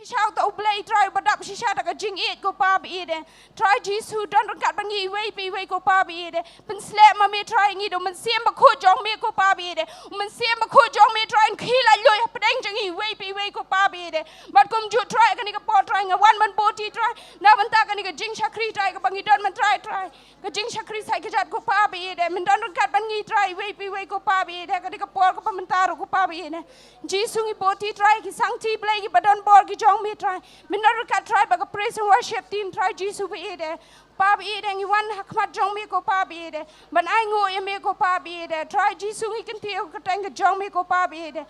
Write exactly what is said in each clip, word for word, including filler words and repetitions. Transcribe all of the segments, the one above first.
Shisha uta U Blei Trai ba dap shisha da ka jingïeit ko Pa ba ïeit eh. Trai Jisu don ryngkat bad ngi iwei pa iwei ko Pa ba ïeit eh. Pynshlur ma me Trai ngi da u Mynsiem Bakhuid jong me ko Pa ba ïeit eh. U Mynsiem Bakhuid jong me Trai un khie laitluid hapdeng jong ngi iwei pa iwei ko Pa ba ïeit eh. Bad kumjuh Trai kane ka por Trai nga wan ban buh ïa Trai na bynta kane ka jingshakri Trai kaba ngi don mynta Trai. Ka jingshakri sa kajat ko Pa ba ïeit eh. Men don ryngkat bad ngi Trai iwei pa iwei ko Pa ba ïeit eh. Kane ka por kaba mynta ruh ko Pa ba ïeit eh. Jisu ngi buh ïa Trai ki sangti Blei kiba don bor ki jong me Trai. Men don ryngkat Trai bad ka praise and worship team Trai Jisu ba ïeit eh. Pa ba ïeit eh ngi wan ha khmat jong me ko Pa ba ïeit eh. Ban ainguh ïa me ko Pa ba ïeit eh. Trai Jisu ngi kyntiew ka kyrteng ka jong me ko Pa ba ïeit eh.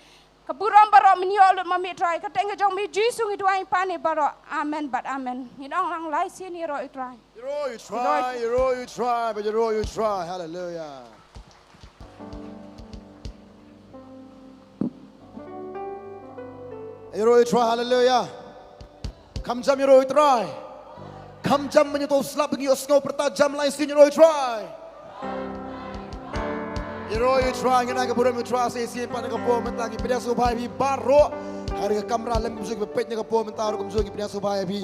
Ka burom baroh men ïoh lut ma me Trai, ka kyrteng ka jong me Jisu ngi duwai pan ïa baroh. Amen bad amen. Ngin ong lang lai sien ïaroh ïa Trai. Ïaroh ïa Trai, ïaroh ïa Trai, bad ïaroh ïa Trai. Haleluya. Ïaroh ïa Trai, haleluya. Kham jam ïaroh ïa Trai. Kham jam ban ïa uta u slap ba ngi ïohsngew pyrta jam lai sien ïaroh ïa Trai. Ïaroh ïa Trai, ngin ai ka burom ïa Trai sa shisien pat na ka por mynta ngi pdiang sngewbha ïa phi baroh. Ha kane ka kamra lem kumjuh kiba peit na ka por mynta ruh kumjuh ngi pdiang sngewbha ïa phi.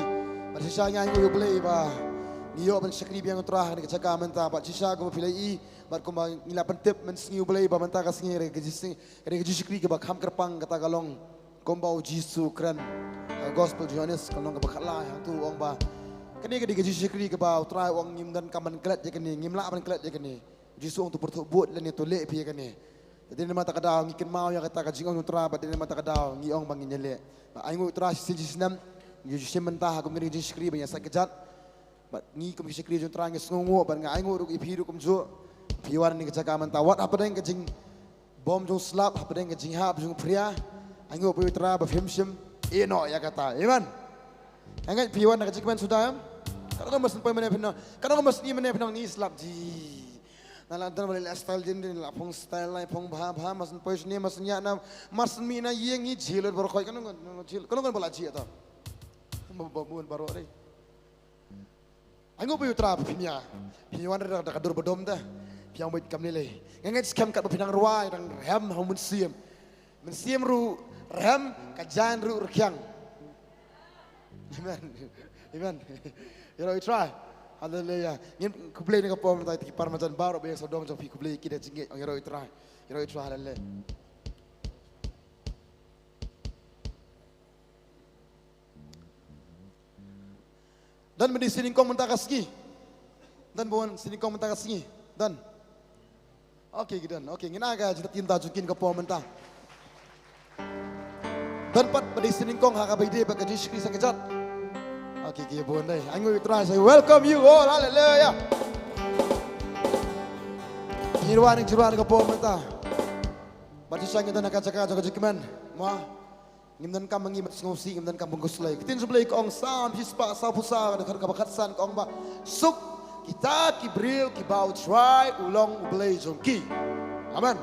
Bad shisha ngi ainguh ïa U Blei ba ngi ïoh ban shakri biang ïa U Trai ha kane ka jaka mynta bad shisha kumba phi la ïohi bad kumba ngi la pyntip mynsngi U Blei ba mynta ka sngi ka dei ka jingsngi, ka dei ka jingshakri kaba kham kyrpang kata ka long. Kumba u Jisu u kren ha ka gospel Ïohannes ka lynnong kaba khatlai hangto u ong ba kane ka dei ka jingshakri kaba U Trai u ong ngim donkam ban klet ïa kane, ngim lah ban klet ïa kane. U Jisu u ong to pyrthuh bud lane to leh phi ïa kane. Te dei namar kata ka daw ngi kynmaw ïa kata ka jingong U Trai bad dei namar kata ka daw ngi ong ba ngin ïaleh. Ba ainguh U Trai shisien shisnem ngi ju shim bynta ha kumne ka jingshakri ban ïasaid kjat. Bad ngi kum ki shakri jong U Trai ngi sngewnguh bad nga ainguh ruh ïa phi ruh kumjuh. Phi wan ha kane ka jaka mynta wat hapdeng ka jingbym jong u slap, hapdeng ka jinghap jong u phria. Ainguh ïa U Trai ba phim shym ïeh noh ïa kata. Amen. Nga ngeit phi wan na ka jingkmen suda em. Katno mas poi mynne phin ong, katno mas ni mynne phin ong ni slap ji. Nga la don ba la style jin din la phong style lai phong bha bha mas poi shane mas ïa na mas mi na ïeng ngi jilot baroh khoi katno ngan jil katno ngan ba la ji ata. Ba ba bun baroh dei. Ainguh ïa U Trai ba phin ïa, phin ïa wan da ka dur ba dom da. Phi ïa beit kam lei lei. Nga ngeit skhem katba phi nang rwai dang rhem ha u Mynsiem. Mynsiem ruh rhem, ka jaiñ ruh rkhiang. Amen. Amen. Ïaroh ïa U Trai. Haleluya. Ngin khublei na ka por mynta ïa ki parmajan baroh ba ïa sawdong jong phi khublei ki da jingngeit ong ïaroh ïa U Trai. Ïaroh ïa U Trai haleluya. Don ba dei sien nyngkong mynta ka sngi. Don ba wan sien nyngkong mynta ka sngi. Don. Okay, ki don. Okay, ngin ai ka jingtip mynta jong ki na ka por mynta. Don pat ba dei sien nyngkong ha kaba ïadei bad ka jingshakri sngewbha. Okay, ki bun dei. Ainguh ïa U Trai, say welcome you all. Hallelujah. Ngin wan, ngin wan na ka por mynta. Bad shisha ngi don ha ka jaka jong ka jingkmen. Mo. Ngim donkam ba ngi mat sngewsih, ngim donkam ba ngi khuslai. Ka ktien jong U Blei ka ong Salm shispah sawphew saw, ka dkhot kaba khatsan ka ong ba suk kita ki briew kiba U Trai u long U Blei jong ki. Amen.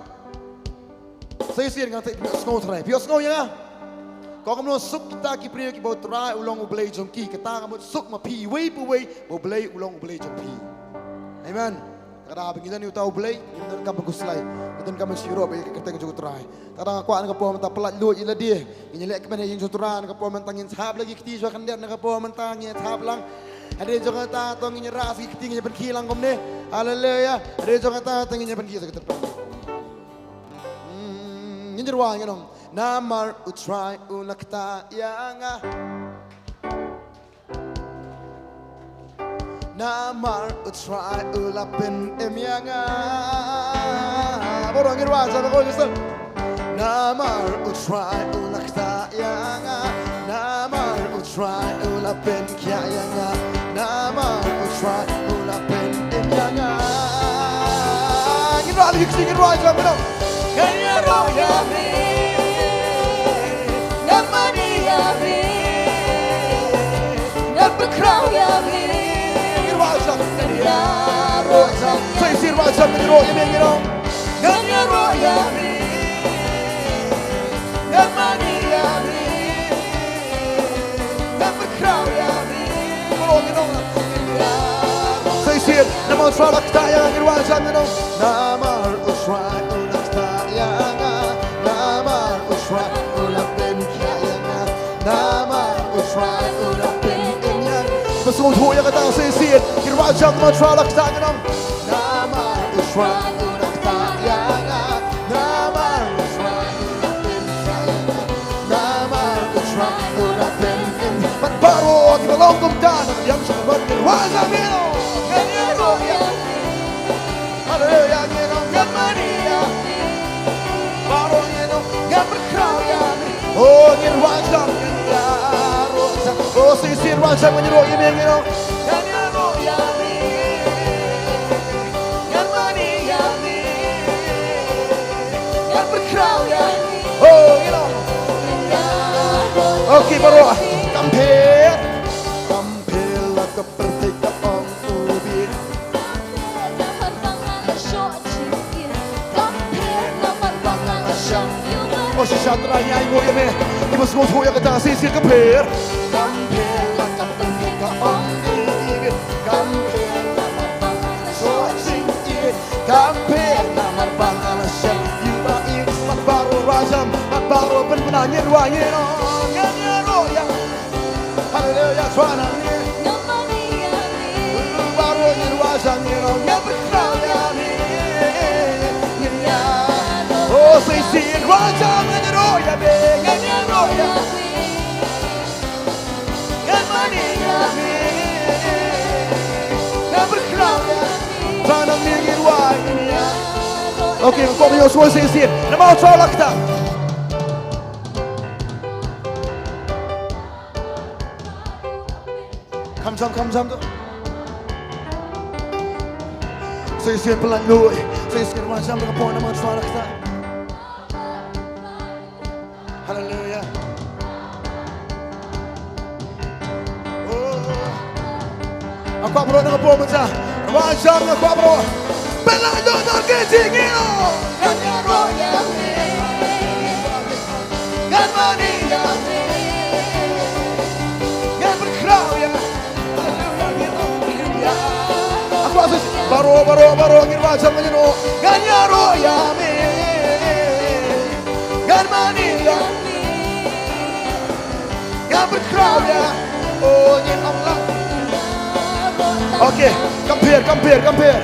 Sa shisien nga tip phi ïohsngew trai, phi ïohsngew ïa nga. Ka ong kumno, suk kita ki briew kiba U Trai u long U Blei jong ki. Kata ka mut suk ma phi iwei pa iwei ba U Blei u long U Blei jong phi. Amen. Ka da ba ngi don ïa uta U Blei, ngi donkam ban khuslai, ngi donkam ban sngewthuh ba ïa ka kyrteng jong U Trai. Ka da nga kwah na ka por mynta pyllait luid ïa lade, ngin ïaleh kmen ha ïing jong U Trai na ka por mynta, ngin thap la ki kti shuwa khyndiat na ka por mynta, ngin thap lang. Hynrei jong kata to ngin ïarah sa ki kti, ngin ïa pynkhie lang kumne. Haleluya. Hynrei jong kata to ngin ïa pynkhie sa ki kti. Hmm, ngin ïa rwai, ngin ong. Namar U Trai u la ktah ïa nga. Namar U Trai u la pynim ïa nga. Baroh ngin rwai sa ko jisel. Namar U Trai u la ktah ïa nga. Namar U Trai u la pynkhiah ïa nga. Namar U Trai u la pynim ïa nga. Ngin rwai lagi, ngin rwai sa ko. Ngan ïaroh ïa me. Ngan mane ïa me. Ngan pynkhraw ïa me. Ngan ïaroh ïa me. Ngan ïaroh ïa me. Ngan mane ïa me. Ngan pynkhraw ïa me. Sa shisien, namar U Trai u la ktah ïa nga, ngin rwai sa, ngin ong. Namar U Trai u la ktah ïa nga. Namar U Trai u la pynkhiah ïa nga. Namar U Sngewthuh ïa kata shisien, ngin rwai jam, namar U Trai u la ktah ïa ngi. Namar U Trai u la ktah ïa nga. Namar U Trai u la ktah ïa nga. Namar U Trai u la ktah ïa nga. Bad baroh kiba long kumta, nang ïa sha bad ngin rwai jam ïa u. Ngan ïaroh ïa u. Haleluya, ngin ong ngan mane ïa me. Baroh ngin ong ngan pyrkhat ïa me. Oh, ngin rwai jam, ngin ïaroh jam. Oh, shisien rwai jam, ngin ïaroh ïa me, ngin ong ngan ïaroh ïa me. Ngan mane ïa me. Ngan pyrkhat ïa me. Oh, ngin ong. Okay, baroh. Kam pher. Kam pher la ka pyrthei ka ong u bieit. Oh, shisha Trai ngi ainguh ïa me. Kiba sngewthuh ïa kata shisien kam pher. Kam pher la ka pyrthei ka ong u bieit. Kam pher la ka pyrthei ka ong u bieit. Kam pher namar ba nga la shem ïa u ba ïeit. Bad baroh rwai jam, bad baroh pynbna, ngin rwai, ngin ong ngan ïaroh ïa. Haleluya, Trai nang ïa. Baroh ngin rwai jam, ngin ong ngan pyrkhat ïa me. Ngin ïa. Oh, shisien rwai jam, ngan ïaroh ïa me, ngan ïaroh ïa me. Ngan mane ïa me. Ngan pyrkhat ïa me. Trai nang ïa ngi rwai ïa me. Okay, kong ïa sngewthuh shisien. Namar U Trai u la ktah. Kham jam, kham jam tu. Shisien pynlait lut. Shisien rwai jam da ka por namar U Trai u la ktah. Haleluya. Oh. Nga kwah baroh na ka por mynta. Rwai jam nga kwah baroh. Pynlait lut na ka jingïaroh. Ngan ïaroh ïa me. Ngan mane ïa me. Ngan pyrkhat ïa me. Haleluya. Nga kwah shisien. Baroh, baroh, baroh ngin rwai jam, ngan ïaroh. Ngan ïaroh ïa me. Ngan mane ïa me. Ngan pyrkhat ïa. Oh, ngin ong lang. Okay, kam pher, kam pher, kam pher.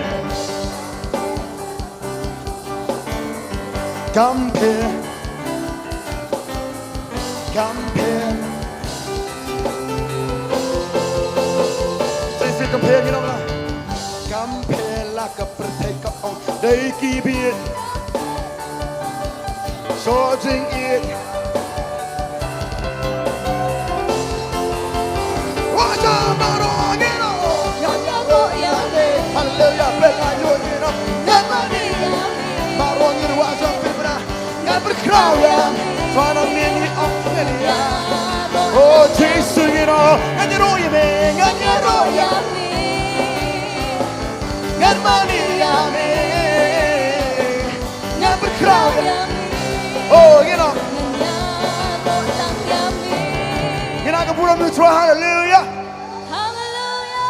Kam pher. Kam pher. Shisien kam pher, ngin ong lang. Kam pher la ka pyrthei ka ong dei ki bieit. Shu jingïeit. Rwai jam baroh ngin ong ngan ïaroh ïa me. Haleluya, pynlait lut ngin ong ngan mane ïa me. Baroh ngin rwai jam pynbna. Ngan pyrkhat ïa me. Trai nang ïa ngi ong ngan ïa. Oh Jisu ngin ong ngan ïaroh ïa me, ngan ïaroh ïa me. Ngan mane ïa me. Ngan pyrkhat ïa me. Oh, ngin ong. Ngan ïaroh tang ïa me. Ngin ong ka burom ïa U Trai, haleluya. Haleluya.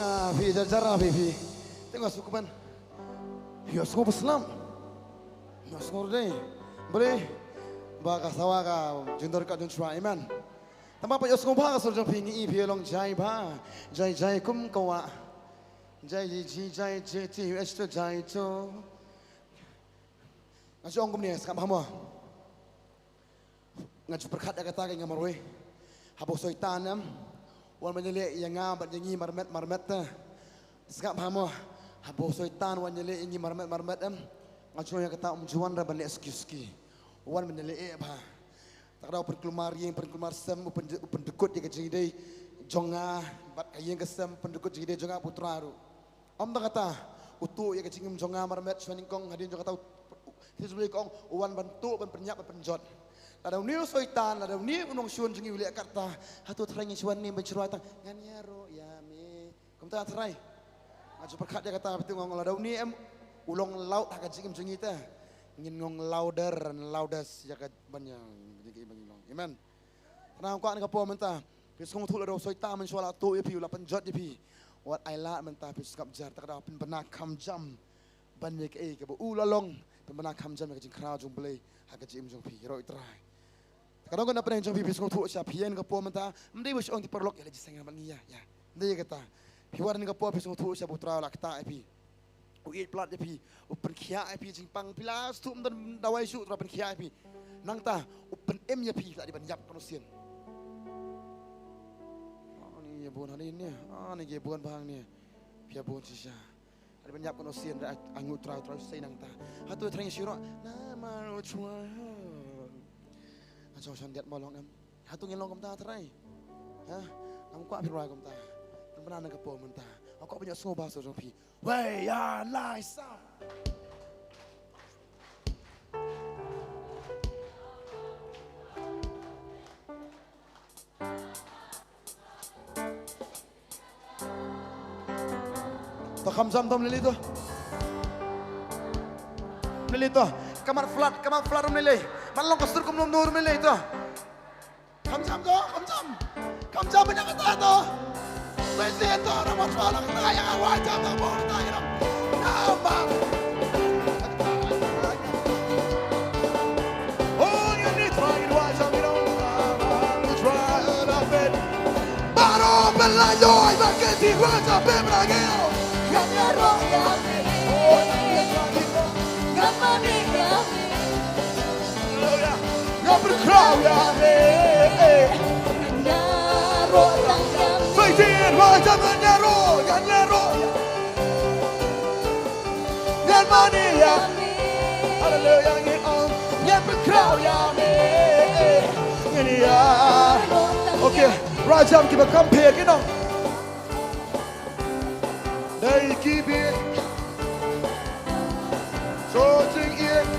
Ah, phi jar jar phi phi. Tengok sukuban. Ïohsngew ba slem. Ïohsngew dei. Balei? Ba ka sawa ka jingdon ka jong U Trai. Amen. Tangba pat ïohsngew bha ka sur jong phi, ngi i phi long jai bha. Jai jai kum ka wah. Jai jai jai jai jai jai jai jai. Nga ju ong kumne, sngap bha mo. Nga ju pyrkhat ïa kata ka ïa nga marwei. Haba u Soitan em u wan ban ïaleh ïa nga bad ïa ngi marmet marmet te. Sngap bha mo. Haba u Soitan u wan ïaleh ïa ngi marmet marmet em, nga ju ong ïa kata, um ju wan re ban leh suki suki. U wan ban ïaleh eh bha. Te ka daw u pynkulmar ïing, pynkulmar sem, u pyn, u pyndukut ïa ka jingïadei jong nga bad ka ïing ka sem, pyndukut jingïadei jong nga bad U Trai ruh. Ym tang kata, u tuh ïa ka jingim jong nga marmet shuwa nyngkong, hadien jong kata u, u, u, u wan ban tuh, ban pynïap, ban pynjot. Lada une u Soitan, lada une u nongshun jong ngi u leh katta, hato Trai ngi shuwa ne ban shu rwai tang ngan ïaroh ïa me. Kumta Trai. Nga ju pyrkhat ïa kata, phi tip, nga ong lada une em u long laud ha ka jingim jong ngi te, ngin ong louder and loudest ïa ka ban ïa, ïa ka ban long. Amen. Te nga kwah na ka por mynta. Phi sngewthuh lada u Soitan mynshuwa la tuh ïa phi, u la pynjot ïa phi, wat ai lad mynta phi sngap jar, te ka daw pynbna kham jam ban ïa kaei kaba u la long, pynbna kham jam ïa ka jingkhraw jong U Blei ha ka jingim jong phi. Ïaroh ïa U Trai. Te Ka dang kane na pdeng jong phi, phi sngewthuh sha phi ïa kane ka por mynta. Ym dei ba shu ong ki paralok ïa la jingïaseng bad ngi ïa, ïa. Ym dei kata. Phi wad kane ka por phi sngewthuh sha ba U Trai u la ktah ïa phi. U ïeit palat ïa phi, u pynkhiah ïa phi jingpang phi la sngewthuh ym don dawai shuh, U Trai pynkhiah ïa phi. Nangta u pynim ïa phi la dei ban ïap kano sien. Ani ïa bun hani ne, ani ïa bun bang ne. Phi ïa bun shisha. Hynrei ban ïap kano sien, hynrei a ngi U Trai, U Trai u sei nangta. Hato thrang ïa shi roh? Namar U Trai. Nga shong shen diat mo long em. Hato ngin long kumta trai? Ha? Ngam kwah phi rwai kumta. Pynbna na ka por mynta. Nga kwah ban ïohsngew ba sor jong phi. Wei, ïa, lai, sa. To kham jam to ym lei lei to. Ym lei lei to. Ka mat flat, ka mat flat ym lei lei. Mat long ka sur kum lum nur ym lei lei to. Kham jam to, kham jam. Kham jam ïa kata to. Sa shisien to, na mat flat ïa kata, ïa ka wai jam to, bor ta ïa. Na mat. Oh, you need to try it, why jam it on? Baroh ba la ïoh ba ka dei ruh ka pep la ngi. Ngan ïaroh ïa me. Ngan mane ïa me. Haleluya. Ngan pynkhraw ïa me. Ngan ïaroh tang ïa me. Sa shisien ba ngan ïaroh, ngan ïaroh ïa me. Ngan mane ïa me. Haleluya, ngin ong. Ngan pynkhraw ïa me. Ngan ïa. Okay, rajam kiba kam pher ki nong. Dei ki bieit. So jingïeit.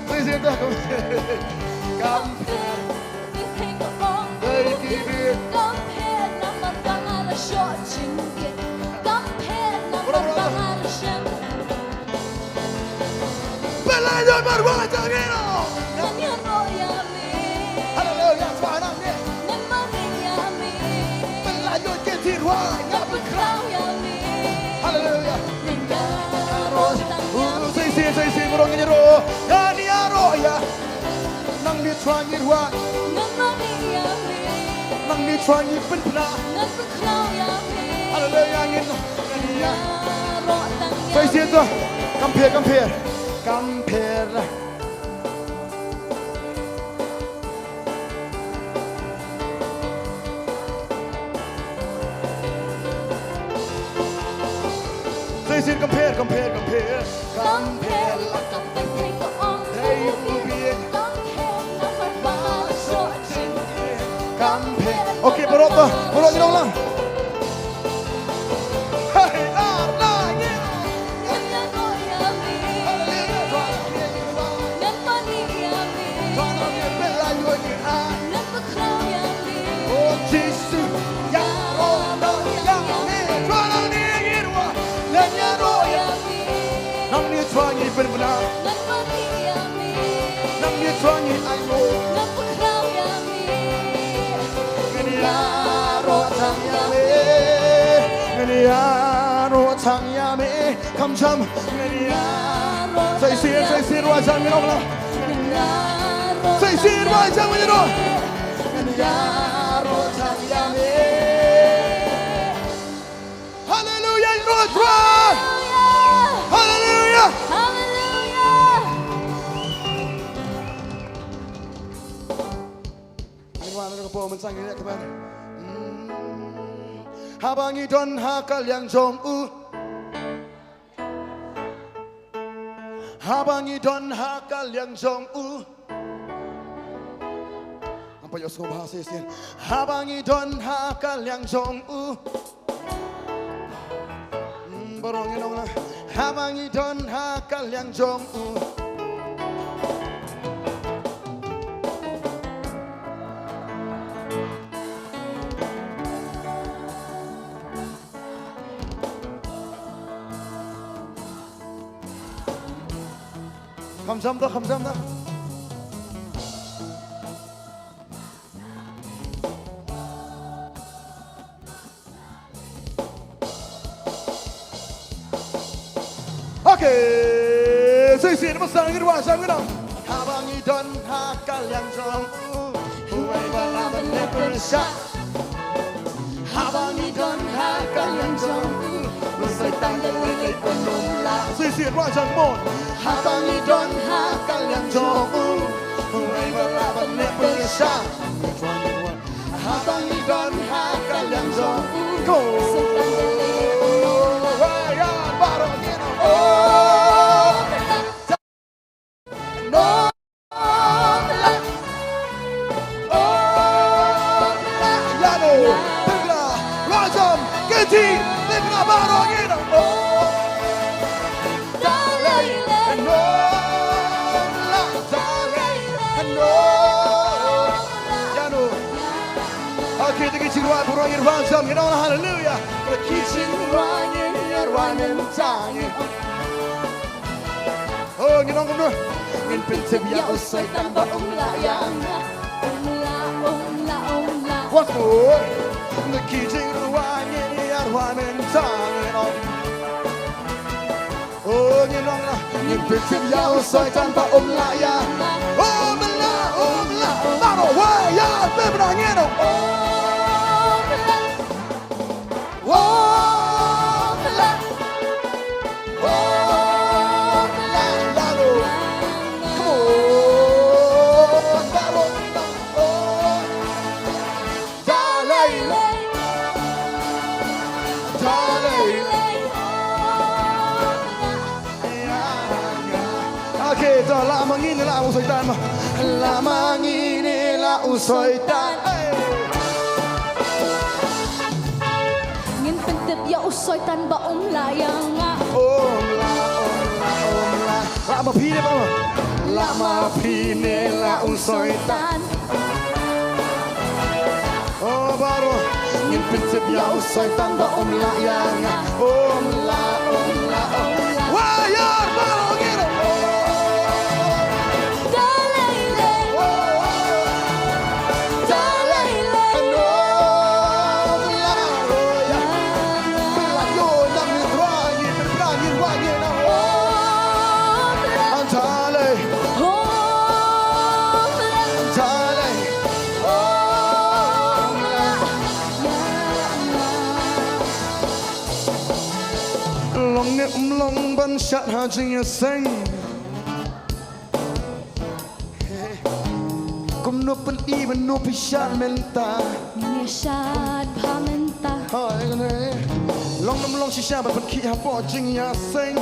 Please, kam pher. Kam pher. Dei ki bieit. Kam pher namar ba nga la shoh jingbieit. Kam pher namar ba nga la shem. Pynlait ïa marwei jong ngi. Ngan ïaroh ïa me. Haleluya, sngewbha nang ne. Ngan mane ïa me. Pynlait ïa ki thirwai. Ngan pynkhraw ïa me. Haleluya. Ngan ïaroh tang ïa me. Sa shisien, sa shisien, baroh ngin ïaroh. Ngan ïaroh ïa. Nangne Trai ngi rwai. Ngan mane ïa me. Nangne Trai ngi pynbna. Ngan pynkhraw ïa me. Haleluya, ngin. Ngan ïaroh tang ïa me. Sa shisien to. Kam pher, kam pher. Kam pher. Sa shisien kam pher, kam pher, kam pher. Kam pher la kam pher, pher ka ong. Dei u bieit. Kam pher la pher ba shoh jingbieit. Kam pher. Okay, baroh to, baroh ngi nong lang. Hey, lar, lar, ngi. Ngan ïaroh ïa me. Haleluya. Ngan mane ïa me. Ngan pynkhraw ïa me. Oh, Jisu. Ïaroh, ïaroh ïa me. Trai nang ngi ïaroh. Ngan ïaroh ïa me. Nangne Trai ngi pynbna. Ngan mane ïa me. Nangne Trai ngi ainguh. Ngan pynkhraw ïa me. Ngan ïaroh tang ïa me. Ngan ïaroh tang ïa me. Kham jam. Ngan ïaroh. Sa shisien, sa shisien rwai jam ngi nong lang. Ngan ïaroh. Sa shisien rwai jam ngi nong. Ngan ïaroh tang ïa me. Haleluya, ïaroh Trai. Haleluya. Haleluya. Haleluya. Ngin wan na ka por mynsan ngin ïa kmen. Hmm. Haba ngi don ha ka liang jong u. Haba ngi don ha ka liang jong u. Ngam pat ïohsngew bha shisien. Haba ngi don ha ka liang jong u. Hmm, baroh ngi nong lang. Haba ngi don ha ka liang jong u. Kham jam da, kham jam da. Okay, Shisien ba sdang ngin wad sha ngin ong. Haba ngi don ha ka liang jong u, uwei ba lah ban leh pyrshah. Haba ngi don ha ka liang jong u, u Soitan lei lei pynlong la. Shisien wad sha ngin ong. Haba ngi don ha ka liang jong u, uwei ba lah ban leh pyrshah. Haba ngi don ha ka liang jong u. Ko. Soitan lei lei pynlong la. Wei, ya, baroh ngin ong. Oh. No. Ïano, Pyrshah, Rajam, Kynti, Pyrshah, baroh ngin ong. Dalai, no, la, Dalai, no. Ïano. Okay, to ki jingrwai, baroh ngin Rajam, ngin ong hallelujah. To ki jingrwai, ngin ïarwai, ngin tang, ngin Oh, ngin ong kumno? Ngin pyntip ïa u Soitan ba um lah ïa nga. Um lah, um lah, um lah. Once more. Na ki jingrwai ngin ïarwai mynta ngin ong. Oh, ngin ong la. Ngin pyntip ïa u Soitan ba um lah ïa nga. Um lah, um lah. Baroh, wei, ïa, pynban ngin ong. Um lah. Okay, to, lah ma ngi ne lah u Soitan ma. Lah ma ngi ne lah u Soitan. Hey. Ngin pyntip ïa u Soitan ba um lah ïa nga. Um lah, um lah, um lah. Lah ma phi ne ba. Lah ma phi ne lah u Soitan. Oh, baroh. Ngin pyntip ïa u Soitan ba um lah ïa nga. Um lah, um lah, um lah. Wah, ïa, baroh ngin. Dalai lei. Oh, oh. Dalai lei. No, la, oh, ïa. Pynlah ïa nang ni Trai, ngin pynpra, ngin wah, ngin na. Oh, Dalai. Oh, Dalai. Long ne um long ban shad ha jingïaseng. Kumno pyni mynno phi shad mynta. Ngi shad bha mynta. Ha, eh, eh. Long ne um long shisha ban pynkhih hapoh jingïaseng.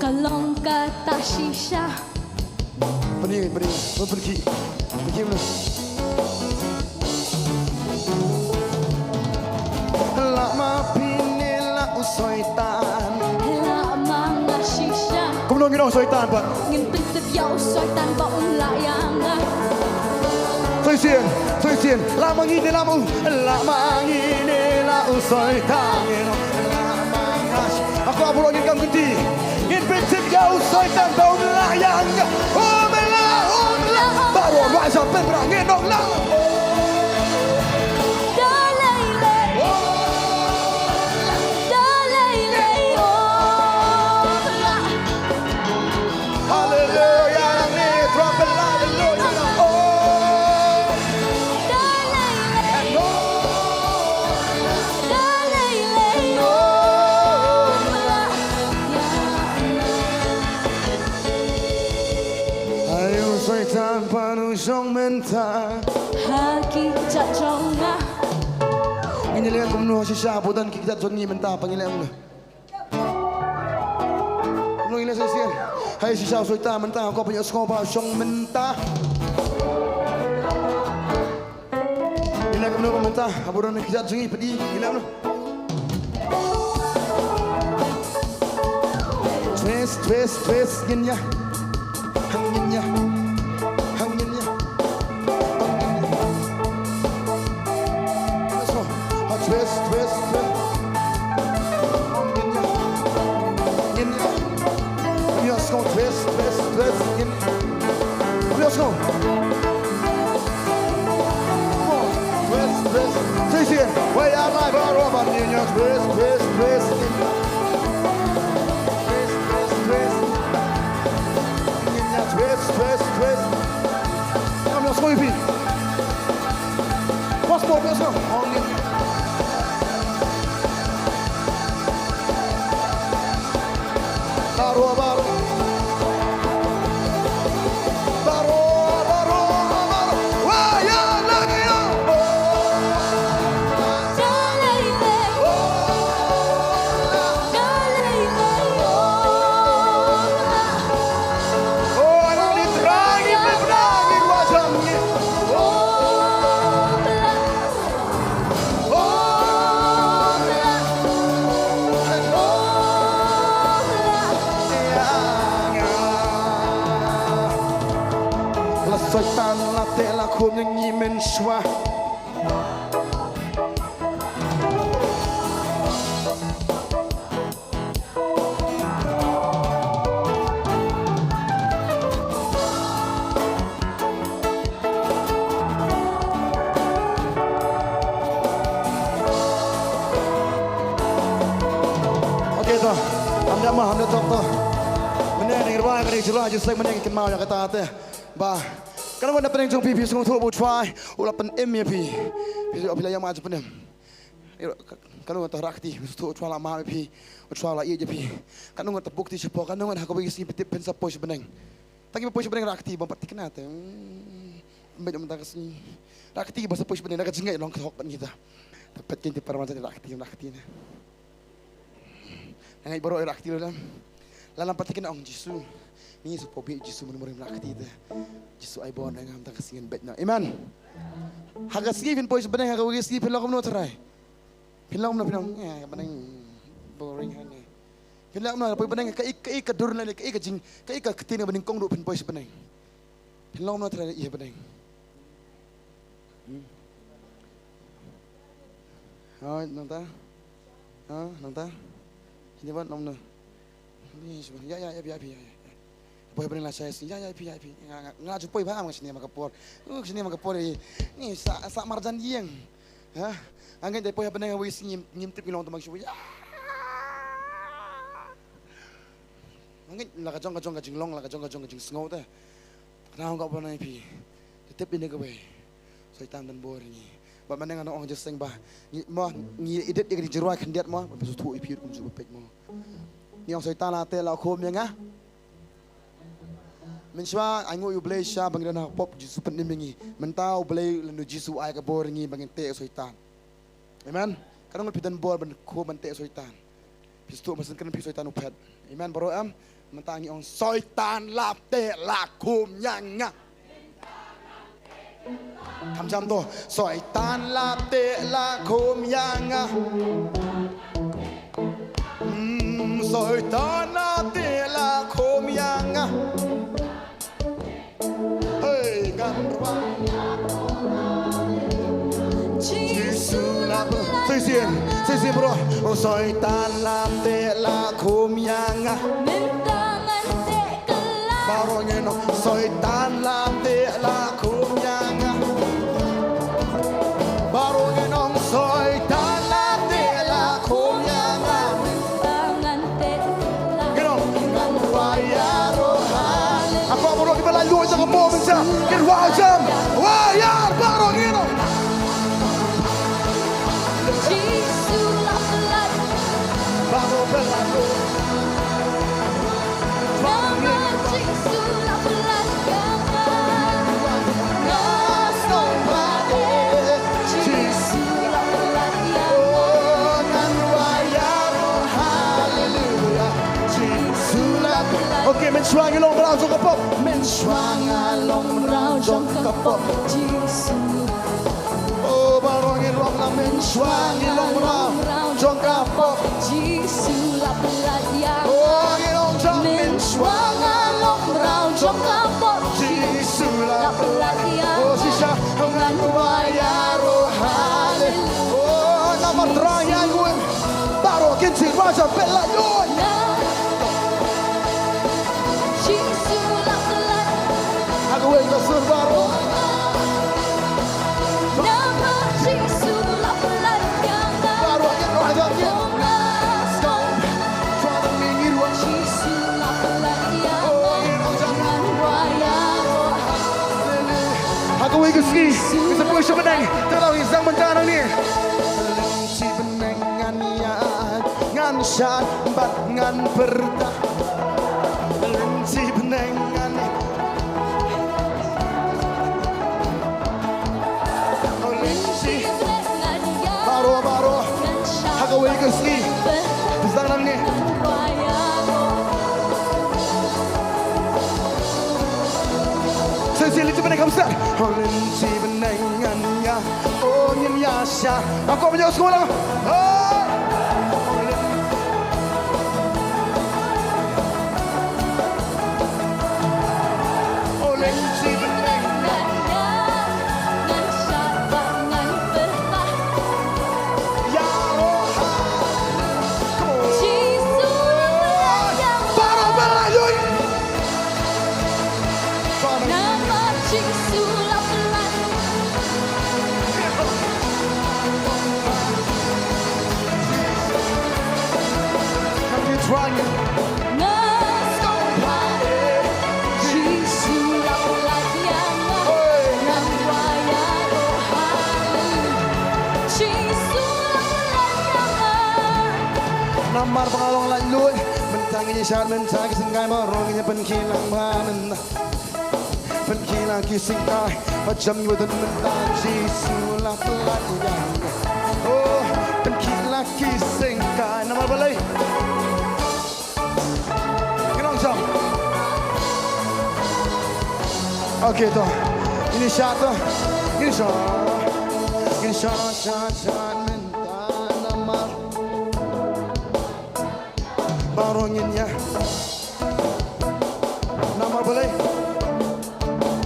Ka long kata shisha. Pyni, pyni, pyni, pyni. Pyni, pyni. Lah ma phi ne lah u Soitan. Lah ma nga shisha. Kumno ngin ong Soitan pat? Ngin pyntip ïa u Soitan ba um lah ïa nga. Shisien, shisien. Lah ma ngi ne lah ma u. Lah ma ngi ne lah u Soitan. Ngin ong. Lah ma nga shisha. Hakoh baroh ngin kam kynti. Ngin pyntip ïa u Soitan ba um lah ïa nga. Um lah, um lah. Baroh ruh sa pynpra ngin ong lah. Dalai lei. Dalai lei. Um lah. Hallelujah. Ngi trumpet lah, hallelujah. Oh. Dalai lei. Dalai lei. Um lah. Ai u Soitan pat u shong mynta ha ki kjat jong nga. Ngin ïa leh kumno shisha, bun ki kjat jong ngi mynta pat ngin leh kumno. Kumno ngin leh shisien. Hai shisha u Soitan mynta, ko pynïoh sngew ba u shong mynta. Ngin leh kumno mynta, ha bun ki kjat jong ngi pat ngin leh kumno. Twist, twist, twist, ngin ïa. Hang ngin ïa. Hang ngin ïa. Hang ngin ïa. Let's go. Ha, twist, twist, twist. Hang ngin ïa. Ngin ïa. Let's go, twist, twist, twist, ngin. Let's go. Twist, twist. Shisien. Wei, ah, lai, baroh, ban, ngin ïa. Twist, twist, twist. Twist, twist, twist. Baroh, baroh. Baroh, baroh, baroh. Wah, ya, la, ya. Oh, la, la, la. Oh, la, la, la. Oh, la, la, la. Oh, la, la, la. Oh, la. La Soitan la teh la khum ïa ngi mynshuwa. Okay, to. Ham dei ma, ham dei tok, to. Mynne ngi rwai ka dei jingïaroh jingïaseng mynne ngi kynmaw ïa kata te. Ba. Ka long na pdeng jong phi, phi sngewthuh ba U Trai u la pynim ïa phi. Phi, phi la ïam, nga ju pynim. Ka long ta rah kti, sngewthuh U Trai la map ïa phi. U Trai la ïeit ïa phi. Ka long ta buk kti shapoh, ka long ha kawei ka sngi phi tip phin sa poi sha bneng. Tang kiba poi sha bneng rah kti, bym pat thikna te. Hmm, beit mynta ka sngi. Rah kti ba sa poi sha bneng, da ka jingngeit long ka hok bad ngi ta. Ta peit kin tip para marjan rah kti, rah kti ne. Nga ngeit baroh rah kti lem. Lada ym pat thikna ong Jisu. Ngi sa poi beit Jisu, mano mano rah kti te. Jisu ai bor na nga mynta ka sngi, beit noh. Amen. Ha ka sngi phin poi sha bneng, ha kawei ka sngi phin long kumno tharai? Phin long kumno, phin long, eh, bneng boring hangne. Phin long kumno, poi bneng, kaei, kaei ka dur lane, kaei ka jing, kaei ka ktien kaba nyngkong ruh phin poi sha bneng. Phin long kumno tharai ïa bneng? Hmm. Hooid, nangta. Ha, nangta. Kine pat long kumno? Ni, ïa, ïa, ïa, ïa, ïa, ïa. Poi ha bneng lashai sngi, ïa, ïa, ïa, ïa. Nga, nga, nga ju poi bha, nga shane ma ka por. Uh, shane ma ka por, eh. Ni, sah, sah marjan ïing. Ha? Nga ngeit dei poi ha bneng ha kawei ka sngi ngim, ngim tip ngi long tang ma shu. Ïa. Nga ngeit la ka jong ka jong ka jinglong, la ka jong ka jong ka jingsngew te. Kane ka bor na phi. Te tip ïa kane kawei. Soitan don bor ïa ngi. Bad mynne nga ong jingïaseng ba ngi, mo, ngi edit ïa ka jingrwai khyndiat mo, ba phi sngewthuh ïa phi ruh kumjuh ba peit mo. Ngi ong Soitan la teh la khum ïa nga. Mynshuwa ainguh ïa U Blei shisha ba ngi don ha ka pop, Jisu pynim ïa ngi. Mynta U Blei lane U Jisu u ai ka bor ïa ngi ba ngin teh ïa u Soitan. Amen. Ka long phi don bor ban khum ban teh ïa u Soitan. Phi sngewthuh ba shen kren phi Soitan u phet. Amen baroh em. Mynta ngi ong Soitan la teh la khum ïa nga. Kham jam to. Soitan la teh la khum ïa nga. Hmm, Soitan la teh la khum ïa nga. Hey, ngan rwai. Jisu la pyllait. Shisien, shisien baroh. Oh, Soitan la teh la khum ïa nga. Mynta ngan teh kylla. Baroh ngin ong Soitan la teh la khum ïa nga. Baroh ngin ong Soitan la teh la khum ïa nga. Mynta ngan teh kylla. Ngin ong. Ngan rwai ïaroh. Hakob baroh kiba la ïoh ïa ka bor mynta. Ngin rwai jam. Rwai ïar baroh ngin ong. Jisu la pyllait. Baroh pyllait. Namar Jisu la pyllait ïa nga. Nga sngewbha eh. Jisu la pyllait ïa nga. Oh, ngan rwai ïaroh, haleluya. Jisu la pyllait. Okay, mynshuwa ngi long mraw jong ka pop. Mynshuwa nga long mraw jong ka pop. Jisu. Oh, baroh ngin ong la mynshuwa ngi long mraw jong ka pop. Jisu la pyllait ïa. Oh, ngin ong jong. Mynshuwa nga long mraw jong ka pop. Jisu la pyllait ïa. Oh, shisha ngan rwai ïaroh, haleluya. Oh, namar Trai ïa ngi. Baroh kin shu rwai jam, pyllait ïa. Jisu la pyllait. Ha kawei ka sur baroh. Namar Jisu la pyllait ïa nga. Baroh ïa nga, ïa nga. Nga sngewbha. Jisu la pyllait ïa nga. Ngan rwai ïaroh. Ha kawei ka sngi, ngi sa poi sha bneng. Te la ngi sdang mynta nangne. Shi bneng ngan ïaid, ngan shad bad ngan pyrta. Baroh, baroh. Ha kawei ka sngi. Phi sdang nangne. Sa shisien leit sha bneng, kham sdang. Oh, ngin ïa shah. Nga kwah ban ïohsngew lang. Hey! Baroh ba la ïohi. Namar Jisu la pyllait. Nga sngewbha ïa Jisu la pyllait ïa nga. Ngan wai ïaroh, haleluya. Jisu la pyllait ïa nga. Namar ba nga long laitluid, mynta ngin ïa shad mynta ki syngkai baroh, ngin ïa pynkhih lang bha mynta. Pynkhih lang ki syngkai ba jam ngi ba don mynta, Jisu la pyllait ïa nga. Oh, pynkhih lang ki syngkai. Namar balei? Ngin ong jam. Okay to. Ngin ïa shad to. Ngin ïa shad. Ngin ïa shad, shad, shad mynta namar baroh ngin ïa. Namar balei?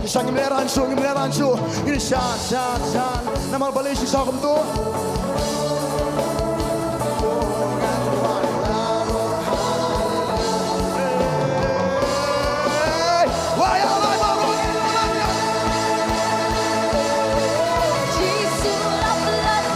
Ngin shad, ngim leh rang shuh, ngim leh rang shuh. Ngin shad, shad, shad. Namar balei shisha kumto? Hey! Wai ïa la baroh. Jisu la pyllait.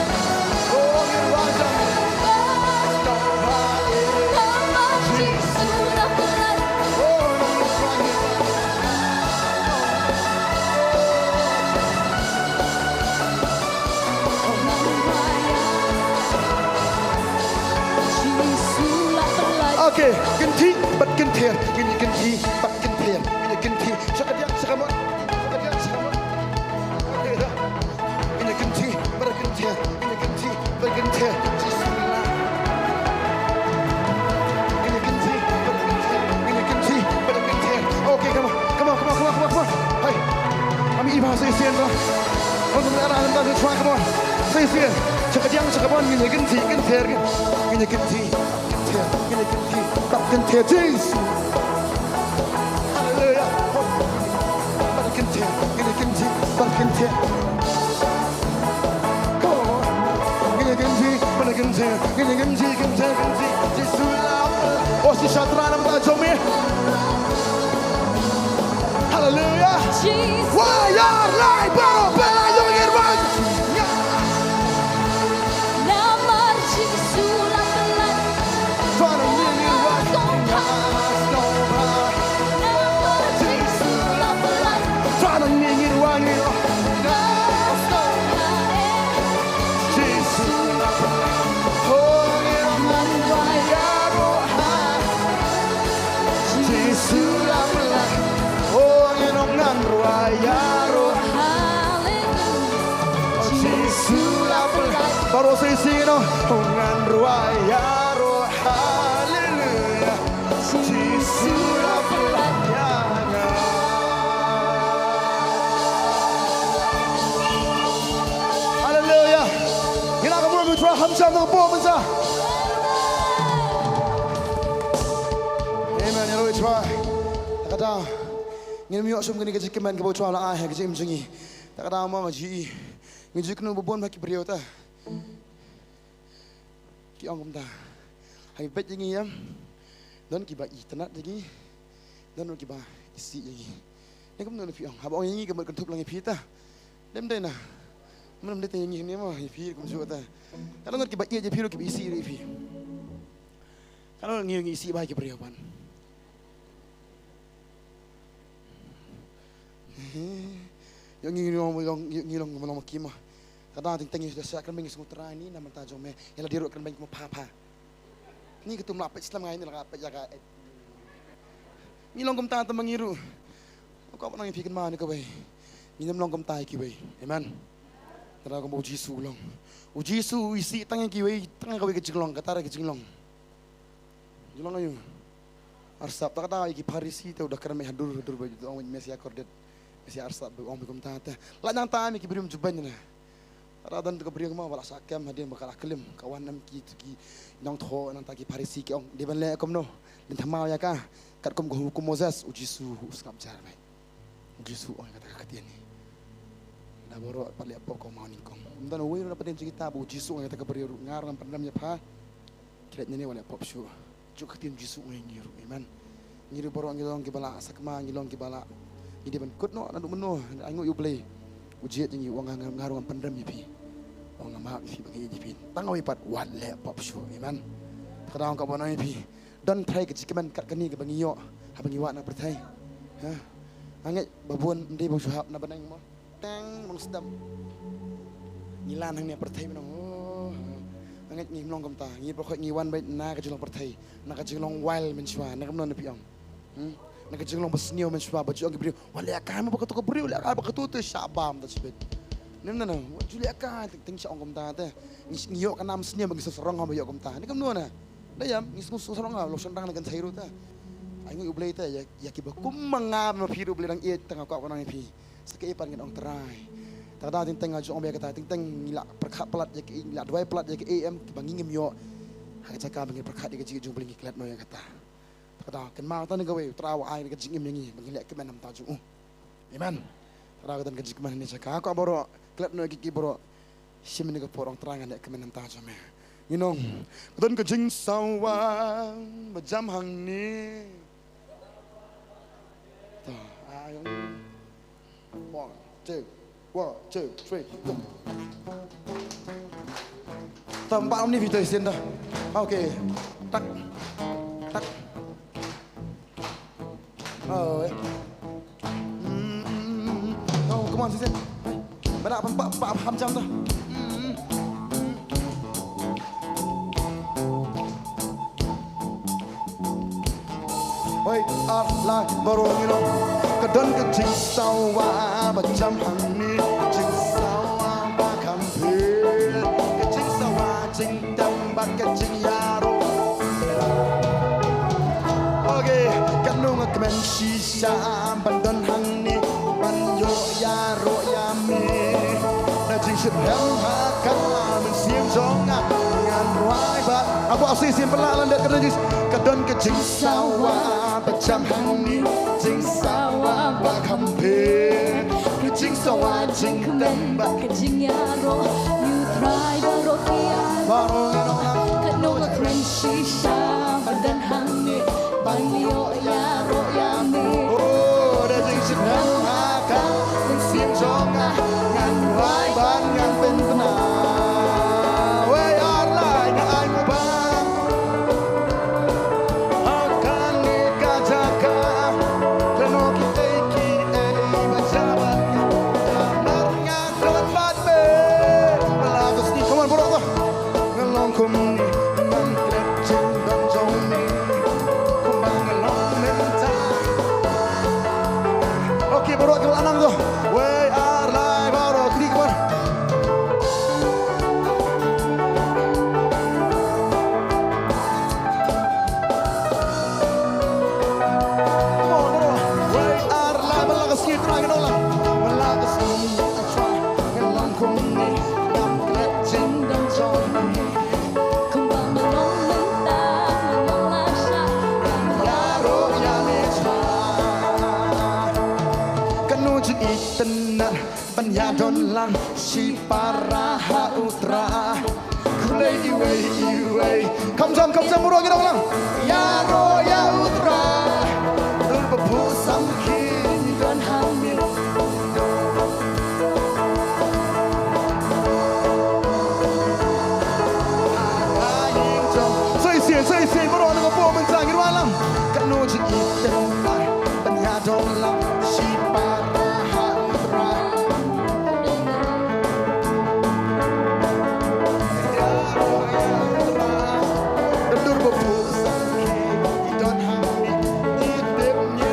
Okay, kynthih bad kynther, kynthih bad kynther, kynthih. Sha kadiang, sha kamon, sha kadiang, sha kamon. Ngin ïa kynthih bad kynther, ngin ïa kynthih bad kynther. Jisu la. Ngin ïa kynthih bad kynther, ngin ïa kynthih bad kynther. Okay, come on, come on, come on, come on, come on, come on. Hey. Ngam i ba sa shisien ba. Ngam i ba sa shisien ba. Sa shisien. Sha kadiang, sha kamon, ngin ïa kynthih, kynther. Ngin ïa kynthih. Kynthih, kynthih, kynthih, Jisu. Haleluya. Kynthih, kynthih, kynthih, kynthih. Come on. Kynthih, kynthih, kynthih, kynthih, kynthih. Jisu la. Oh, shisha Trai namar ka jong me. Haleluya. Wai ïa la baroh ba la ïohi ïa nga. Namar Jisu la pyllait. Namar Jisu la pyllait. Namar Jisu la pyllait. Jisu la pyllait. Oh, ngan wai ïaroh ha. Jisu la pyllait. Oh, ngan wai ïaroh. Haleluya. Jisu la pyllait. Baroh sa shisien, oh, ngan wai ïaroh. Haleluya. Jisu la pyllait ïa nga. Haleluya. Ngin ïa kynmaw ïa u Trai, kham jam nangta mynta. Amen. Ïaroh ïa u Trai. Te kata ngin ym ïoh shim kane ka jingkmen kaba u Trai u la ai ha ka jingim jong ngi. Te kata ma nga ji, ngi ju kynnoh ba bun ba ki briew te ki ong kumta. Ha ki beit jong ngi em, don kiba itynnad jong ngi, don ruh kiba isih jong ngi. Ne kumno phi ong, haba ong ïa ngi ka mut kynthup lang ïa phi ta. Dem dei na. Mynta dei te ïa ngi ne mo ïa phi kumjuh ta. Ka don ruh kiba ïeit ïa phi ruh kiba isih ruh ïa phi. Ka don ngi ngi isih ba ki briew ban. Ïa ngi long, long, ïa ngi long, long ma ki ma. Ka dang teng teng ïa sa kren beiñ sngewthuh ni na mynta jong me. Ïa la dei ruh kren beiñ kumba pha pha. Ni ka tum la peit slem ngai ni la ka peit ïa ka. Ngi long kumta tang ma ngi ruh. Ko ba nang phi kynmaw ïa kawei. Ngim long kumta ïa kiwei. Amen. Tang kumba u Jisu u long. U Jisu u isih tang ïa kiwei, tang ïa kawei ka jinglong, kata re ka jinglong. Jinglong aïu? Arsap. Ta ka daw ïa ki Pharisi te u da kren mei hadur hadur ba ju ong mei sha kordit. Mei sha arsap ba ong mei kumta te. La nang ta mei ki briew jubaiñ na. Ra don tu ka briew mo ba la sah kem hadien ba ka la klim, ka wan nam ki tu ki nongthoh nangta ki Pharisi ki ong, dei ban leh kumno? Leh thymmai ïa ka katkum ka hukum Moses. U Jisu u sngap jar mei. U Jisu u ong ïa kata ka ktien ne. Da baroh pat leh pop ka maw nyngkong. Ym don uwei ruh na pdeng jong kita ba u Jisu u ong ïa kata ka briew ruh, nga ruh ngam pynrem ïa pha. Klet ne ne wat leh pop shuh. Juk ka ktien Jisu ngi ngi ruh. Amen. Ngi ruh baroh ngi long kiba la sakma, ngi long kiba la. Ngi dei ban kut noh naduh mynno, ai nguh ïa U Blei. U jied ïa ngi, u ong nga, nga ruh ngam pynrem ïa phi. U ong nga map ïa phi ba ngi ïeit ïa phi. Tang kawei pat wat leh pop shuh. Amen. Te ka daw kaba nang ïa phi. Don trai ka jingkmen kat kane kaba ngi ïoh haba ngi wad na pyrthei. Ha? Nga ngeit ba bun ym dei ba shu hap na bneng mo. Tang mong sdam. Ngi lan hangne pyrthei mynno. Oh. Nga ngeit ngim long kumta. Ngi ba khoit ngi wan beit na ka jinglong pyrthei. Na ka jinglong wild mynshuwa. Na kumno na phi ong? Hmm? Na ka jinglong ba sniew mynshuwa ba ju ong ki briew. Wat leh kai mo ba katu ka briew, leh kai ba katu te shah bam ta shibit. Nym na na. Wat ju leh kai teng teng shah ong kumta te. Ngi ngi ïoh ka nam sniew ba ngi sngewsarong ha ba ïoh kumta. Na kumno na? Da ïam ngi sngewsarong ha lo shynrang na kan thei ruh te. Ai nguh ïa U Blei te ïa ïa kiba kum ma nga ma phi ruh U Blei dang ïeit tang ka kwah ba nang ïa phi. Sa kaei pat ngin ong Trai. Ta ka daw teng teng nga ju ong ba ïa kata teng teng ngi la pyrkhat palat ïa kaei, ngi la duwai palat ïa kaei em kiba ngi ngim ïoh. Ha ka jaka ba ngin pyrkhat ïa ka jingim jong U Blei ngi klet noh ïa kata. Ta ka daw kynmaw tang kawei, U Trai u ai ka jingim ïa ngi ba ngin leh kmen na ka bynta jong u. Amen. Ta ka daw ka don ka jingkmen hangne sha ka. Ko baroh klet noh ïa ki baroh. Shim ïa ka por ong Trai ngan leh kmen na ka bynta jong me. Ngi ong ka don ka jingsawa ba jam hangne. Ta, ai ong. One, two, one, two, three, go. Tam ba ni video sin da. Okay. Tak. Tak. Oh, eh. Mm, mm, mm. Oh, come on, sis. Ba da pam pa pa ham jam da. Mm, mm. Wei, ar, lai, baroh ngi ong. Ka don ka jingsawa ba jam hangne, ka jingsawa ba kham pher. Ka jingsawa jingtem bad ka jingïaroh. Okay, katno nga kmen shisha ban don hangne ban ïoh ïaroh ïa me. Na jingshitrhem ha ka mynsiem jong nga ngan rwai bad. Aba asi sim pala lan dat ka jing ka don ka jingsawa ba jam hangne, jingsawa ba kham pher. Ka jingsawa jingtem bad ka jingïaroh, ïa U Trai baroh ki ai. Baroh ngi ong lang. Katno nga kmen shisha ban don hangne ban ïoh ïaroh ïa me. Oh, da jingshitrhem ha ka mynsiem jong nga ngan rwai bad ngan pynbna. Wei ar lai nga ai nguh bam. Ha kane ka jaka, katno kiei kiei ba jia bad nga, namar nga don bad me. Ba la ka sngi, come on, baroh to. Nga long kumne, ngam klet jingdon jong me. Kumba nga long mynta. Okay, baroh kiba la nang to. Wei ar lai baroh kri kbar. Come on, baroh. Wei ar lai ba la ka sngi Trai ngan ong lang. Ba la ka sngi Trai ngan long kumne. Ngam klet jingdon jong me. Kumba nga long mynta, nga long lashai. Ïaroh ïa me Trai. Katno jingïeit tynnat ban ïadon lang shipara ha U Trai. Khublei iwei iwei. Kham jam, kham jam, baroh ngi ong lang. Ïaroh ïa U Trai. Dur ba phuh samrkhie ngi don hangne. Sa shisien, sa shisien, baroh na ka por mynta ngi rwai lang. Katno jingïeit tynnat ban ïadon lang shipara ha U Trai. Dur ba phuh samrkhie ngi don hangne, ngi dep ngi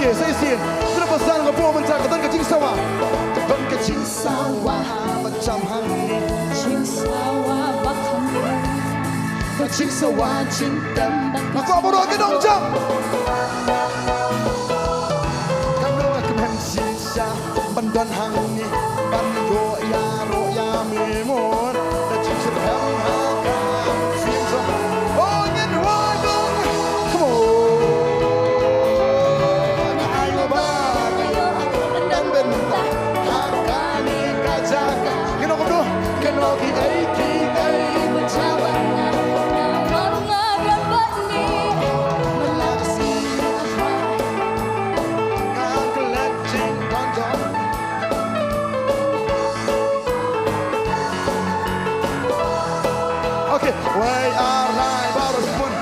Sa shisien, sa shisien. Kane ka song ka buh mynta, ka don ka jingsawa. Ka don ka jingsawa ba jam hangne. Jingsawa ba kham. Ka jingsawa jingtem ba. Nga kwah baroh ki nongjam. Katno nga kmen shisha ban don hangne, ban ïoh ïaroh ïa me mon. Ka jingshitrhem ha ka sien jong. Oh, ngin wan dong. Come on. Ai mo ba. Nang bynta ha kane ka jaka. Kino kumno? Kino kiei kiei. Okay, wei ar lai baroh shibun.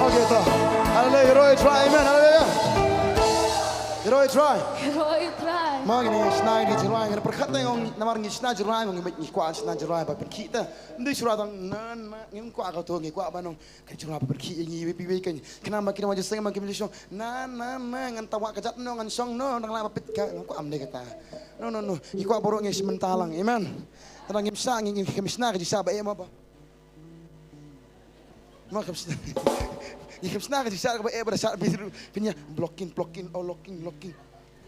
Okay, to. Hallelujah, hero try, amen, hallelujah. Hero try. Hero try. Ma ngi shna ngi jingrwai, ngi pyrkhat te ngong namar ngi shna jingrwai, ngong ngi kwah shna jingrwai ba pynkhih te. Ndu shura dang nan ma ngi kwah ka to ngi kwah ba nong. Ka jingla ba pyrkhih ïa ngi wei wei kan. Khnang ba kin wan jingïaseng ba kin ïa shong. Na na na ngan tawah ka jat no ngan shong no nang la ba pit ka. Ngan kwah am dei kata. No no no. Ngi kwah baroh ngi shim mynta lang. Amen. Tang ngim shah ngi ngim shna ka jingshah ba eh ma ba. Ma kam shna. Ngi kam shna ka jingshah ba eh ba da shah biru. Pynïa blocking blocking oh locking locking.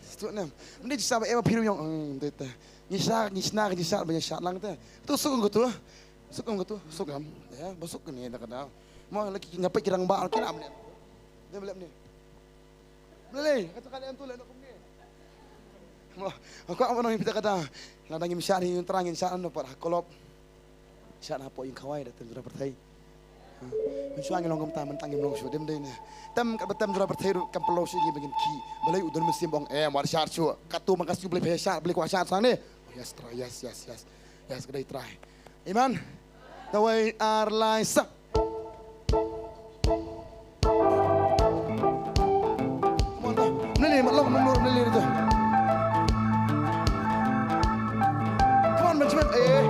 Stu nam. Mending jingshah ba eh ba biru yong. Hmm, dei ta. Ngi shah ngi shna ka jingshah ba ngi shah lang ta. Tu suk ko tu. Suk ko tu. Suk am. Ya, ba suk ni da ka da. Mo laki nga peit ki rangbah ki lam ne. Dem lem ni. Mlei, ka tu ka lem tu le no kumne. Mo, ko am no pita ka da. La dang im sha ni tara ngin sha no par kolop. Sha na po ing khawai da tem jura pyrthei. Min shuwa ngi long kumta mynta ngim long shu dem dei ne. Tem ka ba tem jura pyrthei ruh kam pynlong shu ngi ba ngin ki. Balei u don mynsiem ong em war sha shu. Ka tu ma ka shu balei phe sha balei kwa sha sang ne. Yes, try, yes, yes, yes. Yes, ka dei try. Amen. Tawei ar lai sa. Come on, mlei, mat long, mlei, mlei, mlei, tu. Come on, Benjamin. Eh.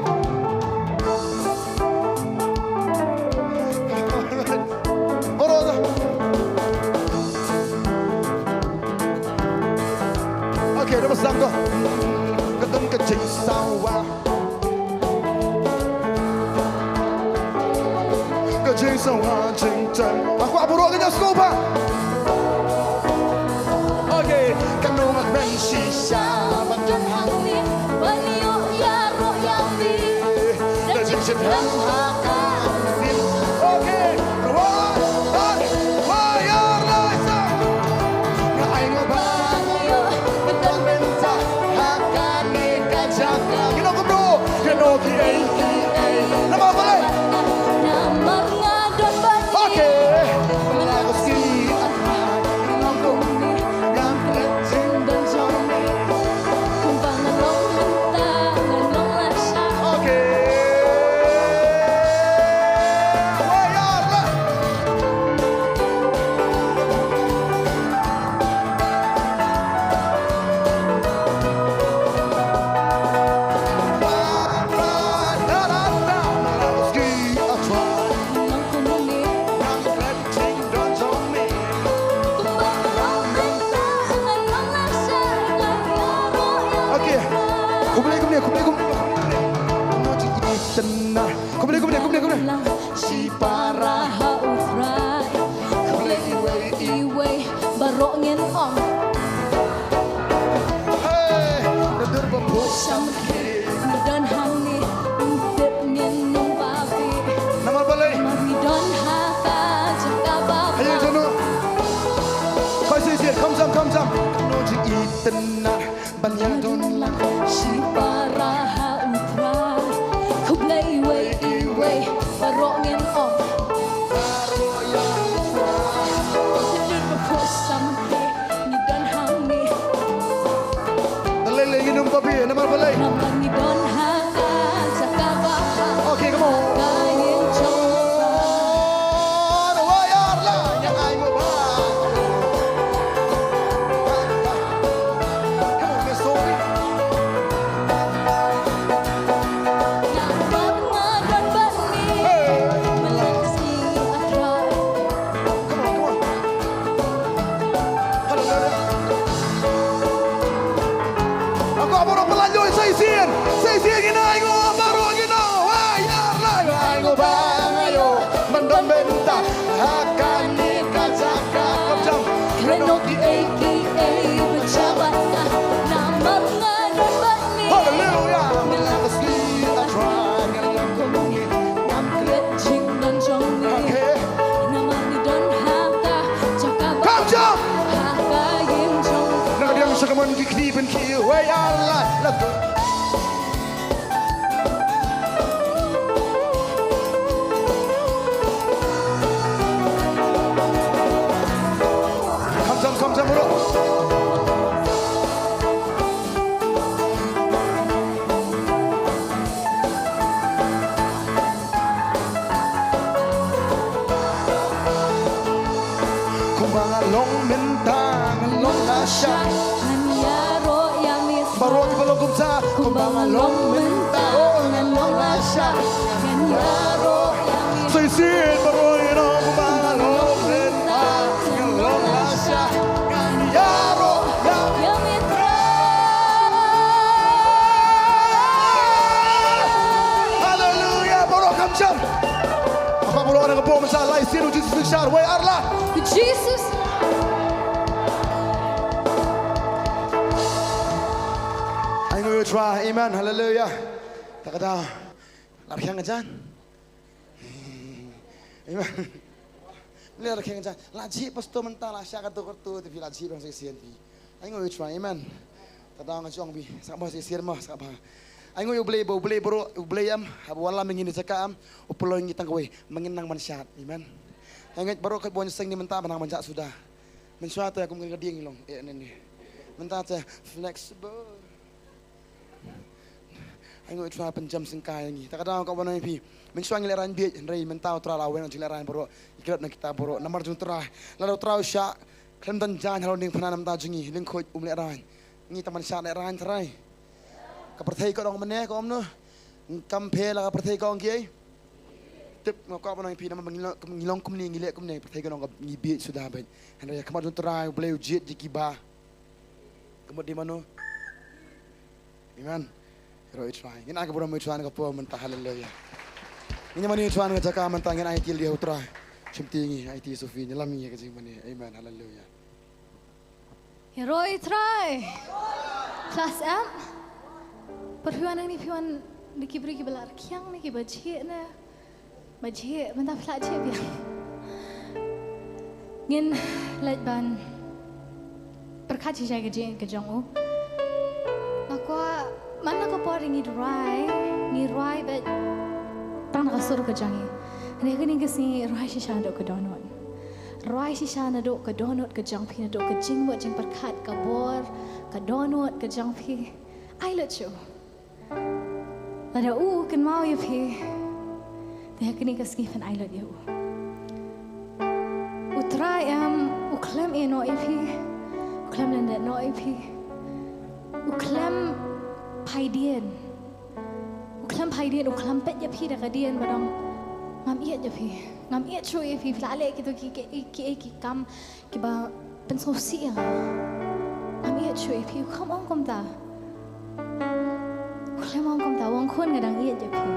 Oro tu. Okay, dah pasang tu. Ketung kecing sawah. Ka jingsawa jingtem. Aku apa roh kena scuba. Okay, kanu mak ben shisha ban jan hang ni. Ban yo ya roh ya ni. Da jingshit ham ha ka ni. Okay, roh, roh, roh, ya roh, sa. Nga ai nga ba. Ban yo, ban yo, ban yo. Kino kumno, kino kiei kiei. Namar balei? Namar nga don bad ngi. Okay. Namar nga don bad ngi. Kumba nga long mynta, nga long lashai. Okay. Wai ar la. Okay. Kumne, kumne, kumne, kumne. Kumne, kumne, kumne, kumne. Shipara ha u Trai. Khublei iwei iwei baroh ngin ong. Hey, da dur ba phu sam ki. Ngi don hangne, ngim tip ngin ym ba bih. Namar balei? Namar ngi don ha ka jaka ba. Hayo jano. Koi shisien, kham jam, kham jam. Kano jingitynnat. Ban ïa don lang shipara ha u Trai. Khublei iwei iwei baroh ngin ong. Baroh ïa u Trai. Tynjuh ba phu sam ki ngi don hangne. Lei lei ngin ym ba bih namar balei? Namar ngi don ha ka Kni ban ki wei ar la. Let's go. Kham jam, kham jam, bro. Kumba nga long mynta, nga long lashai. Ngan ïaroh ïa me. Baroh kiba long kumta. Kumba nga long mynta, oh, nga long lashai. Ngan ïaroh ïa me. Sa shisien baroh, you know, kumba nga long mynta, nga long lashai. Ngan ïaroh ïa me. Haleluya, baroh kham jam. Haba baroh nang pom sa lai sien u Jesus nang shar wei ar la. Jesus. Ai ngui u Trai, amen, haleluya. Ta ka daw. La rkhiang ka jan. Amen. La rkhiang ka jan. La jih pastor mynta la shah ka tuk ka tuk te phi la jih bang sa shisien phi. Ai ngui u Trai, amen. Ta daw nga jong phi. Sa ba sa shisien ma, sa ba. Ai ngui U Blei ba, U Blei baroh, U Blei em. Haba wan la ma ngi na jaka em. U pynlong ngi tang kawei. Ma ngin nang ban shad. Amen. Ai ngui baroh ka bon seng ni mynta ba nang ban jah suda. Mynshuwa te kum ka dieng ngi long. Eh, ne ne. Mynta te flexible. Ai ngui u Trai pynjem syngkai ïa ngi. Ta ka daw ka wan ïa phi. Mynshuwa ngi lehraiñ bieit hynrei mynta u Trai la wan jinglehraiñ baroh. Ngi klet na kita baroh. Namar jong u Trai. Lada u Trai u shah khlem don jaiñ halor ngi phna na bynta jong ngi. Lyngkhuid um lehraiñ. Ngi tang ban shah lehraiñ Trai. Ka pyrthei ka dang mane ka om noh. Kam phe la ka pyrthei ka ong kiei. Tip nga kwah ban ong ïa phi namar ba ngi long, ngi long kumne ngi leh kumne pyrthei ka ong ka ngi bieit suda beit. Hynrei ha khmat jong u Trai U Blei u jied ïa kiba. Ka mut dei mano. Amen. Ïaroh ïa u Trai. Ngin ai ka burom ïa u Trai na ka por mynta, haleluya. Ngin ïa mane ïa u Trai na ka jaka mynta ngin aiti lade ha u Trai. Shim ti ngi aiti ïa Sophie, ngi lam ngi ïa ka jingmane. Amen, haleluya. Ïaroh ïa u Trai. Class em. Pyrhuan nang ni pyrhuan ni ki briew kiba la rkhiang ni kiba jhieh na. Ba jhieh, mynta phi la jhieh biang. Ngin leit ban pyrkhat shisha ka jingïeit ka jong u. Nga kwah man la ka por ngi rwai, ngi rwai bad tang na ka sur ka jong ngi. Hynrei kane ka sngi rwai shisha naduh ka dohnud. Rwai shisha naduh ka dohnud ka jong phi, naduh ka jingmut jingpyrkhat, ka bor, ka dohnud ka jong phi. Ai lut shuh. Lada u kynmaw ïa phi, te ha kane ka sngi phin ai lut ïa u. U Trai em, u khlem ïeh noh ïa phi, u khlem lyndet noh ïa phi, u khlem phaidien, u khlem phaidien, u khlem peit ïa phi da ka dien ba dang ngam ïeit ïa phi, ngam ïeit shuh ïa phi, phi la leh kito ki, ki, ki, ki kam kiba pynsngewsih ïa nga. Ngam ïeit shuh ïa phi, u khlem ong kumta. U khlem ong kumta, u ong khun nga dang ïeit ïa phi.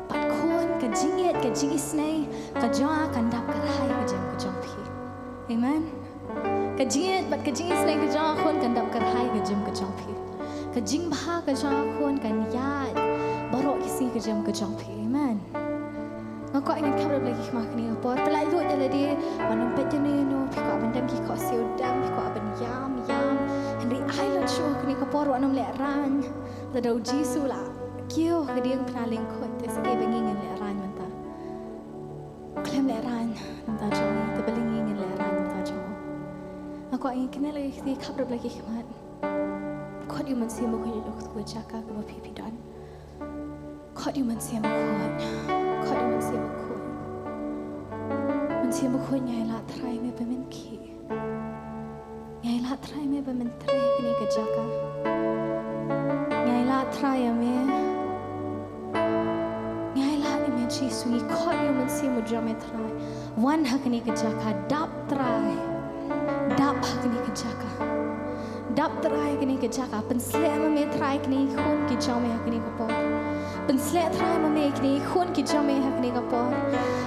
Bad khun ka jingïeit ka jingisynei ka jong nga kan dap kyrhai ka jingim ka jong phi. Amen. Ka jingïeit bad ka jingisynei ka jong nga khun kan dap kyrhai ka jingim ka jong phi. Ka jingbha ka jong nga khun kan ïaid baroh ki sngi ka jingim ka jong phi. Amen. Nga kwah ngin khap rep la ki khmat kane ka por. Pynlait lut ïa lade, wat nym peit ïano ïano, phi kwah ban dem ki khohsiew dem, phi kwah ban ïam ïam. Hynrei ai lut shuh kane ka por, wat nym lehraiñ. Lada u Jisu la kiew ha ka diengphna lyngkhuid, te sa kaei ba ngi ngin lehraiñ mynta? U khlem lehraiñ na ka bynta jong ngi, te balei ngi ngin lehraiñ na ka bynta jong u? Nga kwah ngin kynnoh la ki kti, khap rep la ki khmat. Khot ïa u Mynsiem Bakhuid ïa ka jaka kaba phi phi don. Khot ïa u Mynsiem Bakhuid. Khot ïa u Mynsiem Bakhuid. Mynsiem Bakhuid, nga ai lad Trai me ba men khih. Nga ai lad Trai me ba men trei ha kane ka jaka. Nga ai lad Trai ïa me. Nga ai lad ïa me Jisu, ngi khot ïa u Mynsiem u jong me Trai. Wan ha kane ka jaka, dap Trai. Dap ha kane ka jaka. Dap Trai ha kane ka jaka. Pynshlur ma me Trai kine ki khun ki jong me ha kane ka por. Pynshlur Trai ma me kine ki khun ki jong me ha kane ka por.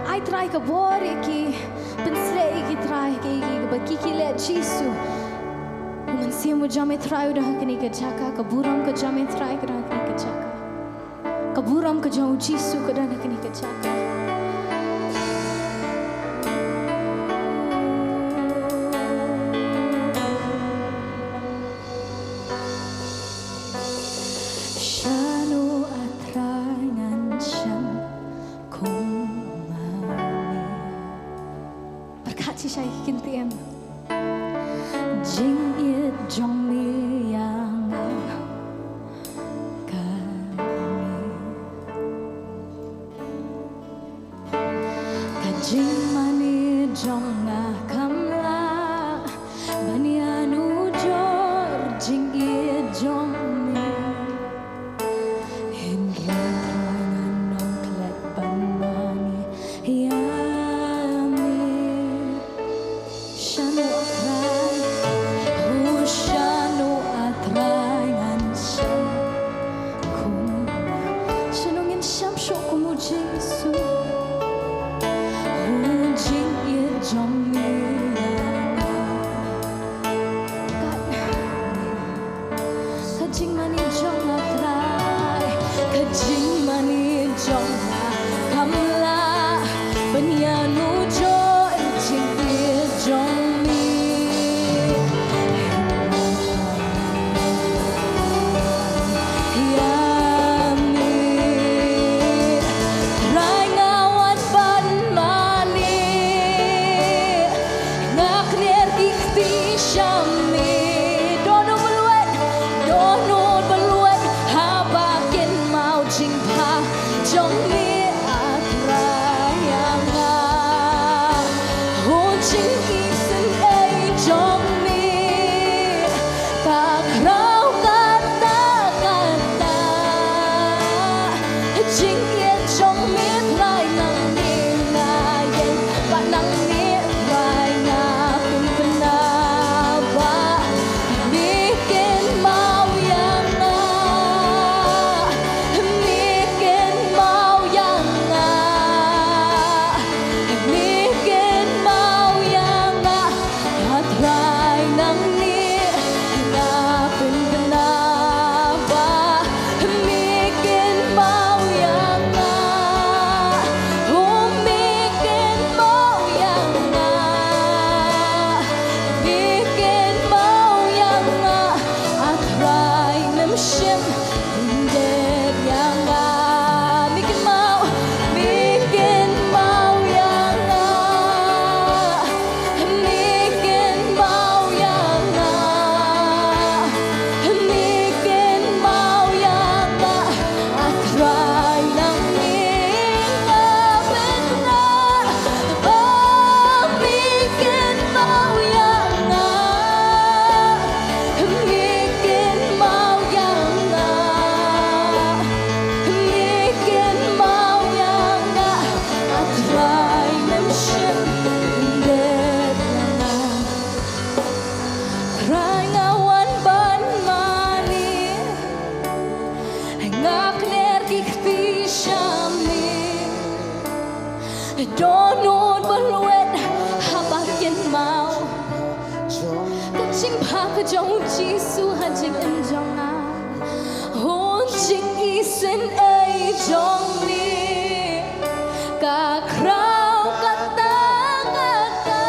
Ai Trai ka bor ïa ki. Pynshlur ïa ki Trai ki, ki, ba ki, ki leh Jisu. U Mynsiem u jong me Trai u don ha kane ka jaka. Ka burom ka jong me Trai ka don ha kane ka jaka. Ka burom ka jong u Jisu ka don ha kane ka jaka. Jingmane jong nga kam lah ban ïanujor jingïeit jong me. Hynrei Trai ngan ym klet ban mane ïa me. Shano a Trai, oh shano a Trai ngan sham kum, shano ngin sham shuh kum u Jisu. Oh jingïeit jong me ïa nga. Ka jingmane jong nga Trai, ka jingmane jong nga kam lah ban ïanujor jingïeit jong me. Ïa me Trai nga wan ban mane. Nga kner ki kti sha me. Dohnud ba lwet, dohnud ba lwet haba kynmaw jingbha jong me, a Trai ïa nga. Ho jingïeit jong me ka khraw katta katta. Jingïeit jong me Trai nangne nga ïeng, bad nangne Trai nga pynbna ba me kynmaw ïa nga. Me kynmaw ïa nga. Me kynmaw ïa nga. A Trai nangne nga pynbna ba me kynmaw ïa nga. Oh me kynmaw ïa nga. Me kynmaw ïa nga. A Trai mem shym lyndet ïa nga. Me kynmaw, me kynmaw ïa nga. Me kynmaw ïa nga. Me kynmaw ïa nga. A Trai nangne nga pynbna ba me kynmaw ïa nga. Me kynmaw ïa nga. Me kynmaw ïa nga. A Trai mem shym lyndet ïa nga. Trai nga wan ban mane. Nga kner ki kti sha me. Dohnud ba lwet haba kynmaw ka jingbha ka jong u Jisu ha jingim jong nga. Ho jingïeit jong me ka khraw katta katta.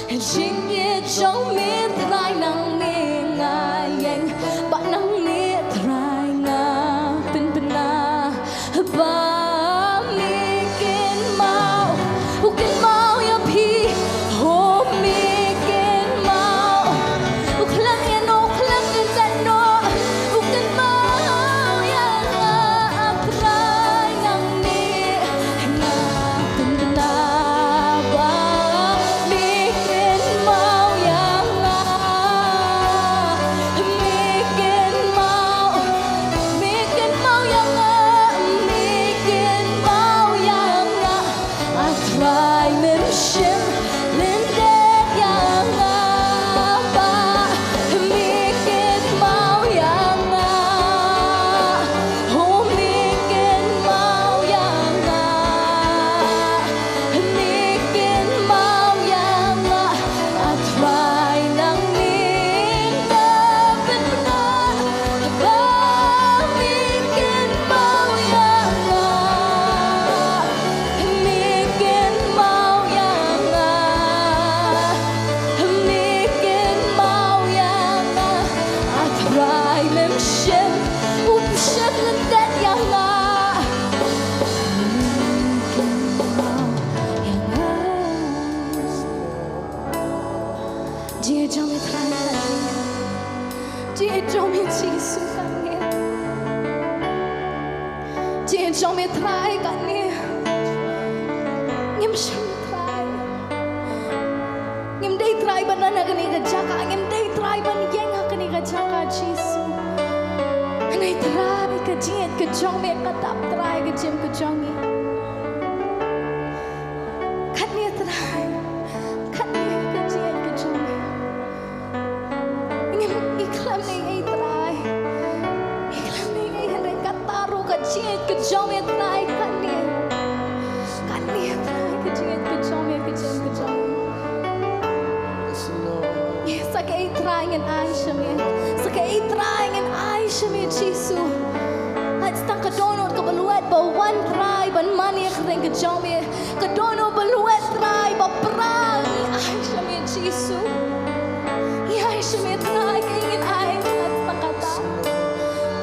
Jingïeit jong me Trai nangne nga ïeng, bad nangne Trai nga pynbna ba me kynmaw. U kynmaw ïa phi, oh me kynmaw. U khlem ïa no, u khlem ïa no, u kynmaw ïa nga. A Trai nangne nga pynbna ba me kynmaw ïa nga. Me kynmaw, me kynmaw ïa nga, me kynmaw ïa nga. A Trai mem shym lyndet ïa nga ba me kynmaw ïa nga. Oh me kynmaw ïa nga. Me kynmaw ïa nga. A Trai nangne nga pynbna ba me kynmaw ïa nga. Me kynmaw ïa nga. Me kynmaw ïa nga. A Trai mem shym, um shym lyndet ïa nga. Me kynmaw ïa nga. Jingïeit jong me Trai kane. Jingïeit jong me Jisu kane. Jingïeit jong me Trai kane. Shim Trai. Ngim dei Trai ban wan ha kane ka jaka, ngim dei Trai ban ïeng ha kane ka jaka, Jisu. Hynrei Trai, ka jingïeit ka jong me ka dap, Trai, ka jingim ka jong ngi. Katne Trai, katne ka jingïeit ka jong me. Ngim, ngi khlem ïohi ei Trai. Ngi khlem ïohi ei, hynrei kata ruh ka jingïeit ka jong me Trai, katne. Katne Trai, ka jingïeit ka jong me, ka jingïeit ka jong me. Yes, Lord. Sa kaei Trai ngin ai sha me. Sa kaei Trai ngin ai sha me, Jisu. Lait tang ka dohnud kaba lwet ba wan Trai ban mane ïa ka ktien ka jong me. Ka dohnud ba lwet Trai ba pra ngi ai sha me, Jisu. Ngi ai sha me Trai, kaei ngin ai, lait tang kata.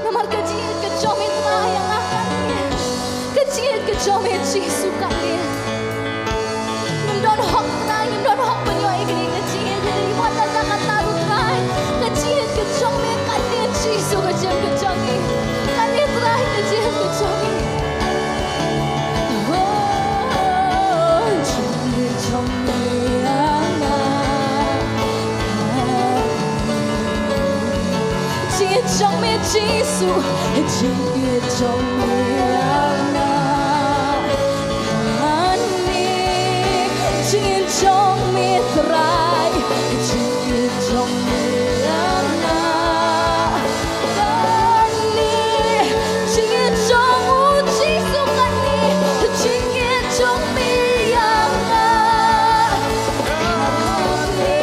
Namar ka jingïeit ka jong me Trai ïa nga katne. Ka jingïeit ka jong me Jisu katne. Ngim don hok Trai, ngim don hok ban ïoh ïa kane ka jingïeit, hynrei wat la da kata ruh Trai, ka jingïeit ka jong me katne Jisu, ka jingïeit ka jong me. Katne Trai, ka jingïeit ka jong me. Oh, jingïeit jong me ïa nga. Jingïeit jong me Jisu, jingïeit jong me ïa nga. Kane jingïeit jong me Trai, jingïeit jong me ïa nga. Kane jingïeit jong u Jisu, kane jingïeit jong me ïa nga. Kane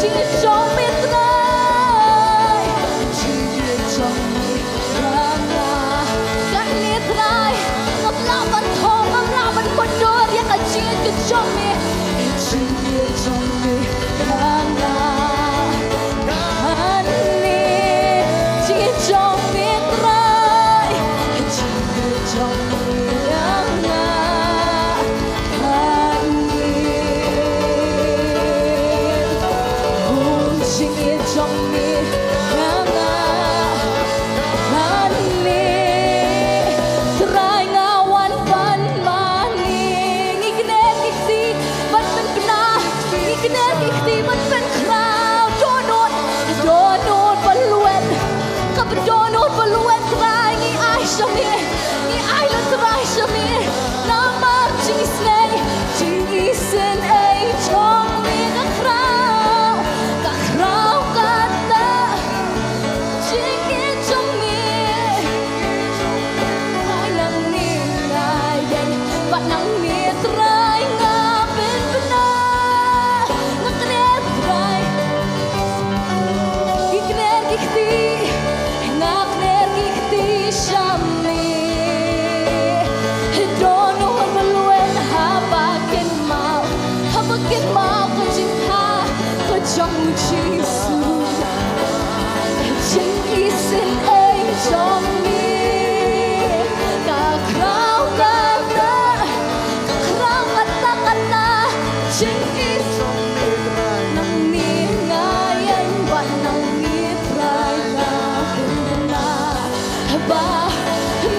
jingïeit jong me Trai, jingïeit jong me ïa nga. Kane Trai, ngam lah ban thoh, ngam lah ban kordor ïa ka jingïeit ka jong me. Jingïeit jong me ïa nga. Kane jingïeit jong me Trai, jingïeit jong me ïa nga. Kane, oh, jingïeit jong me ïa nga. Kane, Trai nga wan ban mane. Ngi kner ki kti ban pynbna. Ngi kner ki kti ban pynkhraw. Dohnud, dohnud ba lwet. Kaba dohnud ba lwet Trai ngi ai sha me. Ngi ai lut Trai sha me. Namar jingisynei, jingisynei jong me ka khraw, ka khraw kata. Jingïeit jong me, Trai nangne nga ïeng, bad nangne Trai nga pynbna. Nga kner Trai, ngi kner ki kti, nga kner ki kti sha me. Dohnud ba lwet haba kynmaw, haba kynmaw ka jingthaw ka jong u Jisu. Jingisynei jong me ka khraw kata, ka khraw kata kata. Jingisynei nangne nga ïeng bad nangne Trai nga pynbna. Ba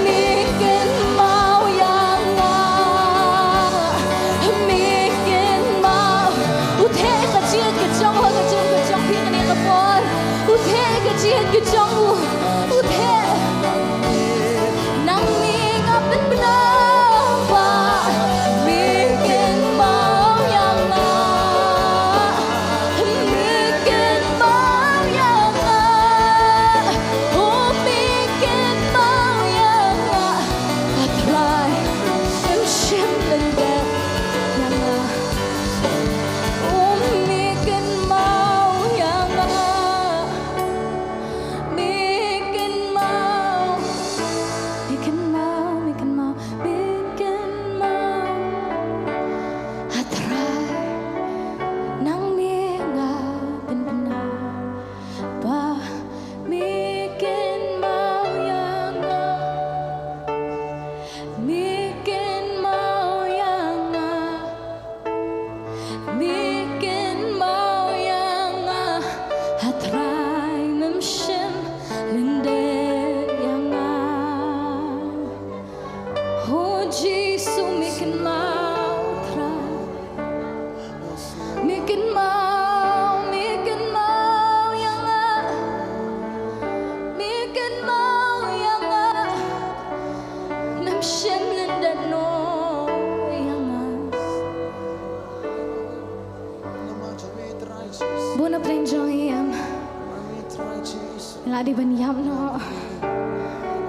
me kynmaw ïa nga, me kynmaw. U theh ka jingïeit ka jong u ha ka jingim ka jong phi kane ka por. U theh ka jingïeit ka jong u. U theh. Nangne nga pynbna ba me kynmaw ïa nga. Me kynmaw ïa nga. Oh, me kynmaw ïa nga. A Trai, ym shym lyndet ïa nga. Oh, me kynmaw ïa nga. Me kynmaw, me kynmaw, me kynmaw, me kynmaw. A Trai, nangne nga pynbna ba me kynmaw ïa nga, me kynmaw ïa nga. Me kynmaw ïa nga, a Trai, mem shym lyndet ïa nga. O Jisu, me kynmaw, Trai. Tren jong em. Ngi la dei ban ïap noh.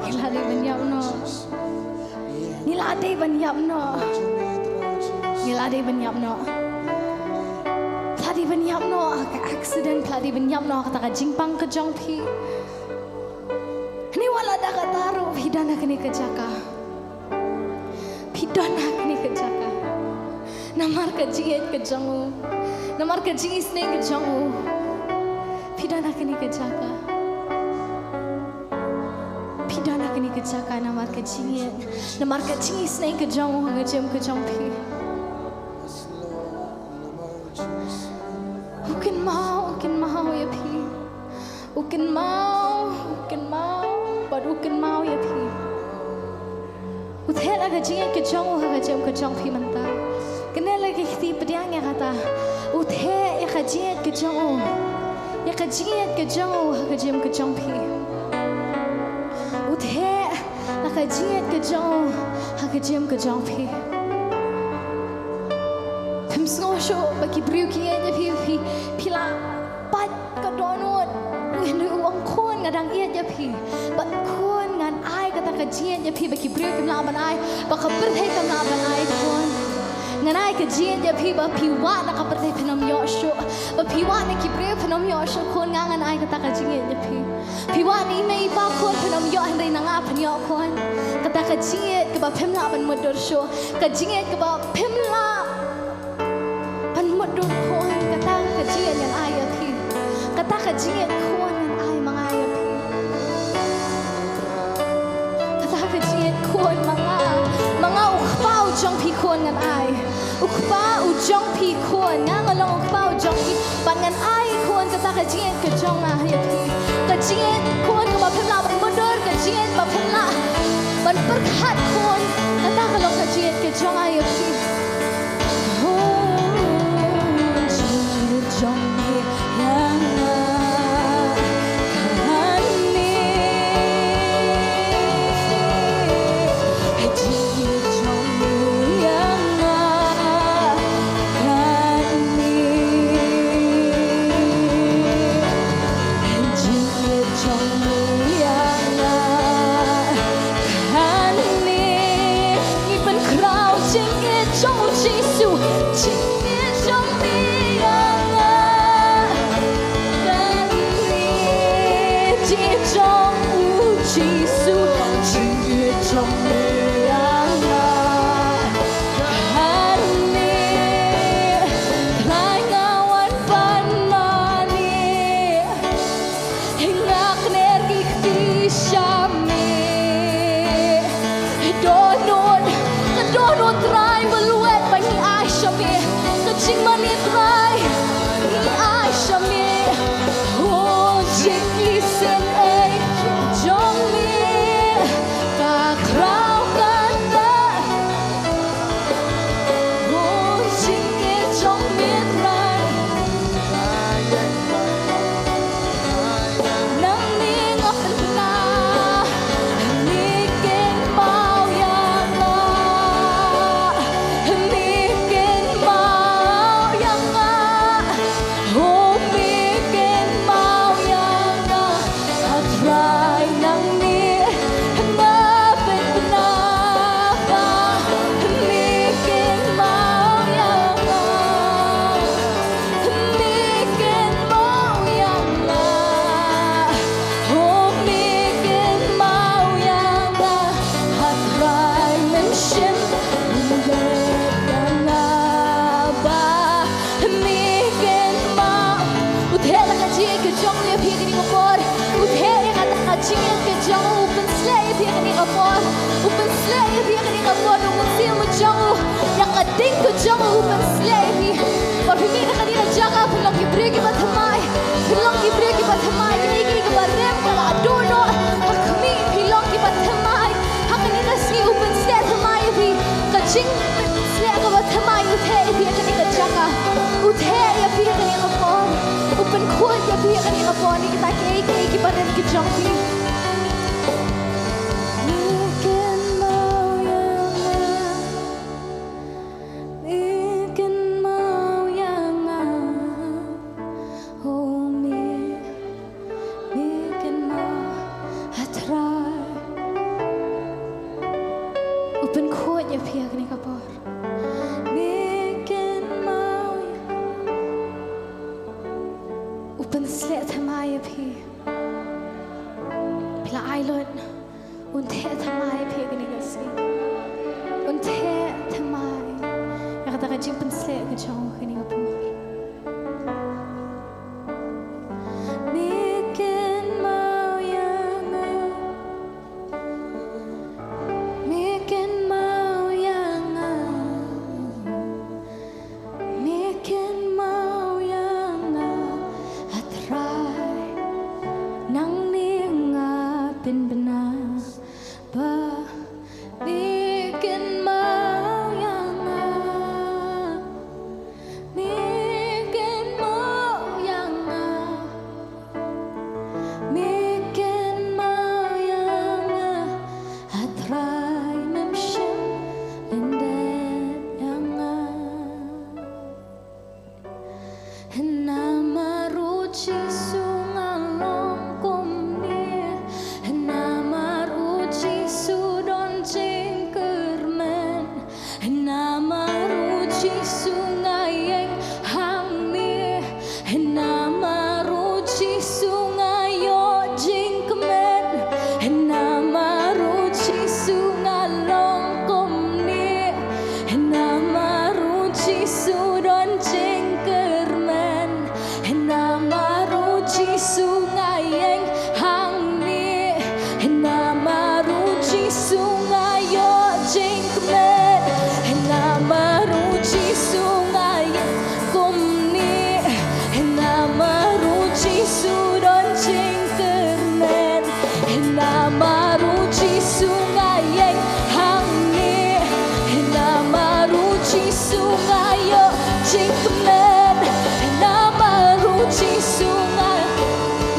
Ngi la dei ban ïap noh. Ngi la dei ban ïap noh. Ngi la dei ban ïap noh. Phi la dei ban ïap noh ha ka accident, phi la dei ban ïap noh ha kata ka jingpang ka jong phi. Hynrei wat la da kata ruh phi don ha kane ka jaka. Phi don ha kane ka jaka. Namar ka jingïeit ka jong u. Namar ka jingisynei ka jong u. Phi don ha kane ka jaka. Phi don ha kane ka jaka namar ka jingïeit. Namar ka jingisynei ka jong u ha ka jingim ka jong phi. U kynmaw, u kynmaw ïa phi. U kynmaw, u kynmaw, bad u kynmaw ïa phi. U theh la ka jingïeit ka jong u ha ka jingim ka jong phi mynta. Kane la ka kti pdiang ïa kata. U theh ïa ka jingïeit ka jong u. Ïa ka jingïeit ka jong u ha ka jingim ka jong phi. U theh la ka jingïeit ka jong u ha ka jingim ka jong phi. Phim sngew shuh ba ki briew ki ïeit ïa phi, phi, phi la pait ka dohnud. Hynrei u ong khun nga dang ïeit ïa phi. Bad khun ngan ai kata ka jingïeit ïa phi ba ki briew kim lah ban ai. Ba ka pyrthei kam lah ban ai khun. Ngan ai ka jingïeit ïa phi ba phi wad na ka pyrthei phin ym ïoh shuh. Ba phi wad na ki briew phin ym ïoh shuh khun nga ngan ai kata ka jingïeit ïa phi. Phi wad na i mei i pa khun phin ym ïoh hynrei na nga phin ïoh khun. Kata ka jingïeit kaba phim lah ban mutdur shuh. Ka jingïeit kaba phim lah ban mutdur khun, kata ka jingïeit ngan ai ïa phi. Kata ka jingïeit khun ngan ai ma nga ïa phi. Kata ka jingïeit khun ma nga, ma nga u kpa u jong phi khun ngan ai. U kpa u jong phi khun, nga nga long u kpa u jong phi. Bad ngan ai khun kata ka jingïeit ka jong nga ïa phi. Ka jingïeit khun kaba phim lah ban mutdur, ka jingïeit ba phim lah ban pyrkhat khun. Kata ka long ka jingïeit ka jong nga ïa phi. Jingïeit jong u ïa nga kane. Ngi pynkhraw jingïeit jong u Jisu. Jingïeit jong me ïa nga kane. Jingïeit jong u Jisu. Jingïeit jong me ïa nga kane. Trai nga wan ban mane. Nga kner ki kti sha me. Dohnud, ka dohnud Trai ba lwet ba ngi ai sha me. Ka jingmane Trai ngi ai sha me. O jingïaseng ei jong me. Ka khraw kata. O jingïeit jong me Trai. Nangne nga pynbna, me kynmaw ïa nga, me kynmaw ïa nga, oh me kynmaw ïa nga, ah Trai nangne nga pynbna ba me kynmaw ïa nga. Me kynmaw ïa nga, oh me kynmaw ïa nga, ha Trai men shim ïa nga ba me kynmaw. U theh la ka jingïeit ka jong u ïa phi kane ka por. U theh ïa kata ka jingïeit ka jong u, u pynsleh ïa phi kane ka por. U pynsleh ïa phi kane ka por, u mynsiem u jong u. Ïa ka ding ka jong u, u pynsleh ïa phi. Ba phi mih na kane ka jaka phin long ki briew kiba thymmai. Phin long ki briew kiba thymmai. Kine kiba rem ka la duh noh. Ha khmih phi long kiba thymmai. Ha kane ka sngi u pynsleh thymmai ïa phi. Ka jingpynsleh kaba thymmai u theh ïa phi ha kane ka jaka. U theh ïa phi ha kane ka por. U pynkhuid ïa phi ha kane ka por. Ïa kita kiei kiei kiba rem ki jong phi. Me kynmaw ïa nga. Me kynmaw ïa nga. Pynkhuid ïa phi ha kane ka por. Me kynmaw ïa nga. U pynsleh thymmai ïa phi. Phi la ai lut. Un theh thymmai ïa phi ha kane ka sngi. Un theh thymmai ïa kata ka jingpynsleh ka jong u ha kane ka por. Me kynmaw ïa nga. Me kynmaw ïa nga. Me kynmaw ïa nga, A Trai. Nangne nga pynbna ba me kynmaw ïa nga. Me kynmaw ïa nga. Me kynmaw ïa nga, A Trai, mem shym lyndet ïa nga. Namar u Jisu nga long kumne. Namar u Jisu don jingkyrmen. Namar u Jisu nga ïeng hangne. Namar u Jisu nga ïoh jingkmen. Namar u Jisu nga long kumne. Namar u Jisu don jingkyrmen. Namar u Jisu nga ïeng hangne. Namar u Jisu nga ïoh jingkmen. Namar u Jisu nga ïeng kumne. Namar u Jisu don jingkyrmen. Namar u Jisu nga ïeng hangne. Namar u Jisu nga ïoh jingkmen. Namar u Jisu nga,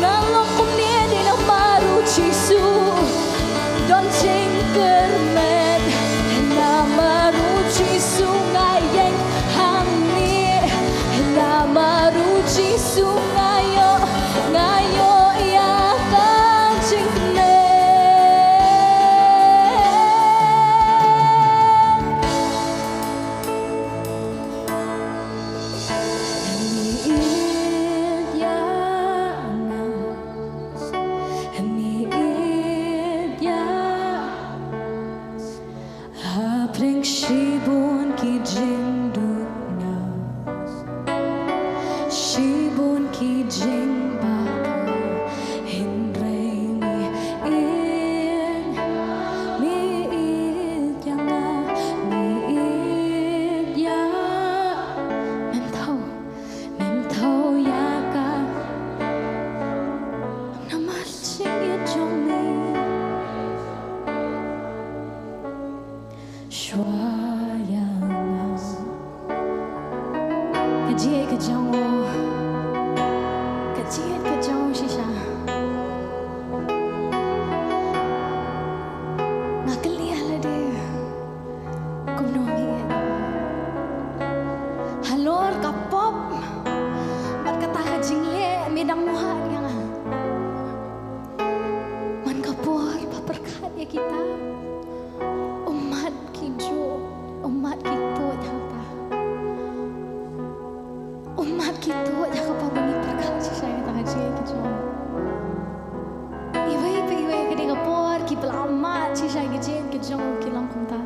nga long kumne dei namar u Jisu don jingkyrmen. Namar u Jisu nga ïeng hangne. Namar u Jisu nga ïoh, nga ïoh ïa ka jingkmen. Me ïeit ïa nga, me ïeit ïa nga. Hapdeng shibun ki jingduna, shibun ki jingbakla, hynrei me ïeit, me ïeit ïa nga, me ïeit ïa nga. Mem thaw, mem thaw ïa ka. Namar jingïeit jong me. Shuwa ïa nga. Ka jingïeit ka jong u. Ka jingïeit ka jong u shisha. Nga kylli ha lade. Kumno me ïeit. Halor ka pop. Bad kata ka jingleh me dang wad ïa nga. Man ka por ba pyrkhat ïa kita. Ummat ki juh, ummat ki tuid hangta. Ummat ki tuid ha ka por ba ngi pyrkhat shisha ïa kata ka jingïeit ka jong u. Iwei pa iwei ka dei ka por kiba la ummat shisha ïa ka jingïeit ka jong u ki long kumta.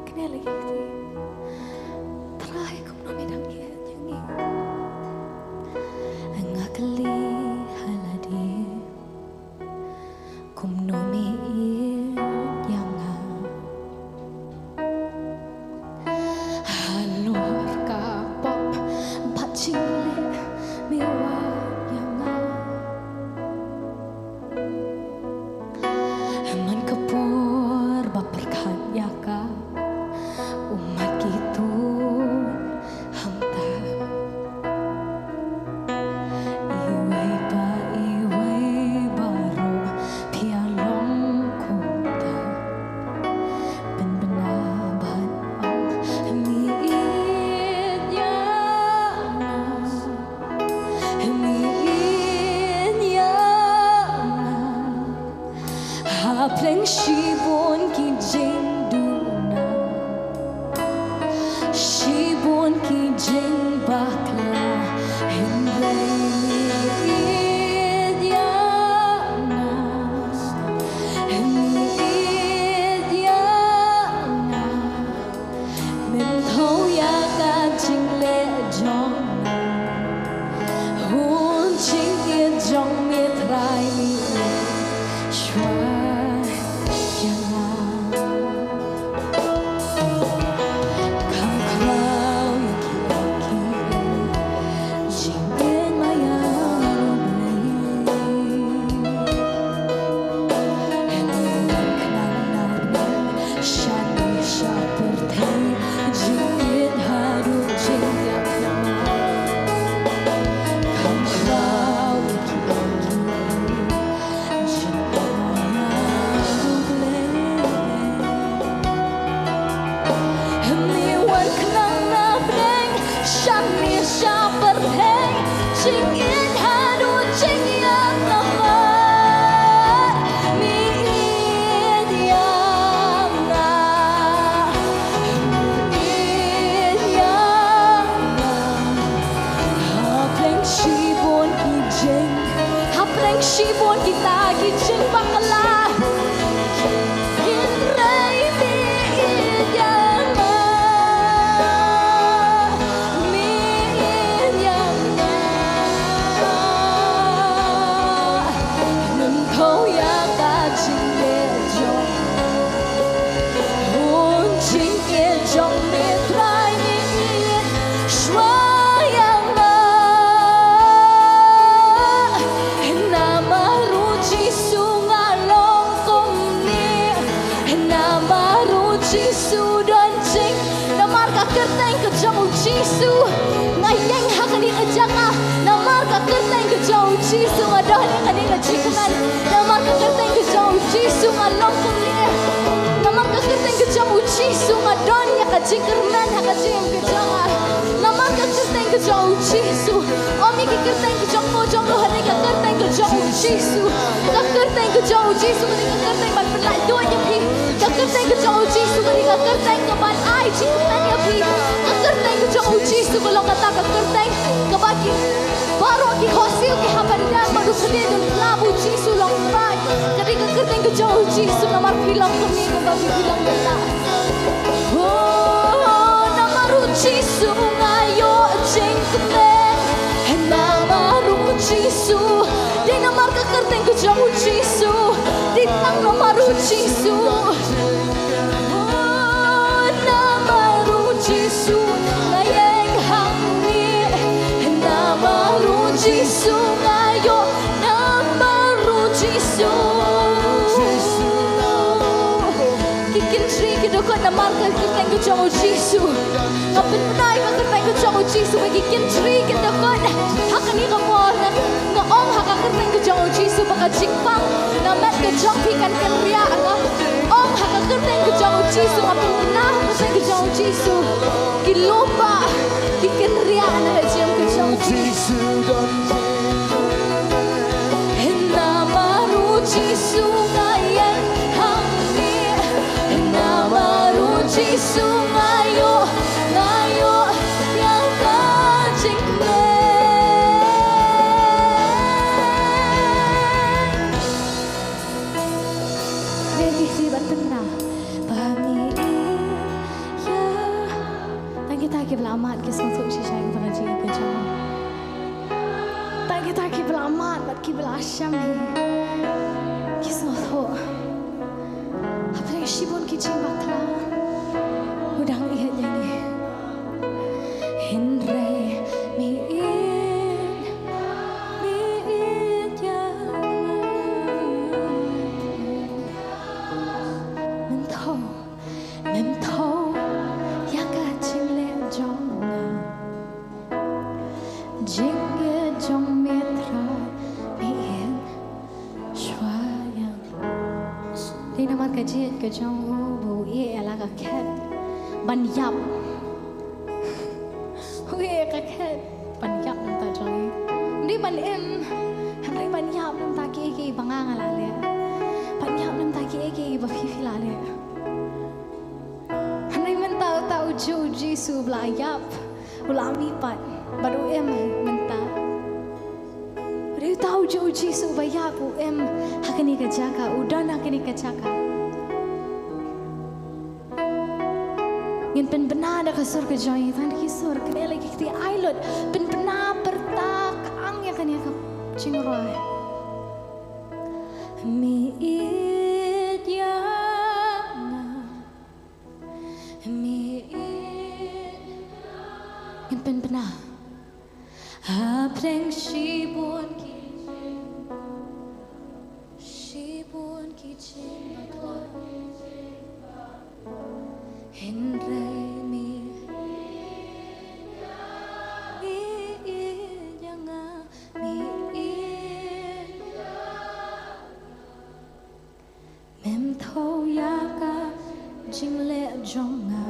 Kane la ki kti. Trai kumno me dang ïeit ïa ngi. Nga kylli ha lade. Kumno me ïeit ïa nga. Halor ka pop bad jingleh me wad ïa nga. Shibun ki jingduna, shibun ki jingbakla, hynrei me ïeit ïa nga, me ïeit ïa nga. Mynta ïa ka jingleh jong nga, hun jingïeit jong me Trai, me ïeit shuwa ïa nga. Kham khraw ïa ki, ïa ki jingïeit ma ïa u Blei. Shane sha pyrthei, jingïeit haduh jingïeit namar me ïeit ïa nga, me ïeit ïa nga. Hapdeng shibun ki jing, hapdeng shibun kita ki jingbakla, hynrei me ïeit ïa nga, me ïeit ïa nga. Ngam thaw ïa ka jingleh jong, hun jingïeit jong me Trai, me ïeit shuwa ïa nga. Namar u Jisu nga long kumne. Namar u Jisu don jing, namar ka kyrteng ka jong u Jisu nga ïeng ha kane ka jaka. Namar ka kyrteng ka jong u Jisu nga don ïa kane ka jingkyrmen. Namar ka kyrteng ka jong u Jisu nga long kumne. Namar ka kyrteng ka jong u Jisu nga don ïa ka jingkyrmen ha ka jingim ka jong nga. Namar ka kyrteng ka jong u Jisu. Ym ïa ki kyrteng ki jong mo jong no, hynrei ka kyrteng ka jong u Jisu. Ka kyrteng ka jong u Jisu ka dei ka kyrteng ban pynlait duh ïa phi. Ka kyrteng ka jong u Jisu ka dei ka kyrteng kaban ai jingkmen ïa phi. Ka kyrteng ka jong u Jisu ka long kata ka kyrteng kaba ki baroh ki hosiew ki hap ban ïeng bad u khlieh don khlem u Jisu long paid. Ka dei ka kyrteng ka jong u Jisu namar phi long kumne kumba phi long kata. Oh, namar u Jisu nga ïoh jingkmen. Namar u Jisu. Dei namar ka kyrteng ka jong u Jisu. Dei tang namar u Jisu. Oh, namar u Jisu nga ïeng hangne. Namar u Jisu nga ïoh. Namar u Jisu. Ki kynthri ki dkhot namar ka kyrteng ka jong u Jisu. Nga pynbna ïa ka kyrteng ka jong u Jisu ba ki kynthri ki dkhot ha kane ka por nga, nga ong ha ka kyrteng ka jong u Jisu ba ka jingpang na met ka jong phi kan kynriah. Nga ong ha ka kyrteng ka jong u Jisu, nga pynbna ha ka kyrteng ka jong u Jisu. Ki lypa ki kynriah na ka jingim ka jong phi. Namar u Jisu nga ïeng hangne. Namar u Jisu nga ïoh, nga ïoh ïa ka jingkmen. Dei ki shi ban pynbna ba me ïeit ïa. Tang kita kiba la mad ki sngewthuh shisha ïa ka jingkyrkhu. Tang kita kiba la mad bad kiba la shem hi ki sngewthuh. Hapdeng shibun ki jingbakla u dang ïeit ïa ngi. Hynrei me ïeit, me ïeit ïa nga. Mem thaw, mem thaw ïa ka jingleh jong nga. Jingïeit jong me Trai, me ïeit shuwa ïa nga. Dei namar ka jingïeit ka jong u ba u ïeh ïa la ka khet ban ïap. U ïeh ïa ka khet ban ïap na ka bynta jong ngi. Ym dei ban im, hynrei ban ïap na ka bynta kiei kiei ba nga nga la leh. Ban ïap na ka bynta kiei kiei Jisu u la ïap, u la mih pat, bad u im mynta. Riewtaw jong u Jisu uba ïap u im ha kane ka jaka, u don ha kane ka jaka. Ngin pynbna da ka sur ka jong ngi, tang da ki sur, kane la ki kti ai lut, pynbna pyrta ka ang ïa kane ka jingrwai. Me ïeit ïa nga. Me ïeit. Ngin pynbna. Hapdeng shibun ki jing, shibun ki jing, hynrei me ïeit ïa nga, me ïeit. Mem thaw ïa ka jingleh jong nga,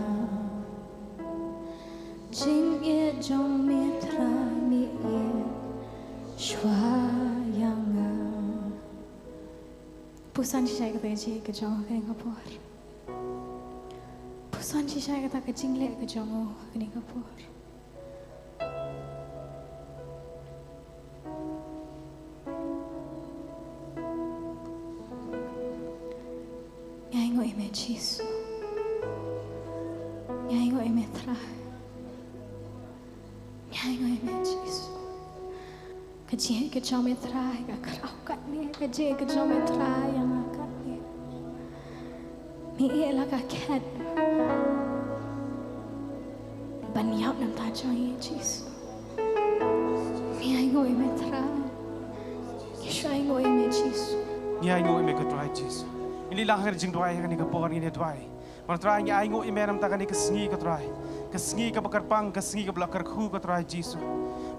jingïeit jong me Trai me ïeit shuwa ïa nga. Puson shisha ïa kata ka jingïeit ka jong u ha kane ka por. Puson shisha ïa kata ka jingleh ka jong u ha kane ka por. Ngi ainguh ïa me Jisu. Ngi ainguh ïa me Trai. Ngi ainguh ïa me Jisu. Ka jingïeit ka jong me Trai ka khraw katne, ka jingïeit ka jong me Trai ïa nga katne. Me ïeit la ka khet ban ïap na ka bynta jong ngi Jisu. Ngi ainguh ïa me Trai. Ngi shu ainguh ïa me Jisu. Ngi ainguh ïa me ko Trai Jisu. Ngi ïalang ha ka jingduwai ha kane ka por, ngin ïa duwai. Bad Trai ngi ainguh ïa me namar kane ka sngi ko Trai. Ka sngi kaba kyrpang, ka sngi kaba la kyrkhu ko Trai Jisu.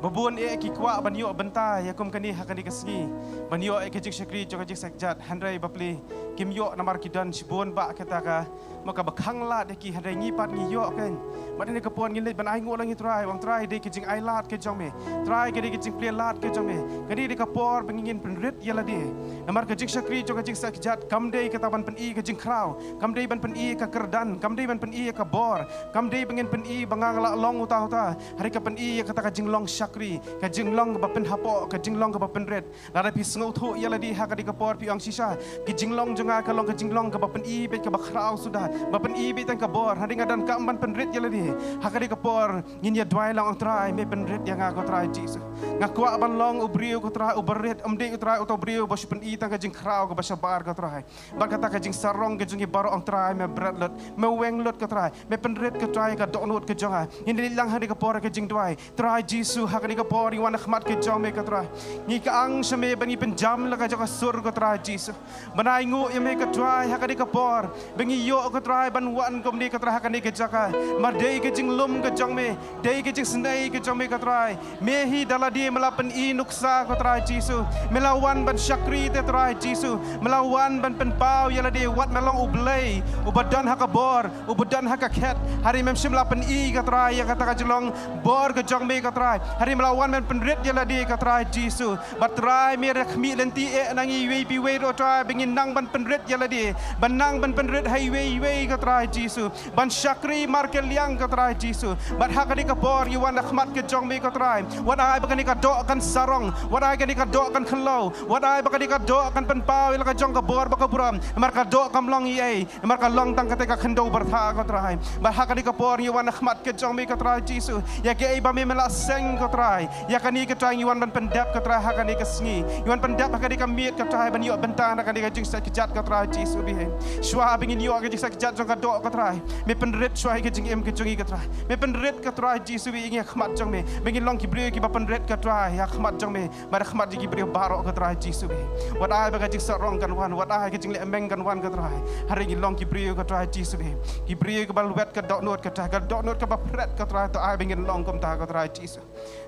Ba bun eh ki kwah ban ïoh bynta ïa kum kane ha kane ka sngi. Ban ïoh eh ka jingshakri jong ka jingshakjat, hynrei bapli kim ïoh namar ki don shibun bah kata ka, ma kaba khanglad ïa ki, hynrei ngi pat ngi ïoh kein. Bad ha kane ka por ngin leit ban ainguh lang ïa Trai, ong Trai dei ka jingailad ka jong me. Trai ka dei ka jingplie lad ka jong me. Ka dei ka por ba ngin pynrit ïa lade. Namar ka jingshakri jong ka jingshakjat kam dei kata ban pyni ka jingkhraw, kam dei ban pyni ka kyrdan, kam dei ban pyni ka bor, kam dei ba ngin pyni ba nga nga la long uta uta. Hynrei ka pyni ïa kata ka jinglong shakri, ka jinglong kaba pynhapoh, ka jinglong kaba pynrit. Lada phi sngewthuh ïa lade ha kane ka por phi ong shisha, ka jinglong jong nga ka long ka jinglong kaba pyni beit kaba khraw suda, ba pyni beit tang ka bor, hynrei nga donkam ban pynrit ïa lade. Ha kane ka por ngin ïa duwai lang, ong Trai me pynrit ïa nga ko Trai Jisu. Nga kwah ban long u briew ko Trai uba rit, ym dei ko Trai uta u briew ba shu pyni tang ka jingkhraw kaba shabar ko Trai. Bad kata ka jingsarong ka jong ngi baroh, ong Trai me bret lut, me weng lut ko Trai. Me pynrit ko Trai ka dohnud ka jong nga. Ngin ïa leit lang ha kane ka por ka jingduwai. Trai Jisu ha kane ka por ngi wan ha khmat ka jong me ko Trai. Ngi kyang sha me ba ngi pynjam la ka jong ka sur ko Trai Jisu. Ban ainguh ïa me ko Trai ha kane ka por. Ba ngi ïoh ko Trai ban wan kumne ko Trai ha kane ka jaka. Namar dei ka jinglum ka jong me. Dei ka jingsnei ka jong me ko Trai. Me hi da lade me la pyni nuksa ko Trai Jisu. Me la wan ban shakri te Trai Jisu. Me la wan ban pynpaw ïa lade wat me long u Blei uba don ha ka bor, uba don ha ka khet. Hynrei mem shym la pyni ko Trai ïa kata ka jinglong bor ka jong me ko Trai. Hynrei me la wan ban pynrit ïa lade ko Trai Jisu. Bad Trai me rkhmih lynti eh na ngi iwei pa iwei ruh Trai ba ngin nang ban pynrit ïa lade. Ban nang ban pynrit ha iwei iwei ko Trai Jisu. Ban shakri markylliang ko Trai Jisu. Bad ha kane ka por ngi wan ha khmat ka jong me ko Trai. Wat ai ba kane ka doh kan sarong. Wat ai kane ka doh kan khyndew. Wat ai ba kane ka doh kan pynpaw ïa la ka jong ka bor bad ka burom. Namar ka doh kam long ei ei. Namar ka long tang kata ka khyndew byrtha ko Trai. Bad ha kane ka por ngi wan ha khmat ka jong me ko Trai Jisu. Ïa kaei ba me me la seng ko Trai. Ïa kane ko Trai ngi wan ban pyndep ko Trai ha kane ka sngi. Ngi wan pyndep ha kane ka miet ko Trai ban ïoh bynta na kane ka jingshakjat ko Trai Jisu bad. Shuwa ba ngin ïoh ka jingshakjat jong ka doh ko Trai. Me pynrit shuwa ïa ka jingim ka jong ngi ko Trai. Me pynrit ko Trai Jisu bad ïa ngi ha khmat jong me. Ba ngin long ki briew kiba pynrit ko Trai ha khmat jong me. Bad ha khmat jong ki briew baroh ko Trai Jisu bad. Wat ai ba ka jingsarong kan wan, wat ai ka jinglehmeng kan wan ko Trai. Hynrei ngin long ki briew ko Trai Jisu bad. Ki briew kiba lwet ka dohnud ko Trai, ka dohnud kaba pret ko Trai, to ai ba ngin long kumta ko Trai Jisu.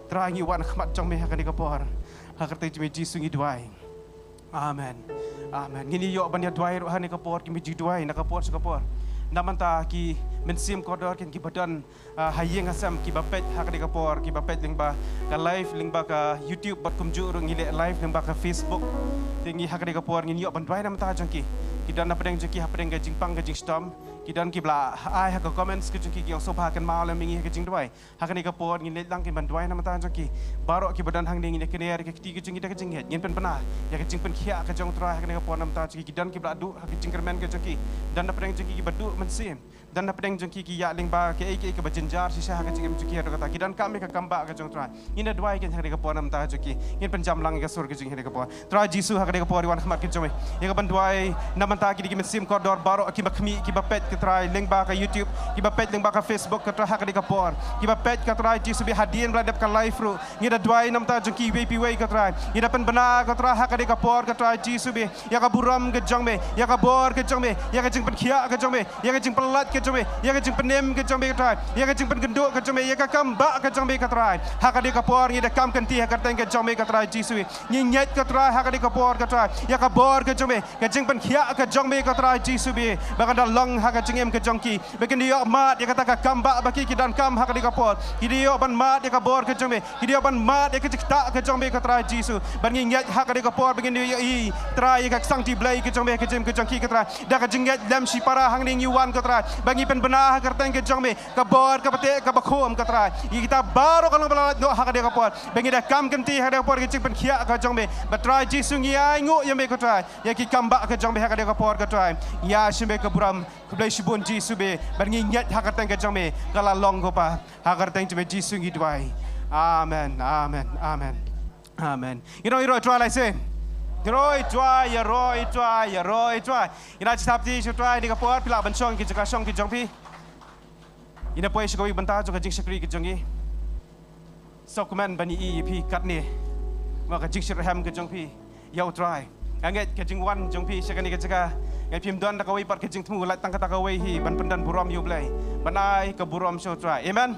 Trai ngi wan ha khmat jong me ha kane ka por. Ha ka kyrteng jong me Jisu ngi duwai. Amen. Amen. Ngin ïoh ban ïa duwai ruh ha kane ka por, ki me ju duwai na ka por sha ka por. Na bynta ki mynsiem kordor kin kiba don, ah, ha ïing ha sem kiba peit ha kane ka por, kiba peit lyngba ka live, lyngba ka YouTube bad kumjuh ruh ngi leh live lyngba ka Facebook. Te ngi ha kane ka por ngin ïoh ban duwai na bynta jong ki. Ki don na pdeng jong ki ha pdeng ka jingpang ka jingshitom. Ki don kiba la ai ha ka comments ka jong ki, ki ong sngewbha kynmaw lem ïa ngi ha ka jingduwai. Ha kane ka por ngin leit lang kin ban duwai na ka bynta jong ki baroh kiba don hangne. Ngin ïa kner ïa ka kti ka jong ngi da ka jingngeit. Ngin pynbna ïa ka jingpynkhiah ka jong U Trai ha kane ka por na ka bynta jong ki. Ki don kiba la duh ha ka jingkyrmen ka jong ki. Don na pdeng jong ki kiba duh mynsiem. Don na pdeng jong ki ki ïaid lyngba kaei kaei kaba jynjar shisha ha ka jingim jong ki. Haduh katta ki donkam ïa ka kambah ka jong U Trai. Ngin ïa duwai kein ha kane ka por na ka bynta jong ki. Ngin pynjam lang ïa ka sur ka jong ngi ha kane ka por. Trai Jisu, ha kane ka por ngi wan ha khmat ka jong me ïa ka ban duwai na ka bynta kine ki mynsiem kordor baroh, kiba khmih, kiba peit, ko Trai, lyngba ka YouTube, kiba peit lyngba ka Facebook, ko Trai, ha kane ka por. Kiba peit, ko Trai Jisu, bad hadien ba la dep ka live ruh, ngi da duwai na ka bynta jong ki iwei pa iwei, ko Trai. Ngi da pynbna, ko Trai, ha kane ka por, ko Trai Jisu, bad ïa ka burom ka jong me, ïa ka bor ka jong me, ïa ka jingpynkhiah ka jong me, ïa ka jingpyllait ka jong me, ïa ka jingpynim ka jong me, ko Trai, ïa ka jingpynkynduh ka jong me, ïa ka kambah ka jong me, ko Trai. Ha kane ka por ngi da kam kynti ha ka kyrteng ka jong me, ko Trai Jisu. Ngi ngeit, ko Trai, ha kane ka por, ko Trai, ïa ka bor ka jong me, ka jingpynkhiah ka jong me, ko Trai Jisu, bad ba kan da long ha ka jingim ka jong ki, ba kin ïoh mad ïa kata ka kambah ba ki, ki donkam ha kane ka por. Ki ïoh ban mad ïa ka bor ka jong me, ki ïoh ban mad ïa ka jingktah ka jong me, ko Trai Jisu. Bad ngi ngeit ha kane ka por ba ngin ïoh ïa i, Trai, ïa ka ksangti Blei ka jong me ha ka jingim ka jong ki, ko Trai. Da ka jingngeit lem shipara hangne ngi wan, ko Trai, ba ngi pynbna ha ka kyrteng ka jong me ka bor, ka bteh, ka bakhum, ko Trai. Ïa kita baroh ka long ba la lait noh ha kane ka por, ba ngi da kam kynti ha kane ka por ka jingpynkhiah ka jong me. Bad Trai Jisu, ngi ainguh ïa me, ko Trai, ïa ki kambah ka jong me ha kane ka por, ko Trai. Ïa sha me ka burom, khublei shibun Jisu, bad ngi ngeit ha ka kyrteng ka jong me ka la long, ko Pa. Ha ka kyrteng jong me Jisu ngi duwai. Amen, amen, amen. Amen. Ïaroh, ïaroh Trai lai sien. Ïaroh Trai, ïaroh Trai, ïaroh Trai. Ïa na, sngap kti sha Trai ha kane ka por. Phi lah ban shong ki jaka shong ki jong phi. Ngin ïa poi sha kawei ka bynta jong ka jingshakri ka jong ngi. Sngewkmen ban ïohi ïa phi katne, namar ka jingshitrhem ka jong phi ïa U Trai. Nga ngeit ka jingwan jong phi sha kane ka jaka, nga ngeit phim don da kawei pat ka jingthmu, lait tang kata kawei hi, ban pyndon burom ïa U Blei, ban ai ka burom sha U Trai. Amen.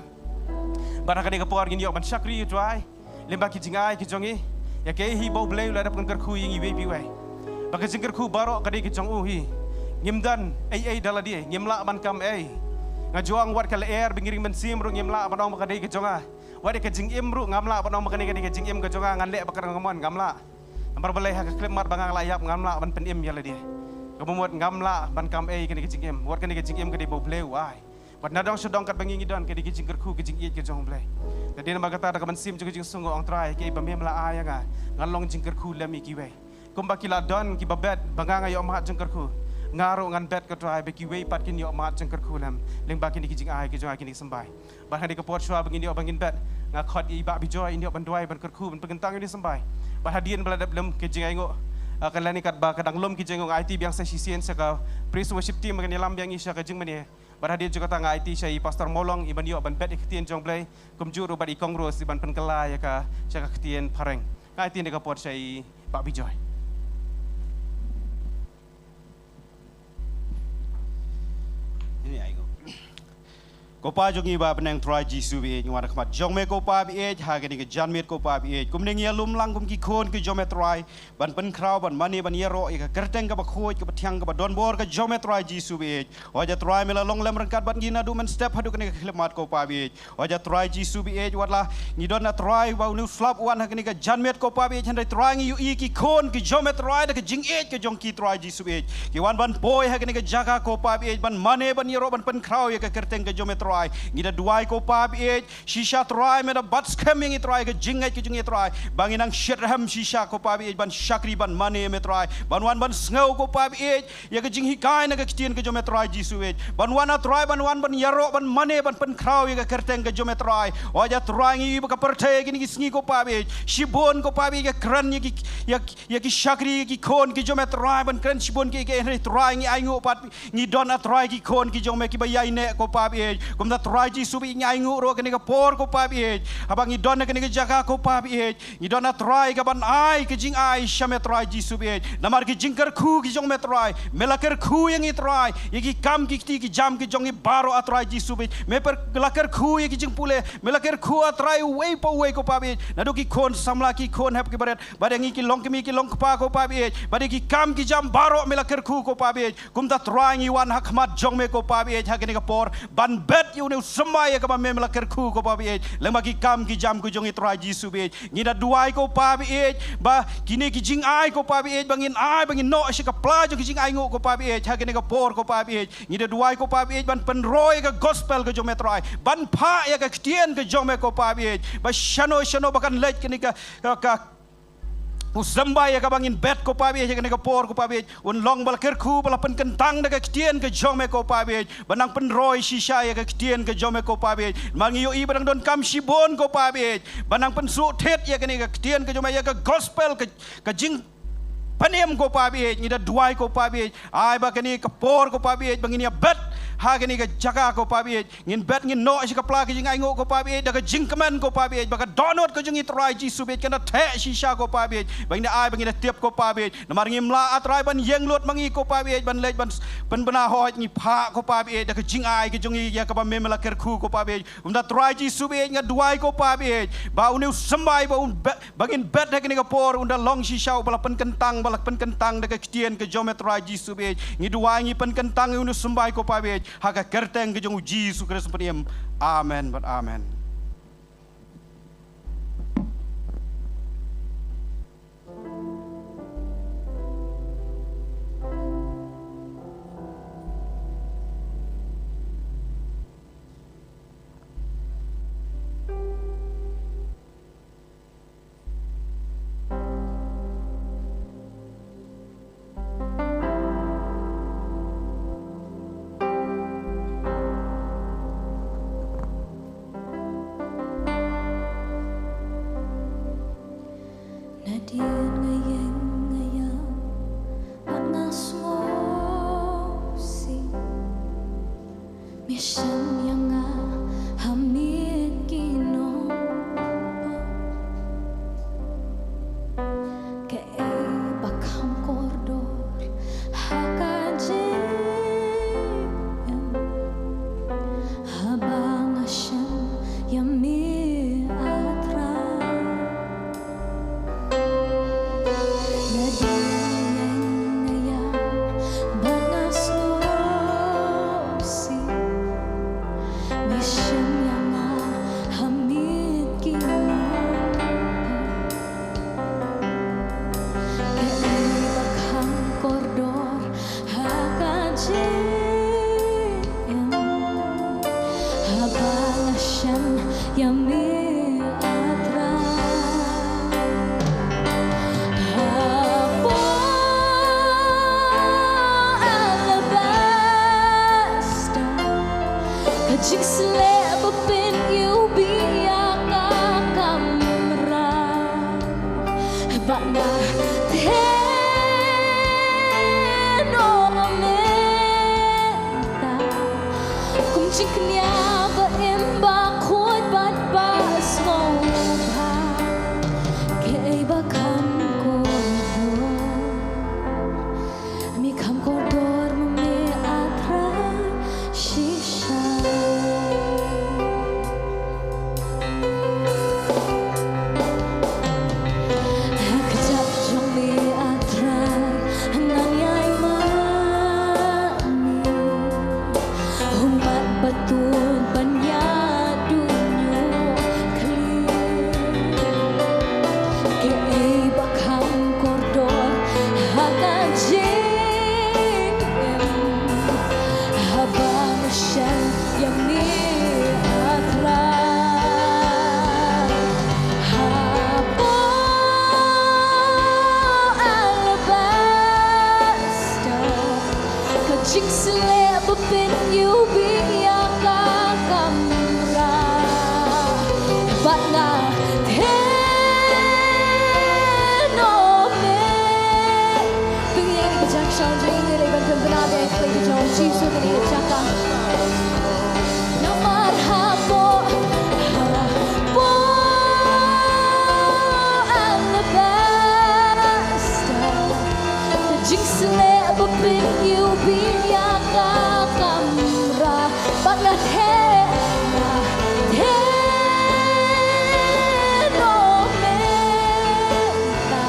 Bad ha kane ka por ngin ïoh ban shakri ïa U Trai lyngba ki jingai ki jong ngi, ïa kaei hi ba U Blei u la dep ban kyrkhu ïa ngi iwei pa iwei. Ba ka jingkyrkhu baroh ka dei ka jong U hi. Ngim don ei ei da lade, ngim lah ban kam ei. Nga ju ong, wat ka lyer ba ngi ring mynsiem ruh ngim lah ban ong ba ka dei ka jong nga. Wat ïa ka jingim ruh ngam lah ban ong ba kane ka dei ka jingim ka jong nga, ngan leh ba kyrpang ka mon, ngam lah. Namar balei? Ha ka khyllipmat ba nga la ïap ngam lah ban pynim ïa lade. Kaba mut ngam lah ban kam ei kane ka jingim. Wat kane ka jingim ka dei ba U Blei u ai. Bad nadong shadong katba ngi ngi don, ka dei ka jingkyrkhu, ka jingïeit ka jong U Blei. Te dei namar kata, da ka mynsiem jong ka jingsngew, nga ong, Trai, kaei ba me me la ai ïa nga, ngan long jingkyrkhu lem ïa kiwei. Kumba ki la don kiba bet ba nga nga ïoh mad jingkyrkhu, nga ruh ngan bet, ko Trai, ba kiwei pat kin ïoh mad jingkyrkhu lem lyngba kine ki jingai ki jong nga, kine ki symbai. Bad ha kane ka por, shuwa ba ngin ïoh ba ngin bet, nga khot ïa i Bah Bijoy, in ïoh ban duwai, ban kyrkhu, ban pynkyntang ïa kine ki symbai. Bad hadien ba la dep lum ka jingainguh, ah, ka lane katba ka dang lum ka jingainguh, nga aiti biang sa shisien sha ka praise worship team ba kin ïalam biang ïa ngi sha ka jingmane. Bad hadien jong kata nga aiti sha i Pastor Mawlong, i ban ïoh ban bet ïa ka ktien jong U Blei, kumjuh ruh bad i Kong Rose, i ban pynkylla ïa ka sha ka ktien phareng. Nga aiti na ka por sha i Bah Bijoy. Ini ai ko. Ko Pa jong ngi ba ha bneng, Trai Jisu baieit, ngi wan ha khmat jong me, ko Pa baieit, ha kane ka janmiet, ko Pa baieit. Kumne ngi ïalum lang kum ki khun ki jong me, Trai, ban pynkhraw, ban mane, ban ïaroh ïa ka kyrteng kaba khuid, kaba thiang, kaba donbor ka jong me, Trai Jisu baieit. Hooid, Trai, me la long lem ryngkat bad ngi naduh mynstep haduh kane ka khyllipmat, ko Pa baieit. Hooid, Trai Jisu baieit, wat la ngi don, Trai, ba une u slap u wan ha kane ka janmiet, ko Pa baieit, hynrei, Trai, ngi ïohi ki khun ki jong me, Trai, da ka jingïeit ka jong ki, Trai Jisu baieit, ki wan ban poi ha kane ka jaka, ko Pa baieit, ban mane, ban ïaroh, ban pynkhraw ïa ka kyrteng ka jong me, Trai. Ngi da duwai, ko Pa baieit, shisha, Trai, me da bat skhem ïa ngi, Trai, ka jingngeit ka jong ngi, Trai, ba ngin nang shitrhem shisha, ko Pa baieit, ban shakri, ban mane ïa me, Trai, ban wan ban sngew, ko Pa baieit, ïa ka jinghikai na ka ktien ka jong me, Trai Jisu baieit, ban wan, Trai, ban wan ban ïaroh, ban mane, ban pynkhraw ïa ka kyrteng ka jong me, Trai. Hooid, Trai, ngi ïohi ba ka pyrthei kine ki sngi, ko Pa baieit, shibun, ko Pa baieit, ka kren ïa ki, ïa, ïa ki shakri, ïa ki khun ki jong me, Trai, ban kren shibun ki, ki, hynrei, Trai, ngi ainguh pat ngi don, Trai, ki khun ki jong me kiba ïaineh, ko Pa baieit. Kumta, Trai Jisu baieit, ngi ainguh ruh kane ka por, ko Pa baieit, haba ngi don ha kane ka jaka, ko Pa baieit, ngi don, Trai, ka ban ai ka jingai sha me, Trai Jisu baieit. Namar ki jingkyrkhu ki jong me, Trai, me la kyrkhu ïa ngi, Trai, ïa ki kam ki kti ki jam ki jong ngi baroh, Trai Jisu baieit. Me per-, la kyrkhu ïa ki jingpule, me la kyrkhu, Trai, uwei pa uwei, ko Pa baieit, naduh ki khun samla, ki khun hep, ki barit, bad ïa ngi ki longkmie ki longkpa, ko Pa baieit, bad ïa ki kam ki jam baroh me la kyrkhu, ko Pa baieit. Kumta, Trai, ngi wan ha khmat jong me, ko Pa baieit, ha kane ka por, ban bet ïa une u symbai ïa kaba me me la kyrkhu ko Pa baieit, lyngba ki kam ki jam ka jong i Trai Jisu baieit. Ngi da duwai ko Pa baieit ba kine ki jingai ko Pa baieit ba ngin ai, ba ngin noh sha ka pla jong ki jingainguh ko Pa baieit ha kane ka por ko Pa baieit. Ngi da duwai ko Pa baieit ban pynroi ïa ka gospel ka jong me Trai, ban phah ïa ka ktien ka jong me ko Pa baieit, ba shano shano ba kan leit kane ka, ka, ka u symbai ïa kaba ngin bet ko Pa baieit ha kane ka por ko Pa baieit, un long ba la kyrkhu, ba la pynkyntang da ka ktien ka jong me ko Pa baieit, ba nang pynroi shisha ïa ka ktien ka jong me ko Pa baieit. Namar ngi ïohi ba dang don kam shibun ko Pa baieit ba nang pynsuhthied ïa kane ka ktien ka jong me, ïa ka gospel ka, ka jingpynim ko Pa baieit. Ngi da duwai ko Pa baieit, ai ba kane ka por ko Pa baieit ba ngin ïa bet ha kane ka jaka ko Pa baieit, ngin bet, ngin noh sha ka pla ka jingainguh ko Pa baieit da ka jingkmen ko Pa baieit ba ka dohnud ka jong i Trai Jisu baieit kan da theh shisha ko Pa baieit, ba ngin da ai, ba ngin da tip ko Pa baieit. Namar ngim lah ah Trai ban ïeng lut ma ngi ko Pa baieit ban leit ban pynbna hooid, ngi phah ko Pa baieit da ka jingai ka jong i ïa kaba me me la kyrkhu ko Pa baieit. Kumta Trai Jisu baieit nga duwai ko Pa baieit ba une u symbai ba un be-, ba ngin bet ha kane ka por un da long shisha uba la pynkyntang, ba la pynkyntang da ka ktien ka jong me Trai Jisu baieit. Ngi duwai, ngi pynkyntang ïa une u symbai ko Pa baieit ha ka kyrteng ka jong u Jisu Khrist u pynïap. Amen bad amen. Nadien nga ïeng nga ïam bad nga sngewsih. Me shem ïa nga ha miet ki nongpop. Kaei ba kham kordor ha ka jingim haba nga shem ïa me, ah Trai. Nadien nga ïeng nga ïam bad nga sngewsih. Me shem ïa nga ha miet ki nongpop. Kaei ba kham kordor ha ka jingim haba nga shem ïa me, ah Trai. Hapoh alabaster ka jingsleh ba pynïubih ïa ka kamra. Bad nga theh noh mynta kum jingkñia ba im, ba khuid bad ba sngewbha. Kaei ba kham kordor? Me kham kordor ma me, ah Trai, shisha. Ha ka kjat jong me, ah Trai, ngan ïai mane. Ummat ba tut ban ïaduh ñiuhkhlieh. Kaei ba kham kordor ha ka jingim haba nga shem ïa me, ah Trai. Hapoh alabaster ka jingsleh ba pynïubih ïa ka kamra. Bad nga theh noh mynta. Pynïeng ïa ka jingshang jong ngi, leit ban pynbna ïa ka jong u Jisu kane ka jaka. Namar hapoh, hapoh alabaster ka jingsleh ba pynïubih ïa ka kamra. Bad nga theh, nga theh noh mynta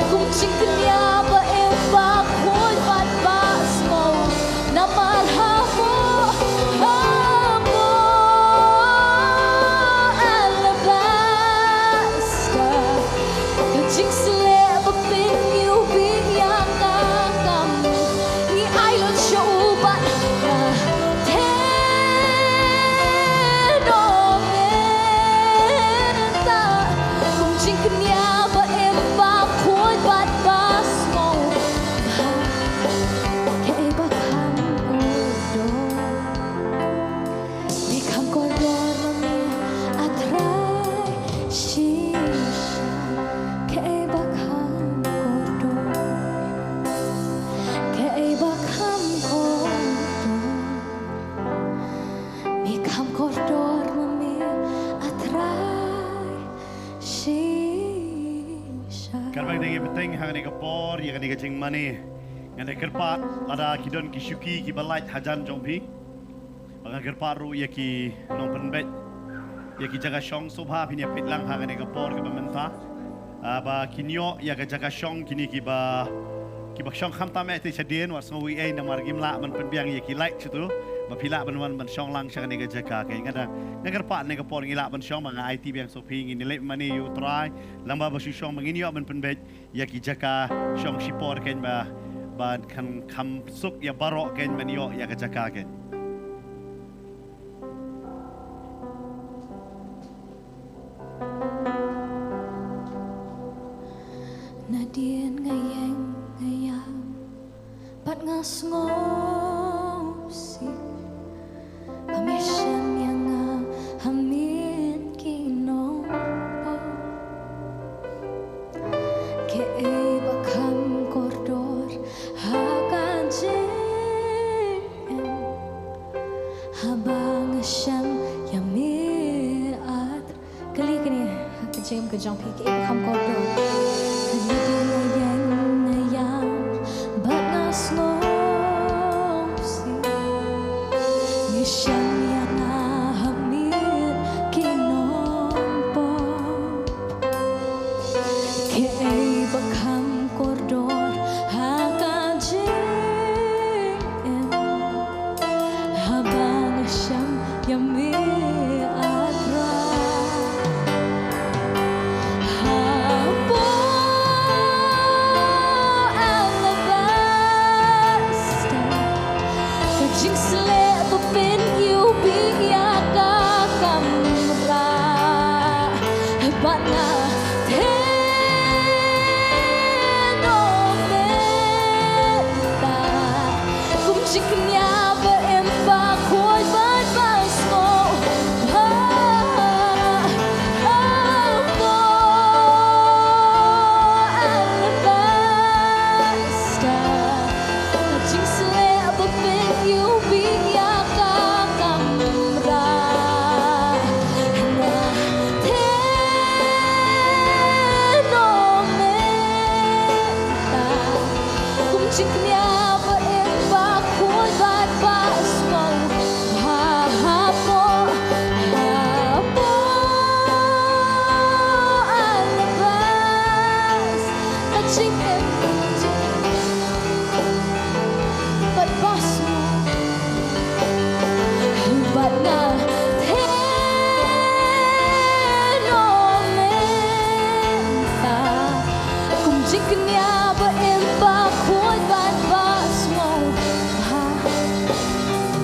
kum jingkñia ba im, ba khuid bad ba sngewbha. Namar hapoh, hapoh Teng ha kane ka por ïa kane ka jingmane. Ngan ïa kyrpad lada ki don ki shuki kiba lait hajan jong phi. Ba ngan kyrpad ruh ïa ki nongpynbeit ïa ki jaka shong, sngewbha phin ïa peit lang ha kane ka por kaba mynta. Ah, ba kin ïoh ïa ka jaka shong kine kiba, kiba shong khamtam eh te shadien, wat sngew ei ei namar ngim lah ban pynbiang ïa ki lait shuh tu. Ba phi lah ban wan ban shong lang sha kane ka jaka. Ngan da, ngan kyrpad ne ka por ngi lah ban shong, ba nga aiti biang sha phi, ngin ïa leit mane ïa U Trai. Lyngba ba shu shong ba ngin ïoh ban pynbeit ïa ki jaka shong shipor kein, ba, ba kan kham suk ïa baroh kein ban ïoh ïa ka jaka kein. Nadien nga ïeng nga ïam bad nga sngewsih ba me shem ïa nga ha miet ki nongpop. Kaei ba kham kordor ha ka jingim haba nga shem ïa me ar. Kali kane ha ka jingim ka jong phi, kaei ba kham kordor. Kane dei nga ïeng nga ïam bad nga sngewsih. Me shem ïa nga ha miet ki nongpop. Kaei ba kham kordor ha ka jingim haba nga shem ïa me, A Trai. Hapoh alabaster ka jingsleh ba pynïohi ïa ka kamra, bad nga theh noh mynta kum jingkñia ba im ba khuid bad ba sngewbha. Hapoh alabaster ka jingsleh ba pynïohi ïa ka kamra, nga theh noh mynta kum jingkñia ba im ba khuid bad ba sngewbha. Hapoh, hapoh alabaster ka jingim bad ba sngewbha. Bad nga theh noh mynta kum jingkñia ba im ba khuid bad ba sngewbha.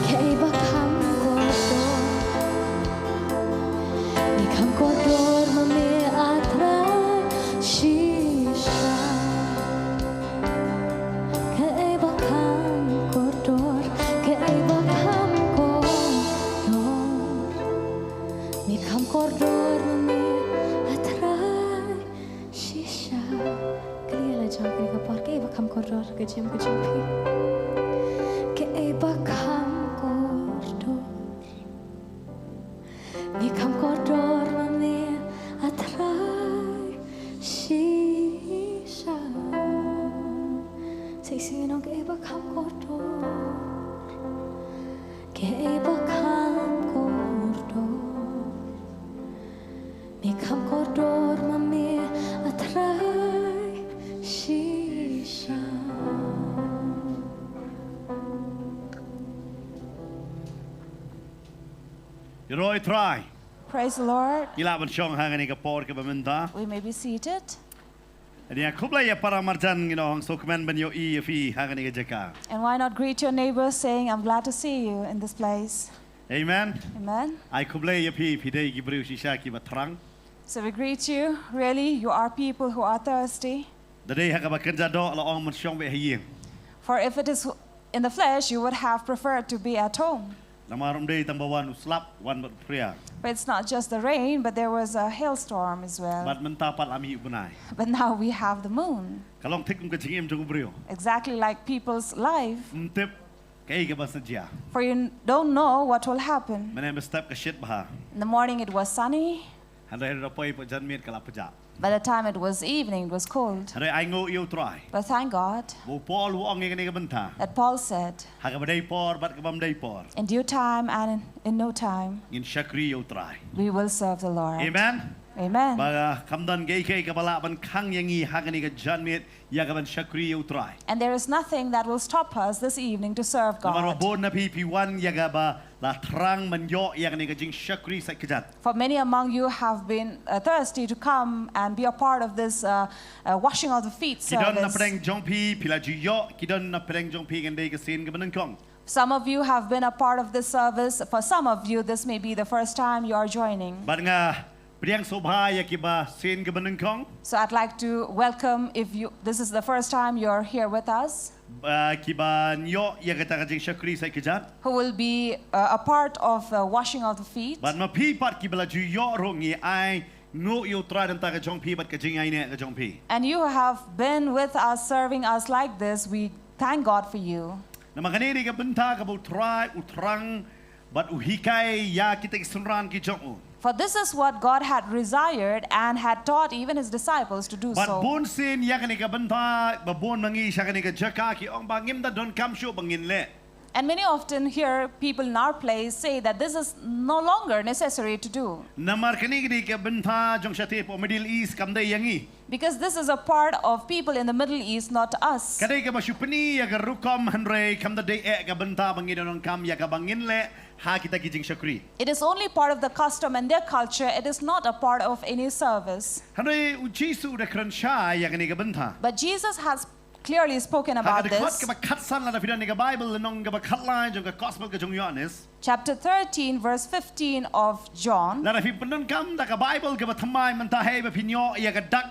Kaei ba kham kordor. Me kham kordor ma me, A Trai, shisha. Kaei ba kham kordor, kaei ba kham kordor. Me kham kordor ma me, A Trai, shisha. Kali ïa la jong kane ka por, kaei ba kham kordor ha ka jingim ka jong phi. Kaei ba kham kordor. Me kham kordor ma me, A Trai, shisha. Sa shisien ong, kaei ba kham kordor. Kaei ba kham kordor. Me kham kordor ma me, A Trai, shisha. Ïaroh ïa U Trai. Praise the Lord. Ngi lah ban shong ha kane ka por kaba mynta. We may be seated. Ïa khublei ïa para marjan, ngi ong, sngewkmen ban ïohi ïa phi ha kane ka jaka. And why not greet your neighbors saying, "I'm glad to see you in this place." Amen. Amen. Ai khublei ïa phi, phi dei ki briew shisha kiba thrang. So we greet you. Really, you are people who are thirsty. Da dei ha kaba kynja doh la ong men shong beit ha ïing. For if it is in the flesh, you would have preferred to be at home. Namar ym dei tang ba wan u slap, wan bad u phria. But it's not just the rain, but there was a hailstorm as well. Bad mynta pat la mih u bnai. But now we have the moon. Ka long thik kum ka jingim jong u briew. Exactly like people's life. Ym tip kaei kaba sa jia. For you don't know what will happen. Mynne mynstep ka shit bha. In the morning it was sunny. Hynrei hynrei da poi pat janmiet ka la pjah. By the time it was evening, it was cold. Hynrei ai nguh ïa U Trai. But thank God Ba u Paul u ong ïa kane ka bynta, that Paul said, ha kaba dei por bad kaba ym dei por, in due time and in, in no time, ngin shakri ïa U Trai. We will serve the Lord. Amen. Amen. Ba kam don kaei kaei kaba lah ban khang ïa ngi ha kane ka janmiet ïa ka ban shakri ïa U Trai. And there is nothing that will stop us this evening to serve God. Namar ba bun na phi phi wan ïa kaba la thrang ban ïoh ïa kane ka jingshakri sait kjat. For many among you have been, uh, thirsty to come and be a part of this, uh, uh, washing of the feet service. Ki don na pdeng jong phi, phi la ju ïoh, ki don na pdeng jong phi, ngan dei ka sien kaba nyngkong. Some of you have been a part of this service. For some of you, this may be the first time you are joining. Bad nga pdiang sngewbha ïa kiba sien kaba nyngkong. So I'd like to welcome, if you, this is the first time you're here with us, ba ki ban ïoh ïa kata ka jingshakri sait kjat, who will be, uh, a part of the washing of the feet. Bad ma phi pat kiba la ju ïoh ruh, ngi ai nguh ïa U Trai na ka bynta ka jong phi bad ka jingïaineh ka jong phi. And you have been with us, serving us like this. We thank God for you. Namar kane ka dei ka bynta kaba U Trai u thrang bad u hikai ïa kita ki synran ki jong u. For this is what God had desired and had taught even his disciples to do so. Bad bun sien ïa kane ka bynta, ba bun ma ngi sha kane ka jaka ki ong ba ngim da donkam shuh ba ngin leh. And many often hear people in our place say that this is no longer necessary to do. Namar kane ka dei ka bynta jong shatei hapoh Middle East, kam dei ïa ngi. Because this is a part of people in the Middle East, not us. Ka dei kaba shu pyni ïa ka rukom, hynrei kam da dei eh ka bynta ba ngi donkam ïa kaba ngin leh ha kita ki jingshakri. It is only part of the custom and their culture. It is not a part of any service. Hynrei U Jisu u da kren shai ïa kane ka bynta. But Jesus has clearly spoken about this. Ha ka dkhot kaba khatsan, lada phi don ïa ka Baibl, lynnong kaba khatlai jong ka Gospel ka jong u Ïoannis. Chapter thirteen, verse fifteen of John. Lada phi pyndonkam da ka Baibl kaba thymmai mynta, haba phin ïoh ïa ka dak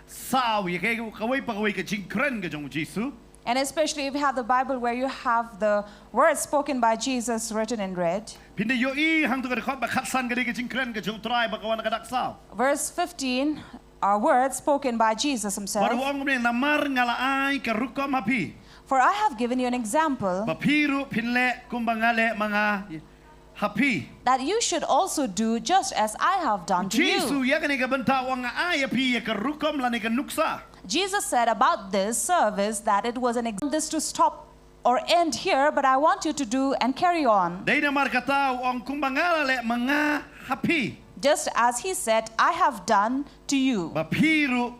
saw ïa ka, kawei pa kawei ka jingkren ka jong u Jisu. And especially if you have the Bible where you have the words spoken by Jesus written in red. Phin da ïohi hangto ka dkhot ba khatsan ka dei ka jingkren ka jong u Trai ba ka wan na ka dak saw. Verse fifteen, are words spoken by Jesus himself. Bad u ong kumne, namar nga la ai ka rukom ha phi. For I have given you an example. Ba phi ruh phin leh kumba nga leh ma nga ha phi. That you should also do just as I have done to you. U Jisu ïa kane ka bynta u ong nga ai ïa phi ïa ka rukom lane ka nuksa. Jesus said about this service that it was an ex-, this to stop or end here, but I want you to do and carry on. Dei namar kata u ong kumba nga la leh ma nga ha phi. Just as he said, I have done to you. Ba phi ruh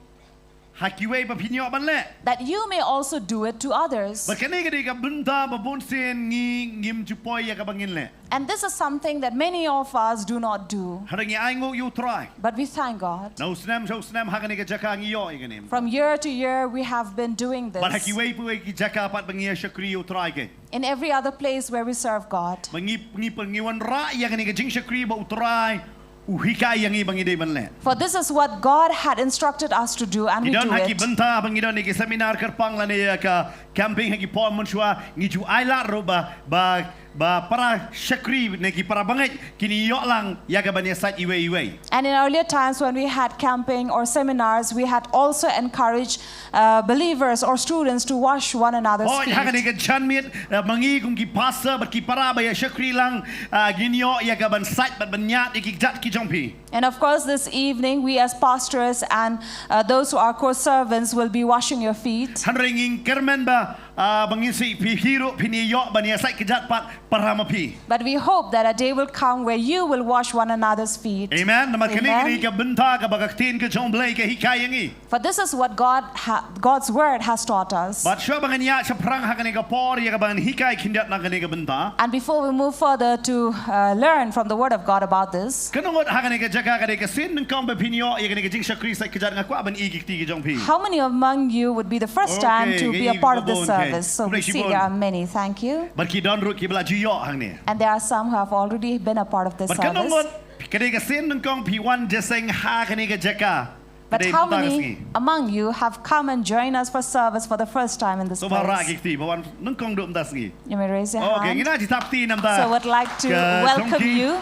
ha kiwei ba phin ïoh ban leh. That you may also do it to others. Bad kane ka dei ka bynta ba bun sien ngi ngim ju poi ïa kaba ngin leh. And this is something that many of us do not do. Hynrei ngi ai nguh ïa u Trai. But we thank God. Na u snem sha u snem ha kane ka jaka ngi ïoh ïa kane. From year to year we have been doing this. Bad ha kiwei pa kiwei ki jaka pat ba ngi ïa shakri ïa u Trai kein. In every other place where we serve God. Ba ngi, ngi, ngi wanrah ïa kane ka jingshakri ba u Trai u hikai ïa ngi ba ngi dei ban leh. For this is what God had instructed us to do, and we do it. Ki don ha ki bynta ba ngi don ïa ki seminar kyrpang lane ïa ka camping ha ki por mynshuwa, ngi ju ailad ruh ba, ba, ba para shakri ne ki para bangeit kin ïoh lang ïa ka ban ïa sait iwei iwei. And in earlier times when we had camping or seminars, we had also encouraged, uh, believers or students to wash one another's feet. Hooid, ha kane ka janmiet, uh, ma ngi kum ki pastor bad ki para ba ïa shakri lang, uh, ngin ïoh ïa ka ban sait bad ban ñiad ïa ki kjat ki jong phi. And of course, this evening, we as pastors and, uh, those who are co-servants will be washing your feet. Hynrei ngi kyrmen ba, uh, ba ngin sih phi, phi ruh phin ïoh ban ïa sait kjat pat para ma phi. But we hope that a day will come where you will wash one another's feet. Amen. Namar kane ka dei ka bynta kaba ka ktien ka jong u Blei ka hikai ïa ngi. For this is what God ha-, God's word has taught us. Bad shuwa ba ngan ïaid shaphrang ha kane ka por ïa ka ban hikai khyndiat na kane ka bynta. And before we move further to, uh, learn from the word of God about this, kano ngut ha kane ka jaka ka dei ka sien nyngkong ba phin ïoh ïa kane ka jingshakri sait kjat, nga kwah ban i ki kti ki jong phi. How many among you would be the first time to be a part of this service? So we see there are many. Thank you. Bad ki don ruh kiba la ju ïoh hangne. And there are some who have already been a part of this service. Bad kano ngut ka dei ka sien nyngkong phi wan jingïaseng ha kane ka jaka? But how many among you have come and joined us for service for the first time in this place? To ba rah ki kti, ba wan nyngkong duh mynta sngi. You may raise your hand. Okay, ngin ïa thap kti namar. So I would like to welcome you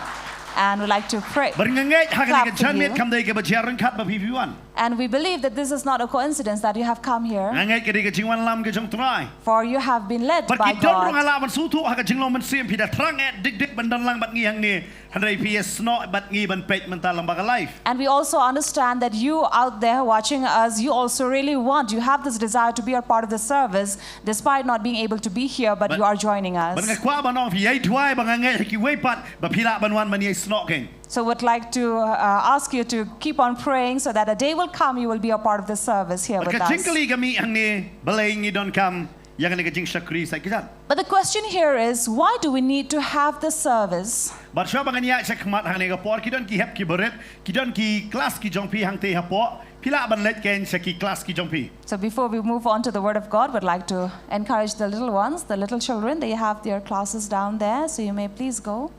and would like to pray, clap for you. Bad nga ngeit ha kane ka janmiet kam dei kaba jia ryngkat ba phi phi wan. And we believe that this is not a coincidence that you have come here. Nga ngeit ka dei ka jingwan lam ka jong u Trai. For you have been led by God. Bad ki don ruh nga lah ban sngewthuh ha ka jinglong mynsiem phi da thrang eh dik dik ban don lang bad ngi hangne. Hynrei phi ïasnoh bad ngi ban peit mynta lyngba ka live. And we also understand that you out there watching us, you also really want, you have this desire to be a part of the service despite not being able to be here, but you are joining us. Bad nga kwah ban ong phi ïai duwai ba nga ngeit ha kiwei pat ba phi lah ban wan ban ïasnoh kein. So would like to uh, ask you to keep on praying so that a day will come you will be a part of the service here with us. Bad ka jingkylli ka mih hangne, balei ngi donkam ïa kane ka jingshakri sait kjat? But the question here is, why do we need to have this service? Bad shuwa ba ngan ïaid shakhmat hangne ka por, ki don ki hep ki barit, ki don ki klas ki jong phi hangtei hapoh, phi lah ban leit kein sha ki klas ki jong phi. So before we move on to the word of God, would like to encourage the little ones, the little children, they have their classes down there, so you may please go.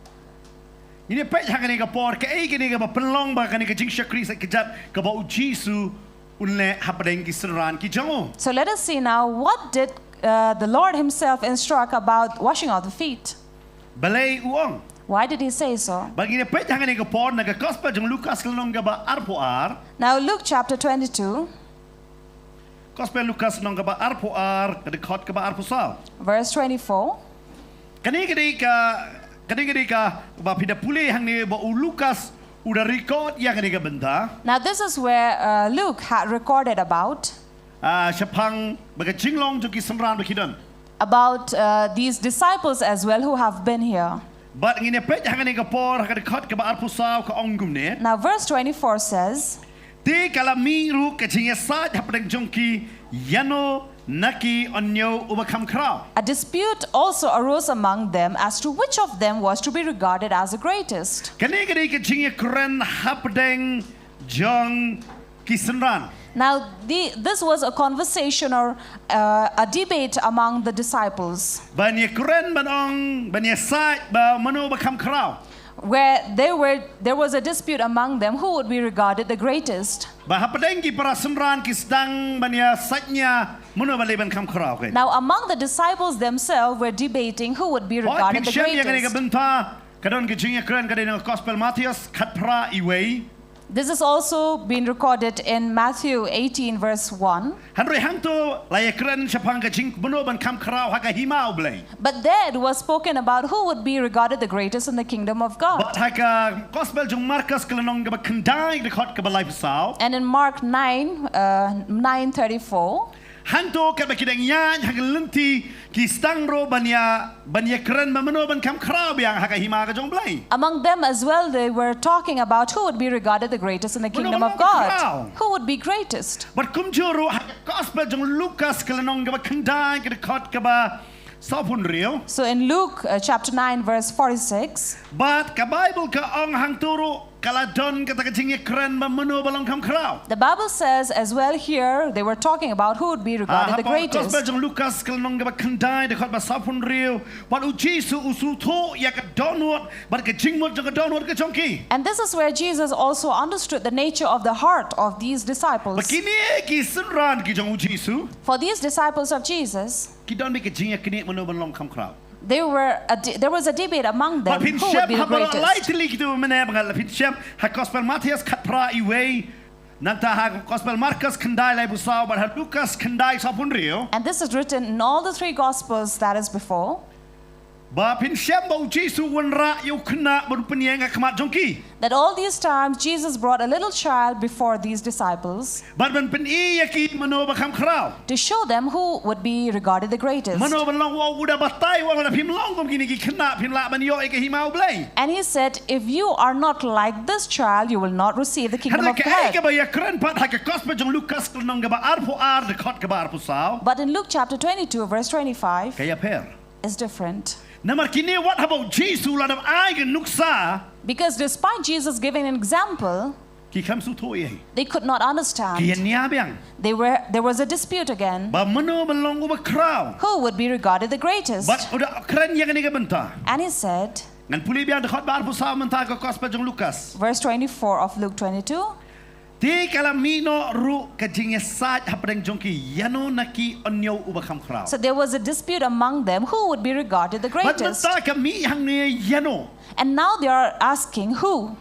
Ngin ïa peit ha kane ka por, kaei kane kaba pynlong ba kane ka jingshakri sait kjat kaba u Jisu un leh hapdeng ki synran ki jong u. So let us see now, what did uh, the Lord Himself instruct about washing of the feet? Balei u ong? Why did He say so? Bad ngin ïa peit ha kane ka por na ka Gospel jong u Lukas ka lynnong kaba arphew ar. Now Luke chapter twenty-two. Gospel Lukas lynnong kaba arphew ar, ka dkhot kaba arphew saw. Verse twenty-four. Kane ka dei ka, kane ka dei kaba phi da pule hangne ba u Lukas u da record ïa kane ka bynta. Now this is where uh, Luke had recorded about. Ah, shaphang ba ka jinglong jong ki synran ba ki don. About uh, these disciples as well who have been here. Bad ngin ïa peit ha kane ka por, ha ka dkhot kaba arphew saw ka ong kumne. Now verse twenty-four says. Te ka la mih ruh ka jingïasaid hapdeng jong ki, ïano na ki un ñiew uba kham khraw. A dispute also arose among them as to which of them was to be regarded as the greatest. Kane ka dei ka jingïakren hapdeng jong ki synran. Now, the, this was a conversation or uh, a debate among the disciples. Ban ïakren, ban ong, ban ïasaid ba mano ba kham khraw. Where they were, there was a dispute among them who would be regarded the greatest. Ba hapdeng ki para synran ki sdang ban ïasaid nia mano ba leh ban kham khraw kein. Now among the disciples themselves were debating who would be regarded the greatest. Hooid, phin shem ïa kane ka bynta, ka don ka jingïakren ka dei na ka Gospel Mathaios khatphra wei. This has also been recorded in Matthew eighteen verse one. Hynrei hangto la ïakren shaphang ka jing mano ban kham khraw ha ka hima U Blei. But there it was spoken about who would be regarded the greatest in the kingdom of God. Bad ha ka Gospel jong u Markos ka lynnong kaba khyndai, dkhot kaba laiphew saw. And in Mark nine, uh, nine thirty-four. Hangto katba ki dang ïaid ha ka lynti ki sdang ruh ban ïa, ban ïakren ba mano ban kham khraw biang ha ka hima ka jong U Blei. Among them as well, they were talking about who would be regarded the greatest in the kingdom of God. Mano ban long khraw? Who would be greatest? Bad kumjuh ruh ha ka Gospel jong u Lukas ka lynnong kaba khyndai, ka dkhot kaba sawphew hynriew. So in Luke uh, chapter nine verse forty-six. Bad ka Baibl ka ong hangto ruh ka la don kata ka jingïakren ba mano ba long kham khraw. The Bible says as well here, they were talking about who would be regarded the greatest. Ah, hapoh Gospel jong u Lukas ka lynnong kaba khyndai, dkhot ba sawphew hynriew, bad u Jisu u sngewthuh ïa ka dohnud bad ka jingmut jong ka dohnud ka jong ki. And this is where Jesus also understood the nature of the heart of these disciples. Ba kine ki synran ki jong u Jisu. For these disciples of Jesus, ki don beit ka jingïaknieh mano ban long kham khraw. They were a de- there was a debate among them who would be the greatest. Bad phin shem ha baroh lai tylli kitu mynne, ba nga la phin shem ha Gospel Mathaios khatphra wei, nangta ha Gospel Markos khyndai laiphew saw, bad ha Lukas khyndai sawphew hynriew. And this is written in all the three Gospels that is before. Ba phin shem ba u Jisu u wanrah ïa u khynnah ban pynïeng ha khmat jong ki. That all these times Jesus brought a little child before these disciples. Bad ban pyni ïa ki mano ba kham khraw. To show them who would be regarded the greatest. Mano ban long, u da batai u ong lada phim long kum kine ki khynnah phim lah ban ïoh ïa ka hima U Blei. And he said, if you are not like this child, you will not receive the kingdom of God. Hynrei kaei kaba ïakren pat ha ka Gospel jong u Lukas ka lynnong kaba arphew ar, dkhot kaba arphew saw. But in Luke chapter twenty-two verse twenty-five. Ka ïapher. Is different. Namar kine wat haba u Jisu u la dep ai ka nuksa. Because despite Jesus giving an example, ki khlem sngewthuh ei ei. They could not understand. Ki ïania biang. They were, there was a dispute again. Ba mano ban long uba khraw. Who would be regarded the greatest? Bad u da kren ïa kane ka bynta. And he said, ngan pule biang dkhot ba arphew saw mynta ka Gospel jong u Lukas. Verse twenty-four of Luke twenty-two. Te ka la mih noh ruh ka jingïasaid hapdeng jong ki, ïano na ki un ñiew uba kham khraw. So there was a dispute among them who would be regarded the greatest. Bad mynta ka mih hangne ïano. And now they are asking who.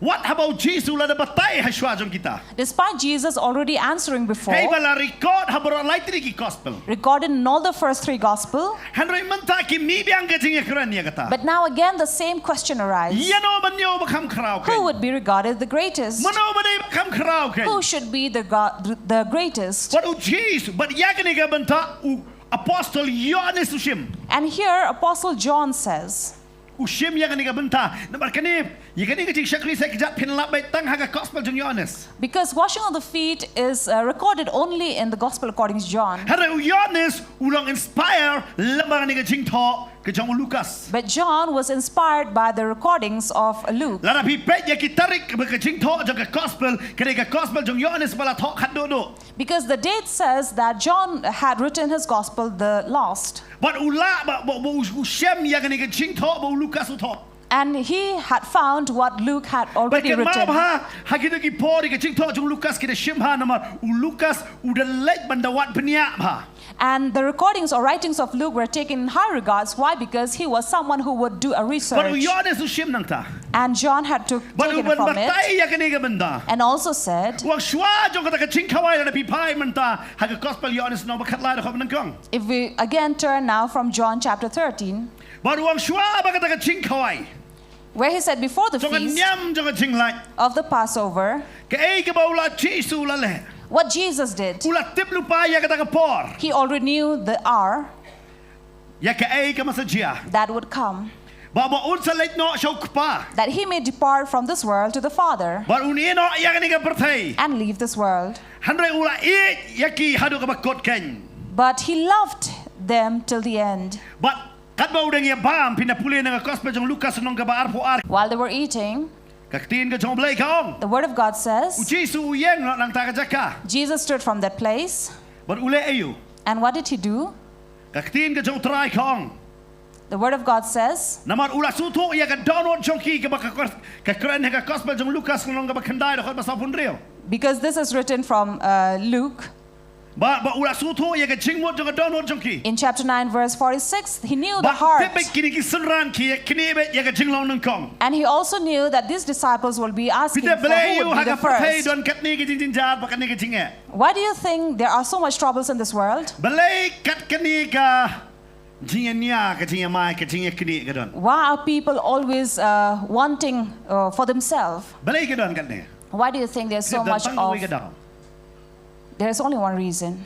Wat haba u Jisu u la da batai ha shuwa jong kita. Despite Jesus already answering before, hei ba la record ha baroh lai tylli ki gospel, recorded in all the first three gospel, hynrei mynta ki mih biang ka jingïakren ïa kata. But now again the same question arises. Ïano ban ïoh ba kham khraw kein? Who would be regarded the greatest? Mano ba dei ba kham khraw kein? Who should be the, go- the greatest? Bad u Jisu, bad ïa kane ka bynta u apostol Ïoannis u shim. And here Apostle John says, U shim ïa kane ka bynta. Namar kane, ïa kane ka jingshakri sait kjat phin lap beit tang ha ka gospel jong Ïoannis. Because washing of the feet is uh, recorded only in the gospel according to John. Hynrei u Ïoannis u long inspire lyngba kane ka jingthoh ka jong u Lukas. But John was inspired by the recordings of Luke. Lada phi peit ïa ki tarik ba ka jingthoh jong ka gospel, kane ka gospel jong Ïoannis ba la thoh khatduh duh. Because the date says that John had written his gospel the last. Bad u la ba, ba, ba u, u shem ïa kane ka jingthoh ba u Lukas u thoh. And he had found what Luke had already written. Bad kynmaw bha, ha kito ki por ïa ka jingthoh jong u Lukas ki da shim bha namar u Lukas u da leit ban da wad bniah bha. And the recordings or writings of Luke were taken in high regards. Why? Because he was someone who would do a research. Bad u Ïoannis u shim nangta. And John had to take it from it. Bad u ban batai ïa kane ka bynta. And also said, Wan shuwa jong kata ka jingkhawai lada phi phai mynta ha ka gospel Ïoannis lynnong ba khatlai dkhot ba nyngkong. If we again turn now from John chapter thirteen, Bad wan shuwa ba kata ka jingkhawai. Where he said before the feast, jong ka niam jong ka jinglait, of the Passover, kaei kaba u la Jisu u la leh. What Jesus did, u la tip lypa ïa kata ka por. He already knew the hour. Ïa kaei kaba sa jia. That would come. Ba, ba un sa leit noh sha u Kpa. That he may depart from this world to the Father. Bad un ïeh noh ïa kane ka pyrthei. And leave this world. Hynrei u la ïeit ïa ki haduh kaba kut kein. But he loved them till the end. Bad katba u dang ïa bam, phin da pule na ka gospel jong u Lukas lynnong kaba arphew ar. While they were eating, ka ktien ka jong u Blei ka ong, the word of God says, u Jisu u ïeng noh nangta ka jaka. Jesus stood from that place. Bad u leh aïu? And what did he do? Ka ktien ka jong u Trai ka ong, the word of God says, namar u la sngewthuh ïa ka dohnud jong ki kaba ka kor-, ka kren ha ka gospel jong u Lukas lynnong kaba khyndai dkhot ba sawphew hynriew. Because this is written from uh, Luke. Ba, ba u la sngewthuh ïa ka jingmut jong ka dohnud jong ki. In chapter nine, verse forty-six, he knew the heart. Bad tip beit kine ki synran ki ïa knieh beit ïa ka jinglong nyngkong. And he also knew that these disciples will be asking for who would be the first. Phi tip balei ha ka pyrthei don katne ka jingjynjar bad katne ka jingeh? Why do you think there are so much troubles in this world? Balei kat kane ka jingïania, ka jingïamai, ka jingïaknieh ka don? Why are people always uh, wanting uh, for themselves? Balei ka don katne? Why do you think there's so much of? Ka don tang kawei ka daw. There's only one reason.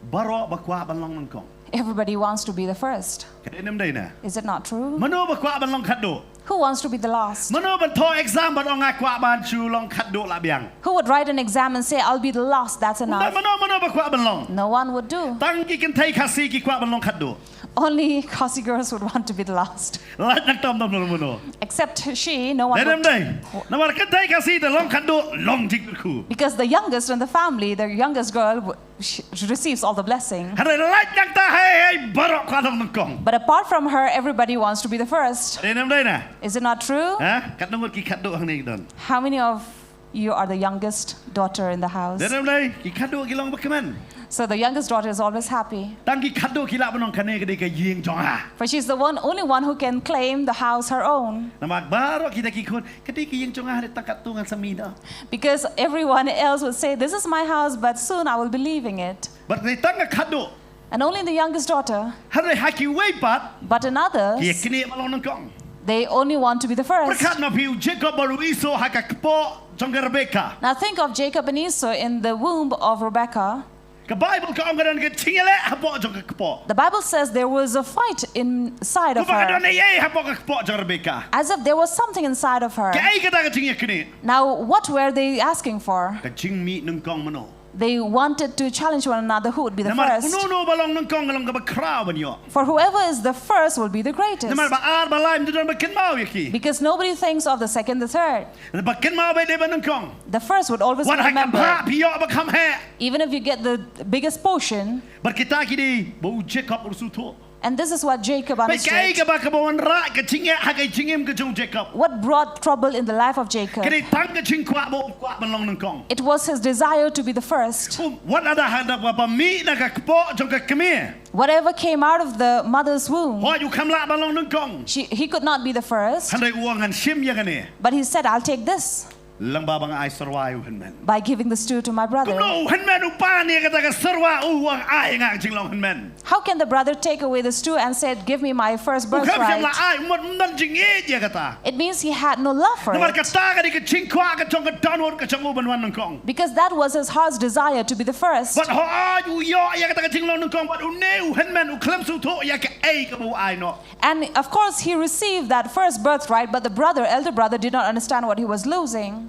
Baroh ba kwah ban long nyngkong. Everybody wants to be the first. Ka dei ne ym dei ne? Is it not true? Mano ba kwah ban long khatduh? Who wants to be the last? Mano ban thoh exam bad ong nga kwah ban shu long khatduh la biang? Who would write an exam and say, "I'll be the last, that's enough"? Mano, mano ba kwah ban long? No one would do. Tang ki kynthei Khasi ki kwah ban long khatduh. Only Khasi girls would want to be the last. Lait nangta ym don mano mano. Except she, no one would. Dei ne ym dei? Namar kynthei Khasi te long khatduh long jingkyrkhu. Because the youngest in the family, the youngest girl, w- she receives all the blessing. Hynrei lait nangta hei hei baroh kwah long nyngkong. But apart from her, everybody wants to be the first. Dei ne ym dei ne? Is it not true? Ha? Katno ngut ki khatduh hangne ki don? How many of you are the youngest daughter in the house? Dei ne ym dei? Ki khatduh ki long ba kmen. So the youngest daughter is always happy. Tang ki khatduh ki lah ban ong kane ka dei ka ïing jong nga. For she's the one, only one who can claim the house her own. Namar baroh kita ki khun, ka dei ka ïing jong nga, hynrei tang katto ngan sa mih noh. Because everyone else would say, "This is my house, but soon I will be leaving it." Bad dei tang ka khatduh. And only the youngest daughter. Hynrei ha kiwei pat. But in others, ki ïaknieh ban long nyngkong. They only want to be the first. Pyrkhat ma phi u Jacob bad u Esau ha ka kpoh jong ka Rebecca. Now think of Jacob and Esau in the womb of Rebecca. Ka Baibl ka ong ka don ka jingïaleh hapoh jong ka kpoh. The Bible says there was a fight inside of her. Kumba ka don ei ei hapoh ka kpoh jong Rebecca. As if there was something inside of her. Kaei kata ka jingïaknieh? Now, what were they asking for? Ka jingmih nyngkong mano. They wanted to challenge one another who would be the first. Namar uno uno ba long nyngkong ka long kaba khraw ban ïoh. For whoever is the first will be the greatest. Namar ba ar ba lai ym don ba kynmaw ïa ki. Because nobody thinks of the second, the third. Ba kynmaw beit dei ba nyngkong. The first would always remember. Wat ha ka bhah phi ïoh ba kham heh. Even if you get the biggest portion. Bad kita ki dei ba u Jacob u sngewthuh. And this is what Jacob understood. Bad kaei kaba, kaba wanrah ka jingeh ha ka jingim ka jong u Jacob? What brought trouble in the life of Jacob? Ka dei tang ka jingkwah ba u kwah ban long nyngkong. It was his desire to be the first. Um, wat lada ha da ba mih na ka kpoh jong ka kmie. Whatever came out of the mother's womb, hooid u kham lah ban long nyngkong. She, he could not be the first. Hynrei u ong ngan shim ïa kane. But he said, "I'll take this." Lyngba ba nga ai syrwa ïa u hynmen. By giving the stew to my brother. Kumno u hynmen u pan ïa kata ka syrwa u, u ai ïa nga ka jinglong hynmen? How can the brother take away the stew and said, "Give me my first U khlem shym la birthright"? ai, um ym don jingïeit ïa kata. It means he had no love for Namar it. kata ka dei ka jingkwah ka jong ka dohnud ka jong u ban wan nyngkong. Because that was his heart's desire to be the first. Bad hooid u ïoh ïa kata ka jinglong nyngkong bad une u hynmen u khlem sngewthuh ïa kaei kaba u ai noh. And of course, he received that first birthright, but the brother, elder brother, did not understand what he was losing.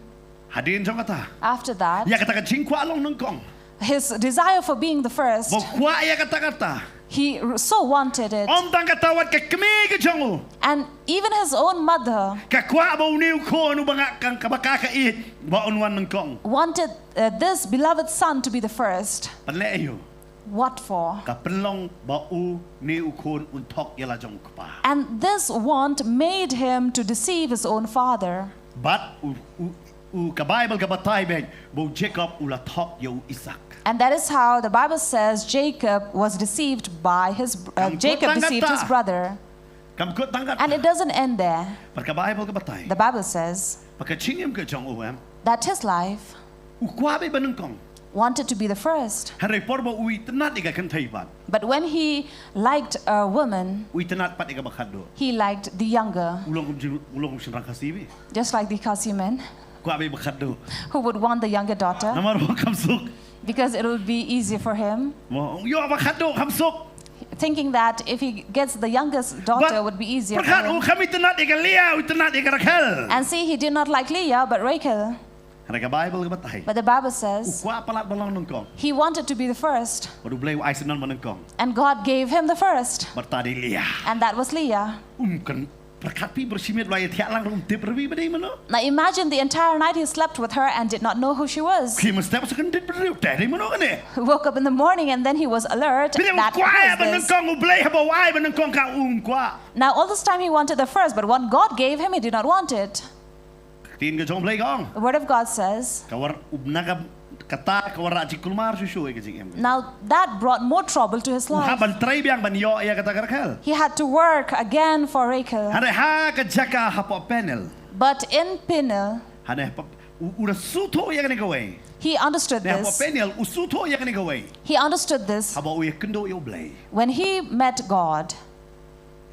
Hadien jong kata, After that, ïa kata ka jingkwah long nyngkong, his desire for being the first, ba u kwah ïa kata kata. He r- so wanted it. Ym tang kata, wat ka kmie ka jong u, And even his own mother ka kwah ba une u khun uba nga kang kaba ka ka ïeit ba un wan nyngkong. wanted uh, this beloved son to be the first. Pynleh aïu? What for? Ka pynlong ba une u khun un thok ïa la jong u kpa. And this want made him to deceive his own father. Bad u, u, u ka Bible ka batai bad ba u Jacob u la thok ïa u Isaac. And that is how the Bible says Jacob was deceived by his uh, Kam Jacob kut deceived tang his kata. Brother. Kam kut tang kata. And it doesn't end there. Bad ka Bible ka batai The Bible says ba ka jingim ka jong u, em, that his life u kwah beit ba nyngkong. Wanted to be the first. Hynrei por ba u itynnad ïa ka kynthei pat, But when he liked a woman, u itynnad pat ïa kaba khatduh. He liked the younger, U long kum jing, u long kum shynrang Khasi beit. Just like the Khasi men. Kwah beit ba khatduh. Who would want the younger daughter Namar ba kham suk. Because it would be easier for him. Mo, ïoh ba khatduh kham suk. Thinking that if he gets the youngest daughter, it would be easier for Pyrkhat u him. Kham itynnad ïa ka Leah, u itynnad ïa ka Rachel. And see, he did not like Leah, but Rachel. Hynrei ka Bible ka batai, But the Bible u says kwah palat ba long nyngkong. He wanted to be the first. Bad u Blei u ai sngewbha ba nyngkong. And God gave him the first. Bad ta dei Leah. And that was Leah. Um kan pyrkhat phi ba shi miet u la ïathiah lang ruh um tip ruh bad ei mano. Now imagine the entire night he slept with her and did not know who she was. Khie mynstep sa kan tip ruh te dei mano kane. He woke up in the morning and then he was alert. Phi dei u That kwah who is ba this? Nyngkong, u Blei haba u ai ba nyngkong ka um kwah. Now all this time he wanted the first, but what God gave him, he did not want it. Ka ktien ka jong u Blei ka ong, The word of God says, ka war u bna ka kata ka war rah jingkulmar shuh shuh ïa ka jingim. Now that brought more trouble to his U hap life. ban trei biang ban ïoh ïa kata ka Rachel. He had to work again for Rachel. Hynrei ha ka jaka hapoh Peniel. But in Peniel, Hynrei hapoh, u, u da sngewthuh ïa kane kawei. He understood Hynrei hapoh this. Peniel u sngewthuh ïa kane kawei. He understood this. Haba u ïakynduh ïa u Blei, When he met God,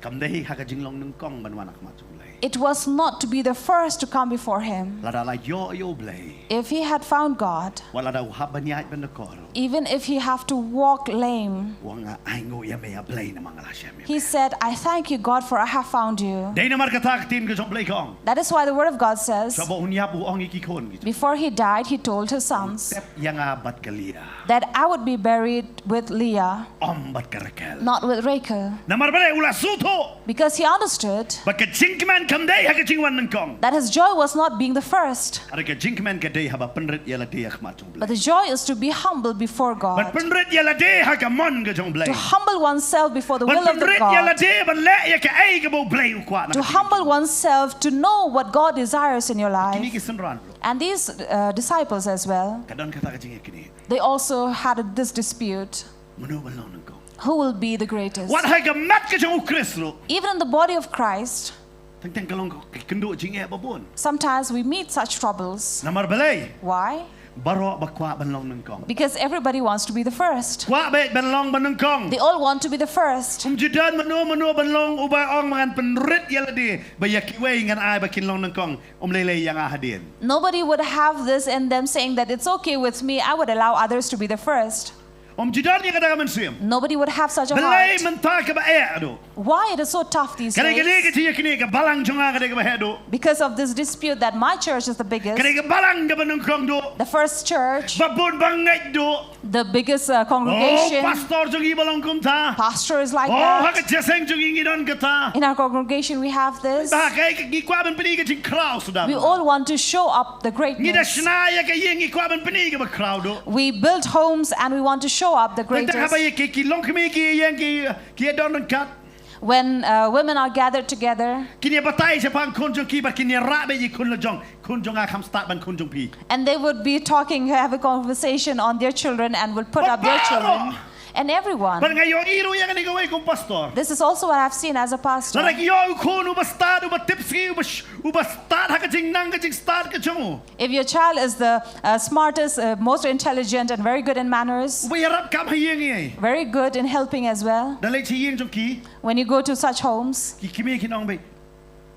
kam dei ha ka jinglong nyngkong ban wan ha khmat jong u Blei. It was not to be the first to come before him. Lada la ïoh ïa u Blei, If he had found God, wat lada u hap ban ïaid ban da kor, even if he have to walk lame, u ong, nga ainguh ïa me ïa Blei namar nga la shem ïa he me. Said, "I thank you, God, for I have found you." Dei namar kata ka ktien ka jong u Blei ka ong, That is why the word of God says, shuwa ba un ïap u ong ïa ki khun ki jong u, before he died, he told his sons tep ïa nga bad ka Leah, that I would be buried with Leah, ym bad ka Rachel. Not with Rachel. Namar balei? U la sngewthuh Because he understood ba ka jingkmen kam dei ha ka jingwan nyngkong. That his joy was not being the first. Hynrei ka jingkmen ka dei haba pynrit ïa lade ha khmat jong u Blei. But the joy is to be humble before Bad God. pynrit ïa lade ha ka mon ka jong u Blei. To humble oneself before the Bad will of the pynrit ïa God. Lade ban leh ïa kaei kaba u Blei u kwah na To ka jingim. Humble oneself to know what God desires in your life. Kine ki synran ruh, And these uh, disciples as well, ka don kata ka jingïakynduh. They also had a, this dispute. Mano ban long nyngkong? Who will be the greatest? Wat ha ka mat ka jong u Khrist ruh, Even in the body of Christ, teng teng ka long ka kynduh jingeh babun. Sometimes we meet such troubles. Namar balei? Why? Baroh ba kwah ban long nyngkong. Because everybody wants to be the first. Kwah beit ban long ba nyngkong. They all want to be the first. Um ju don mano mano ban long uba ong ba ngan pynrit ïa lade ba ïa kiwei ngan ai ba kin long nyngkong. Um lei lei ïa nga hadien. Nobody would have this in them saying that it's okay with me, I would allow others to be the first. Um ju don ïa kata ka mynsiem. Nobody would have such a Balei heart. Mynta kaba eh haduh? Why it is so tough these Ka dei ka dei ka days? jingïakynduh, ka balang jong nga ka dei kaba heh duh. Because of this dispute that my church is the Ka dei biggest, ka balang kaba nyngkong duh. The first church, Babun ba ngeit duh. The biggest uh, Oh, congregation, pastor jong ngi ba long kumta. Pastor is like Oh, ha that. Ka jingïaseng jong ngi ngi don kata. In our congregation, we have this. Ba ka, ka, ngi kwah ban pyni ka jingkhraw suda. We all want to show up the Ngi da greatness. shna ïa ka ïing, ngi kwah ban pyni kaba khraw duh. We build homes and we want to show up the Teng teng haba greatest. ïa ki, ki longkmie ki ïeng ki, ki don ryngkat. When uh, women are gathered together, Kin ïa batai shaphang khun jong ki bad kin ïa rah beit ïa ki khun la jong. Khun jong nga kham stad ban khun jong phi. And they would be talking, have a conversation on their children and would put up their children. And everyone. Bad nga ïohi ruh ïa kane kawei kum pastor. This is also what I've seen as a pastor. Lada ki ïoh u khun uba stad, uba tipsngi, uba sh-, uba stad ha ka jingnang ka jingstad ka jong u. If your child is the uh, smartest, uh, most intelligent, and very good in manners, Uba ïarap kam ha ïing ïa i. Very good in helping as well. Da leit sha ïing jong ki. When you go to such homes, Ki kmie kin ong beit,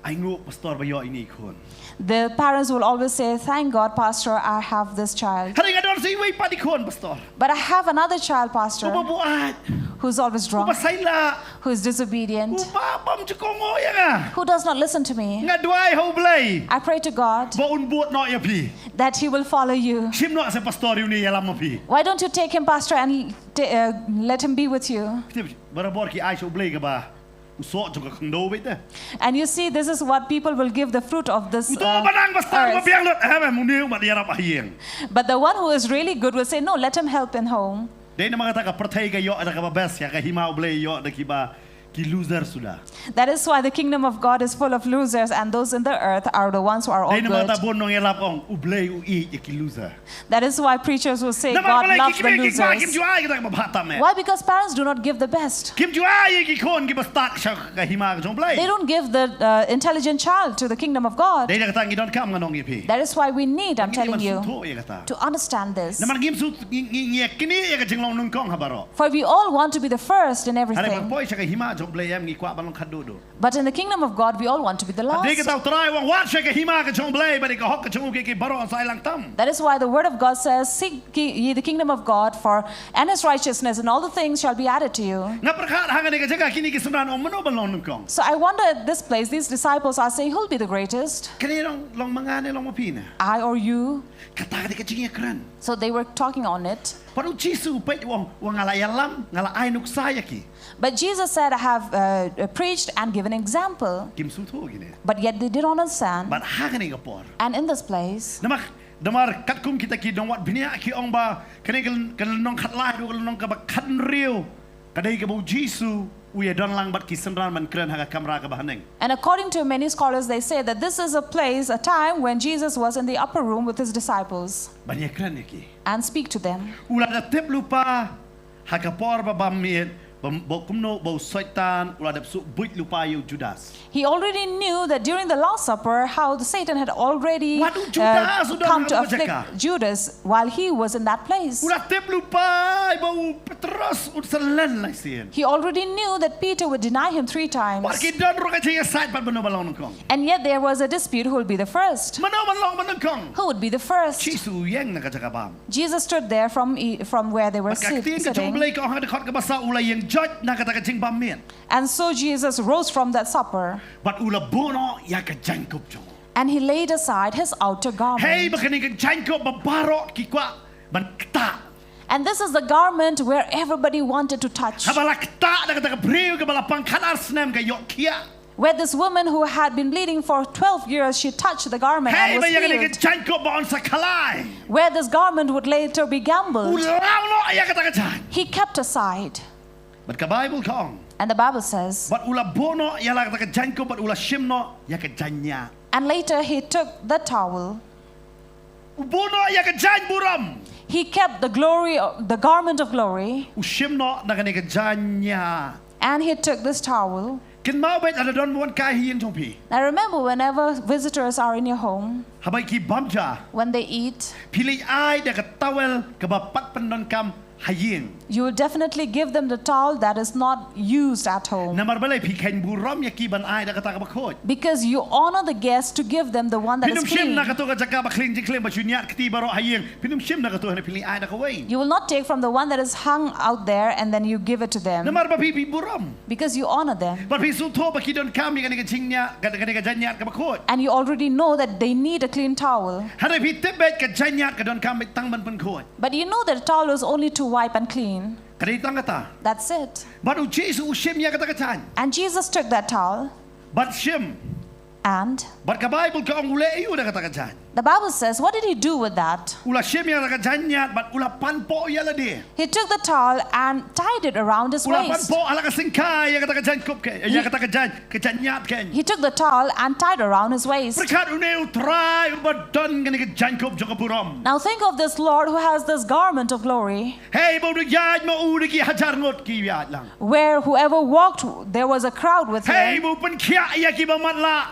"Ai nguh pastor ba ïoh ïa ine i khun." The parents will always say, "Thank God, Pastor, I have this child." Hynrei nga don sa iwei pat i khun pastor. But I have another child, Pastor, Uba buaid. Who's always drunk, Uba saila. Who is disobedient, Uba bym ju kohnguh ïa nga. Who does not listen to me. Nga duwai ha U Blei. I pray to God Ba un bud noh ïa phi. That he will follow you. Shim noh sa pastor ïa une ïalam ma phi. Why don't you take him, Pastor, and t- uh, let him be with you? Barabor ki ai sha U Blei kaba u soh jong ka khyndew beit te. And you see, this is what people will give the fruit of this. Uto uh, ba nang pastor ba earth. Biang lut, eh, mem une u mat ïarap ha ïing. But the one who is really good will say, "No, let him help in home." Dei namar kata ka pyrthei ka ïoh da kaba best, ïa ka hima U Blei ïoh da kiba ki loser suda. That is why the kingdom of God is full of losers, and those in the earth are the ones who are all Dei namar kata good. Bun nongïalap ong U Blei u ïeit ïa ki loser. That is why preachers will say God loves the losers. Namar balei ki kmie ki kpa kim ju ai kita kiba bha tam eh. Why? Because parents do not give the best. Kim ju ai ïa ki khun kiba stad sha ka hima ka jong U Blei. They don't give the uh, intelligent child to the kingdom of God. Dei na kata ngi donkam ngan ong ïa phi. That is why we need, I'm telling you, Ngi ma sngewthuh ïa kata. To understand this. Namar ngim sngewthuh, ngi ngi ngi ïa kine ïa ka jinglong nyngkong ha baroh. For we all want to be the first in everything. Hynrei ban poi sha ka hima jong U Blei em ngi kwah ban long khadduh duh. But in the kingdom of God, we all want to be the last. Hadien kata U Trai u ong wat sha ka hima ka jong U Blei bad ïa ka hok ka jong u kiei kiei baroh yn sa ai lang tam. That is why the word of God says, "Seek ye the kingdom of God, for and his righteousness, and all the things shall be added to you." Nga pyrkhat hangne ka jaka kine ki synran ong mano ban long nyngkong. So I wonder at this place, these disciples are saying, "Who'll be the greatest? Kane long long ma nga ne long ma phi ne? I or you?" Kata ka dei ka jingïakren. So they were talking on it. Bad U Jisu u peit u ong, u ong nga la ïalam, nga la ai nuksa ïa ki. But Jesus said, "I have uh, preached and given example." Kim sngewthuh kine. But yet they did not understand. Bad ha kane ka por. And in this place, Namar namar katkum kita ki nongwad bniah ki ong ba kane ka lynnong khatlai haduh ka lynnong kaba khathynriew ka dei kaba U Jisu u ïadon lang bad ki synran ban kren ha ka kamra kaba haneng. And according to many scholars, they say that this is a place, a time when Jesus was in the upper room with his disciples. Ban ïakren ïa ki. And speak to them. U la da tip lypa ha ka por ba bam miet ba, ba kumno ba u Soitan u la dep suk buit lypa ïa u Judas. He already knew that during the Last Supper, how the Satan had already Wat u Judas, uh, u don come ha to kata ka afflict jaka. Judas while he was in that place. U la tip lypa ba u Petros un sa len lai sien. He already knew that Peter would deny him three times. Wat ki don ruh ka jingïasaid pat mano ban long nyngkong. And yet there was a dispute who will be the first. Mano ban long ban nyngkong. Who would be the first? Jisu u ïeng na ka jaka bam. Jesus stood there from, e- from where they were Bad ka sit- ktien ka jong sitting. U Blei ka ong ha ka dkhot kaba saw u la ïeng joit na kata ka jingbam miet. And so Jesus rose from that supper. Bad u la buh noh ïa ka jaiñkup jong u. And he laid aside his outer garment. Hei ba kane ka jaiñkup ba baroh ki kwah ban ktah. And this is the garment where everybody wanted to touch. Haba la ktah da kata ka briew kaba la pang khatar snem ka ïoh khiah. Where this woman who had been bleeding for twelve years, she touched the garment and was healed. Hei ba ïa kane ka jaiñkup ba yn sa khlaiñ. Where this garment would later be gambled. U law noh ïa kata ka jaiñ. He kept aside. Bad ka Baibl ka ong. And the Bible says, Bad u la buh noh ïa la kata ka jaiñkup bad u la shim noh ïa ka jaiññiah. And later he took the towel. U buh noh ïa ka jaiñburom. He kept the glory, of, the garment of glory. U shim noh na kane ka jaiññiah. And he took this towel. Kynmaw beit lada don ba wan kai ha ïing jong phi. Now remember, whenever visitors are in your home, Haba ki bam ja. When they eat, Phi leit ai da ka towel kaba pat pyndonkam ha ïing. You will definitely give them the towel that is not used at home. Namar balei phi kheiñ burom ïa ki ban ai da kata kaba khuid. Because you honor the guest to give them the one that is clean. Phin ym shim na kato ka jaka ba khlieng jingkhlieng ba shu ñiad kti baroh ha ïing. Phin ym shim na kato hynrei phin leit ai da kawei. You will not take from the one that is hung out there and then you give it to them. Namar ba phi phi burom. Because you honor them. Bad phi sngewthuh ba ki donkam ïa kane ka jingñiad, ka- kane ka jaiññiad kaba khuid. And you already know that they need a clean towel. Hynrei phi tip beit ka jaiññiad ka donkam beit tang ban pynkhuid. But you know that a towel is only to wipe and clean. Ka dei tang kata. That's it. Bad u Jisu u shim ïa kata ka jaiñ. And Jesus took that towel. Bad shim. And Bad ka Baibl ka ong u leh aïu da kata ka jaiñ. The Bible says, what did he do with that? U la shim ïa kata ka jaiñiat bad u la panpoh ïa lade. He took the towel and tied it around his waist. U la panpoh ha la ka syngkai ïa kata ka jaiñkup kein, ïa kata ka jaiñ, ka jaiñiat kein. He took the towel and tied around his waist. Pyrkhat une u Trai uba don kane ka jaiñkup jong ka burom. Now think of this Lord who has this garment of glory. Hei ba u da ïaid ma u da ki hajar ngut ki ïaid lang. Where whoever walked, there was a crowd with him. Hei ba u pynkhiah ïa kiba matlah.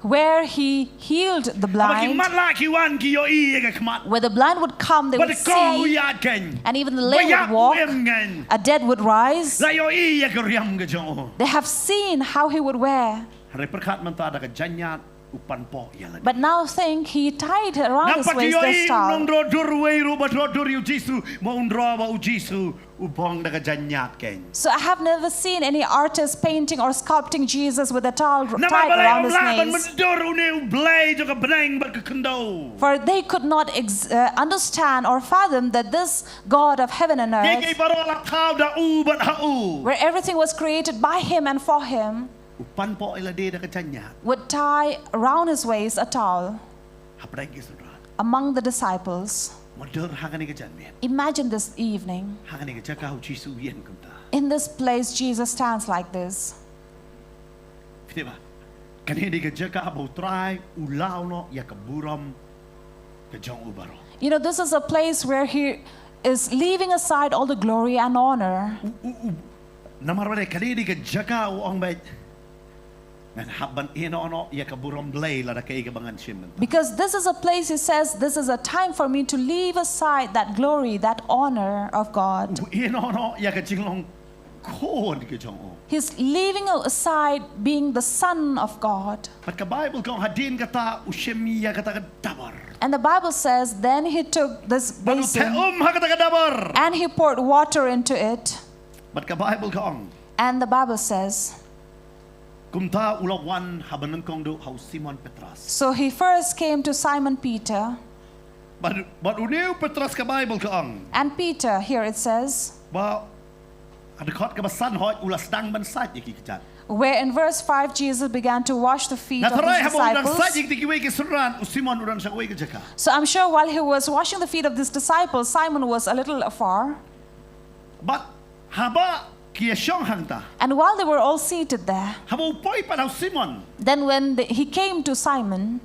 Where he healed the blind. Haba ki matlah ki wan ki ïohi ïa ka khmat. Where the blind would come, they would see. Ba dei u ïaid kein. And even the lame would walk. Ba ïap u im kein. A dead would rise. La ïohi ïa ka riam ka jong u. They have seen how he would wear. Hynrei pyrkhat mynta da ka jaiñiat u panpoh ïa lade. But now think, he tied around his waist this towel. Ngam pat ïohi u nongdro dur uwei ruh ba dro dur ïa u Jisu, ba un dro ba u Jisu u bong da ka jaiñiat kein. So I have never seen any artist painting or sculpting Jesus with a towel tied around his waist. Namar balei ym lah ban myndur une u Blei jong ka bneng bad ka khyndew. For they could not ex- uh, understand or fathom that this God of heaven and earth, kiei kiei baroh la thaw da u bad ha u, where everything was created by him and for him, u panpoh ïa lade da ka jaiñiat, would tie around his waist a towel. Hapdeng ki synran. Among the disciples. Myndur ha kane ka janmiet. Imagine this evening. Ha kane ka jaka u Jisu u ïeng kumta. In this place, Jesus stands like this. Phi tip ba kane dei ka jaka ba u Trai u law noh ïa ka burom ka jong u baroh. You know, this is a place where he is leaving aside all the glory and honor. U, u, u, namar ba dei kane dei ka jaka u ong ba ngan hap ban ïehnoh noh ïa ka burom Blei lada kaei kaba ngan shim mynta. Because this is a place, he says, this is a time for me to leave aside that glory, that honor of God. U ïehnoh noh ïa ka jinglong khun ka jong u. He's leaving aside being the son of God. Bad ka Baibl ka ong hadien kata u shim ïa kata ka dabar. And the Bible says, then he took this basin. Bad u theh um ha kata ka dabar. And he poured water into it. Bad ka Baibl ka ong. And the Bible says, kumta u la wan haba nyngkong duh ha u Simon Petros. So he first came to Simon Peter. Bad, bad une u Petros ka Baibl ka ong. And Peter, here it says, ba ha dkhot kaba san hooid u la sdang ban sait ïa ki kjat. Where in verse five Jesus began to wash the feet of his disciples. Nga tharai haba u dang sait ïa kiwei ki synran, u Simon u don sha kawei ka jaka. So I'm sure while he was washing the feet of these disciples, Simon was a little afar. Bad haba ki ïashong hangta. And while they were all seated there, haba u poi pat ha u Simon. Then when the, he came to Simon,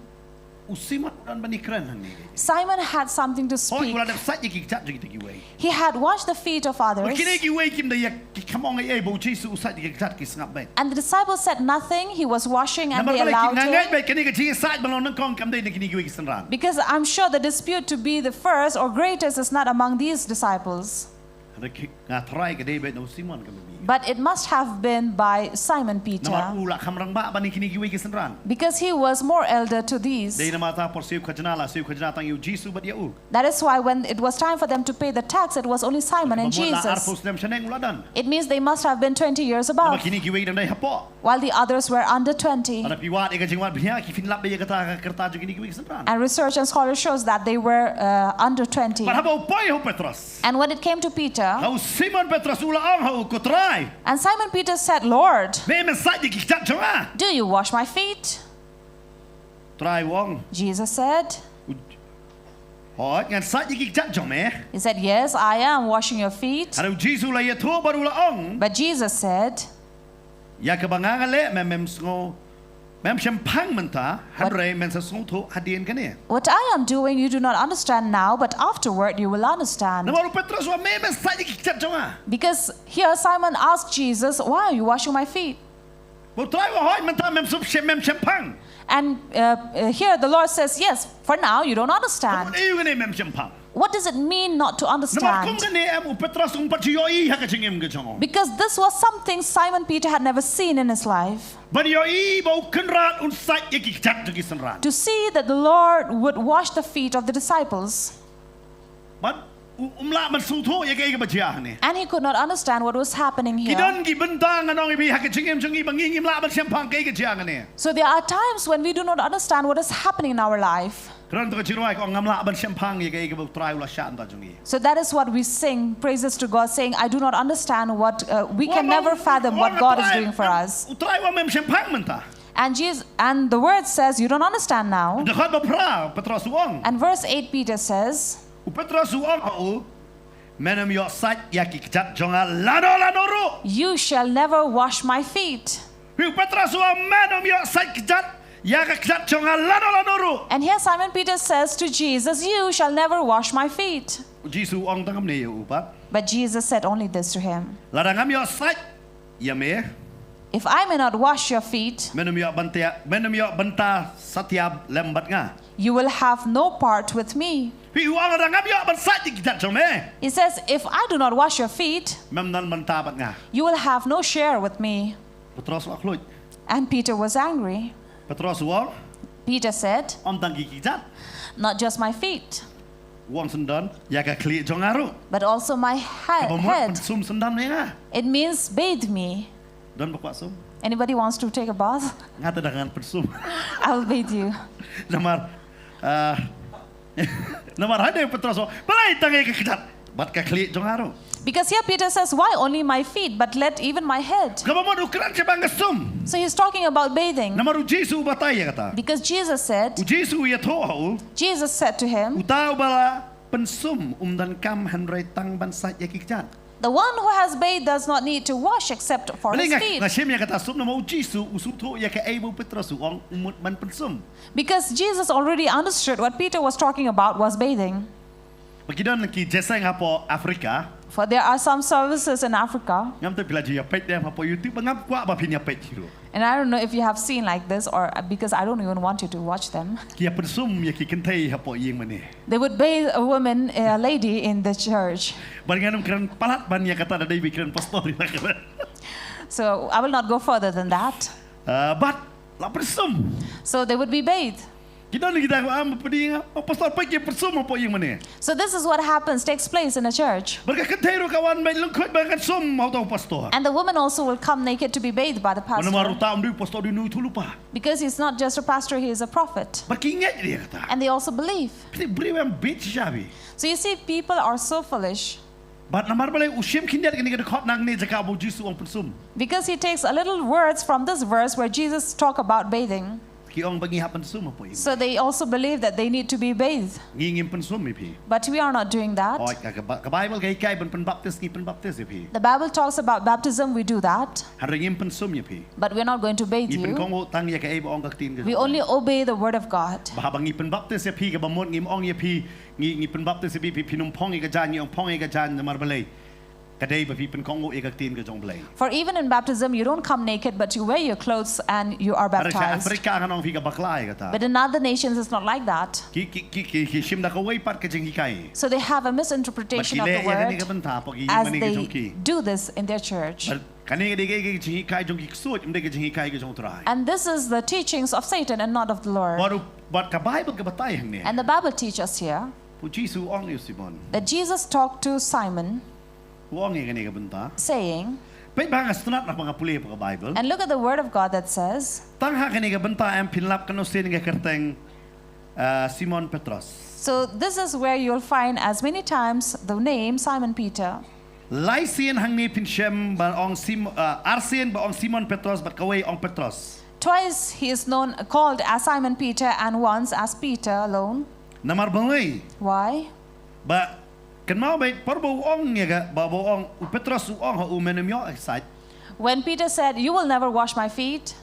u Simon u don ban ïakren hangne. Simon had something to speak. Hooid u la dep sait ïa ki kjat jong kita kiwei. He had washed the feet of others. Bad kine kiwei kim da ïa ki kam ong ei ei ba u Jisu u sait ïa ki kjat, ki sngap beit. And the disciples said nothing, he was washing and they allowed him. Namar balei? Ki ngeit beit kane ka jingsait ba long nyngkong kam dei na kine kiwei ki synran. Because I'm sure the dispute to be the first or greatest is not among these disciples. Hynrei ki, nga tharai ka dei beit na u Simon ka babieit. But it must have been by Simon Peter. Namar u la kham rangbah ban ïa kine kiwei ki synran. Because he was more elder to these. Dei namar kata por siew khajna la siew khajna tang ïa u Jisu bad ïa u. That is why when it was time for them to pay the tax, it was only Simon and Jesus. Namar mut la arphew snem shaneng u la don. It means they must have been twenty years above. Namar kine kiwei ki dang dei hapoh. While the others were under twenty. Lada phi wad ïa ka jingwad bniah ki phin lap beit ïa kata ka rta jong kine kiwei ki synran. And research and scholar shows that they were, uh, under twenty. Bad haba u poi ha u Petros. And when it came to Peter, ha u Simon Petros u la ong ha u, ko Trai. And Simon Peter said, Lord, me men sait ïa ki kjat jong nga? Do you wash my feet? Trai u ong. Jesus said, u, hooid ngan sait ïa ki kjat jong me. He said, yes, I am washing your feet. Hynrei u Jisu u la ïathuh bad u la ong. But Jesus said, ïa kaba nga nga leh mem mem sngew, mem shemphang mynta, hynrei men sa sngewthuh hadien kane. What I am doing you do not understand now, but afterward you will understand. Namar u Petros u ong me men sait ïa ki kjat jong nga. Because here Simon asked Jesus, why are you washing my feet? Bad u Trai u ong hooid mynta mem sngewsih mem shemphang. And, uh, uh, here the Lord says, yes, for now you don't understand. Ka mut aïu kane mem shemphang? What does it mean not to understand? Namar kum kane em u Petros um pat ju ïohi ha ka jingim ka jong u. Because this was something Simon Peter had never seen in his life. Ban ïohi ba u Kynrad un sait ïa ki kjat jong ki synran. To see that the Lord would wash the feet of the disciples. Bad u, um lah ban sngewthuh ïa kaei kaba jia hangne. And he could not understand what was happening here. Ki don ki bynta ngan ong ïa phi ha ka jingim jong ngi ba ngi ngim lah ban shemphang kaei ka jia hangne. So there are times when we do not understand what is happening in our life. Ka don tang ka jingrwai ka ong ngam lah ban shemphang ïa kaei kaba u Trai u la shah na ka bynta jong ngi. So that is what we sing, praises to God, saying, I do not understand what, uh, we can never fathom what God is doing for us. U Trai u ong mem shemphang mynta. And Jesus, and the word says, "You don't understand now." Dkhot ba phra, Petros u ong. And verse eight, Peter says, U Petros u ong ha u, men ym ïoh sait ïa ki kjat jong nga lano lano ruh. "You shall never wash my feet." Phi u Petros u ong, men ym ïoh sait kjat ïa ka kjat jong nga lano lano ruh. And here Simon Peter says to Jesus, "You shall never wash my feet." U Jisu u ong tang kumne ïa u pat. But Jesus said only this to him. Lada ngam ïoh sait ïa me, "If I may not wash your feet, men ym ïoh bynta, men ym ïoh bynta satia lem bad nga. You will have no part with me." Phi u ong, lada ngam ïoh ban sait ïa ki kjat jong me. He says, "If I do not wash your feet, mem don bynta bad nga. You will have no share with me." Petros u khluit. And Peter was angry. Petros u ong, Peter said, "Ym tang ki kjat, not just my feet, u ong syndon ïa ka khlieh jong nga ruh. But also my head. Kaba mut pynsum syndon ïa nga. It means bathe me." Don ba kwah sum? Anybody wants to take a bath? Nga te da ngan pynsum. I'll bathe you. Namar ah, namar hynrei Petros u ong, balei tang ïa ka kjat bad ka khlieh jong nga ruh? Because here Peter says, "Why only my feet, but let even my head." Kaba mut u kren shaphang ka sum. So he's talking about bathing. Namar u Jisu u batai ïa kata. Because Jesus said, U Jisu u ïathuh ha u. Jesus said to him, Uta uba la pynsum um donkam hynrei tang ban sait ïa ki kjat. The one who has bathed does not need to wash except for his feet. Balei nga shim ïa kata sum? Namar u Jisu u sngewthuh ïa kaei ba u Petros u ong, u mut ban pynsum. Because Jesus already understood what Peter was talking about was bathing. Ba ki don ki jingïaseng hapoh Afrika. For there are some services in Africa. Ngam tip phi la ju ïa peit ne em hapoh YouTube, ba ngam kwah ba phin ïa peit hi ruh. And I don't know if you have seen like this, or uh, because I don't even want you to watch them. Ki ïa pynsum ïa ki kynthei hapoh ïing mane. They would bathe a woman, a lady in the church. Bad ngan ym kren palat ban ïa kata, da dei ba i kren pastor ïa kata. So I will not go further than that. Bad la pynsum. So they would be bathed. Ki don kita ki ong, phi ong, oh pastor, peit ki pynsum hapoh ïing mane. So this is what happens, takes place in a church. Bad ka kynthei ruh ka wan beit lyngkhuid ban pynsum ha uta u pastor. And the woman also will come naked to be bathed by the pastor. Namar uta um dei u pastor, dei u nongïathuhlypa. Because he's not just a pastor, he is a prophet. Bad ki ngeit ïa kata. And they also believe. Phi, briew em beit shisha phi. So you see, people are so foolish. Bad namar balei u shim khyndiat kane ka dkhot na kane ka jaka ba u Jisu u ong pynsum? Because he takes a little words from this verse where Jesus talk about bathing. Ki ong ba ngi hap pynsum hapoh ïing. So they also believe that they need to be bathed. Ngi ngim pynsum ïa phi. But we are not doing that. Hooid, ka, ka, ka Baibl ka hikai ban pynbaptis, ngi pynbaptis ïa phi. The Bible talks about baptism, we do that. Hynrei ngim pynsum ïa phi. But we're not going to bathe you. Ngi pynkohnguh tang ïa kaei ba ong ka ktien ka jong U Blei. We only obey the word of God. Ba haba ngi pynbaptis ïa phi, kaba mut ngim ong ïa phi, ngi, ngi pynbaptis ïa phi, phi, phin ym phong ïa ka jaiñ, ngi ong phong ïa ka jaiñ, namar balei? Ka dei ba phi pynkohnguh ïa ka ktien ka jong U Blei. For even in baptism, you don't come naked, but you wear your clothes and you are baptized. Hynrei sha Afrika ngan ong phi ka bakla ïa kata. But in other nations, it's not like that. Ki, ki, ki, ki, ki shim da kawei pat ka jinghikai. So they have a misinterpretation of the word as they do this in their church. Bad kane ka dei ka, ka jinghikai jong ki ksuid, ym dei ka jinghikai ka jong U Trai. And this is the teachings of Satan and not of the Lord. Bad u, bad ka Baibl ka batai hangne. And the Bible teaches here. U Jisu u ong ïa u Simon. That Jesus talked to Simon. U ong ïa kane ka bynta. Saying. Peit ba nga sngewtynnat na ba nga pule ha ka Baibl. And look at the word of God that says. Tang ha kane ka bynta em phin lap katno sien ka kyrteng, ah, Simon Petros. So this is where you'll find as many times the name Simon Peter. Lai sien hangne phin shem ba ong Sim-, ah, ar sien ba ong Simon Petros bad kawei ong Petros. Twice he is known, called as Simon Peter and once as Peter alone. Namar balei? Why? Ba kynmaw beit por ba u ong ïa ka, ba, ba u ong, u Petros u ong ha u, men ym ïoh sait. When Peter said, "You will never wash my feet."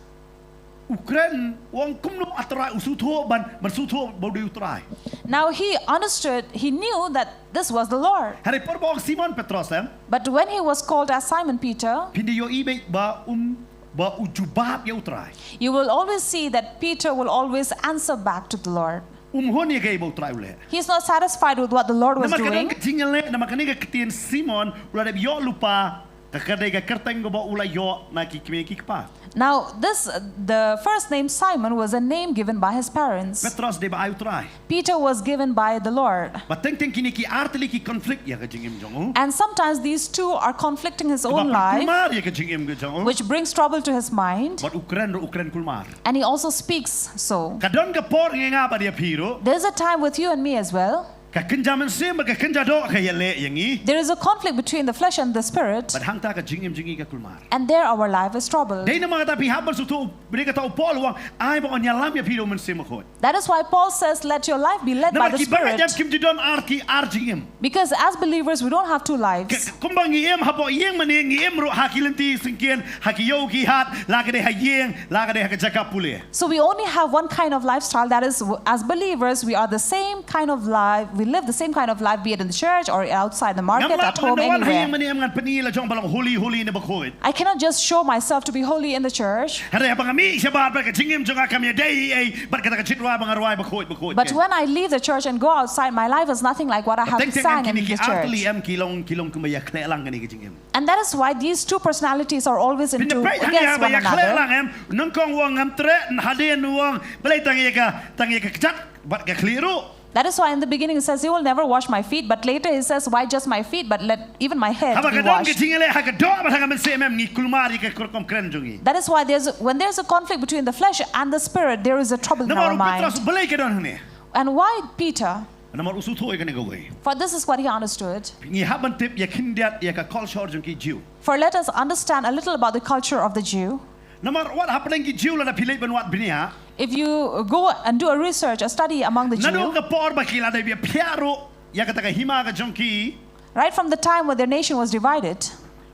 U kren, u ong kumno a Trai, u sngewthuh ban, ban sngewthuh ba u dei u Trai. Now he understood, he knew that this was the Lord. Hynrei por ba u ong Simon Petros em. But when he was called as Simon Peter, phin da ïohi beit ba um, ba u jubab ïa u Trai. You will always see that Peter will always answer back to the Lord. Um hun ïa kaei ba u Trai u leh. He's not satisfied with what the Lord was doing. Namar ka don ka jingïaleh, namar kane ka ktien Simon u la dep ïoh lypa, ka, ka dei ka kyrteng kaba u la ïoh na ki kmie ki kpa. Now, this, the first name Simon was a name given by his parents. Petros dei ba ai u Trai. Peter was given by the Lord. Bad teng teng kine ki ar tylli ki conflict ïa ka jingim jong u. And sometimes these two are conflicting his own life, kaba pynkulmar ïa ka jingim ka jong u, which brings trouble to his mind. Bad u kren ruh u kren kulmar. And he also speaks so. Ka don ka por ïa nga bad ïa phi ruh. There's a time with you and me as well. Ka kynja mynsiem bad ka kynja doh ka ïaleh ïa ngi. There is a conflict between the flesh and the spirit, Bad hangta ka jingim jong ngi ka kulmar. And there our life is troubled. Dei namar kata phi hap ban sngewthuh, dei kata u Paul u ong, ai ba yn ïalam ïa phi da u Mynsiem Bakhuid. That is why Paul says, "Let your life be led by Namar the ki bangeit Spirit." Kim ju don ar ki ar jingim. Because as believers, we don't have two lives. Ka, kumba ngi im hapoh ïing mynne, ngi im ruh ha ki lynti syngkien, ha ki ïew ki hat, la ka dei ha ïing, la ka dei ha ka jaka pule. So we only have one kind of lifestyle, that is, w- as believers, we are the same kind of life, we live the same kind of life, be it in the church or outside the market, at home, anywhere. Ngam lah ban wan ha ïing mynne ngan pyni la jong ba long holy, holy ne bakhuid. I cannot just show myself to be holy in the church. Hynrei haba nga mih shabar bad ka jingim jong nga kam ïadei ei ei bad kata ka jingrwai ba nga rwai bakhuid bakhuid. But when I leave the church and go outside, my life is nothing like what I have sang in the church. Teng teng em kine ki ar tylli em ki long, ki long kumba ïakhleh lang kane ka jingim. And that is why these two personalities are always in two against one another. Pynïapeit hangne ba ïakhleh lang em, nyngkong u ong ngam treh, hadien u ong balei tang ïa ka, tang ïa ka kjat bad ka khlieh ruh. That is why in the beginning he says, "You will never wash my feet," but later he says, "Why just my feet, but let even my head be washed." Haba ka don ka jingïaleh ha ka doh bad ha ka mynsiem em, ngi kulmar ïa ka rukom kren jong ngi. That is why there's, when there's a conflict between the flesh and the spirit, there is a trouble in our mind. Namar u Petros, balei ka don hangne? And why Peter? Namar u sngewthuh ïa kane kawei. For this is what he understood. Ngi hap ban tip ïa khyndiat ïa ka culture jong ki Jiw. For let us understand a little about the culture of the Jew. Namar wat hapdeng ki Jiw lada phi leit ban wad bniah. If you go and do a research, a study among the Jew, naduh ka por ba ki la dep ïaphiah ruh ïa kata ka hima ka jong ki. Right from the time when their nation was divided,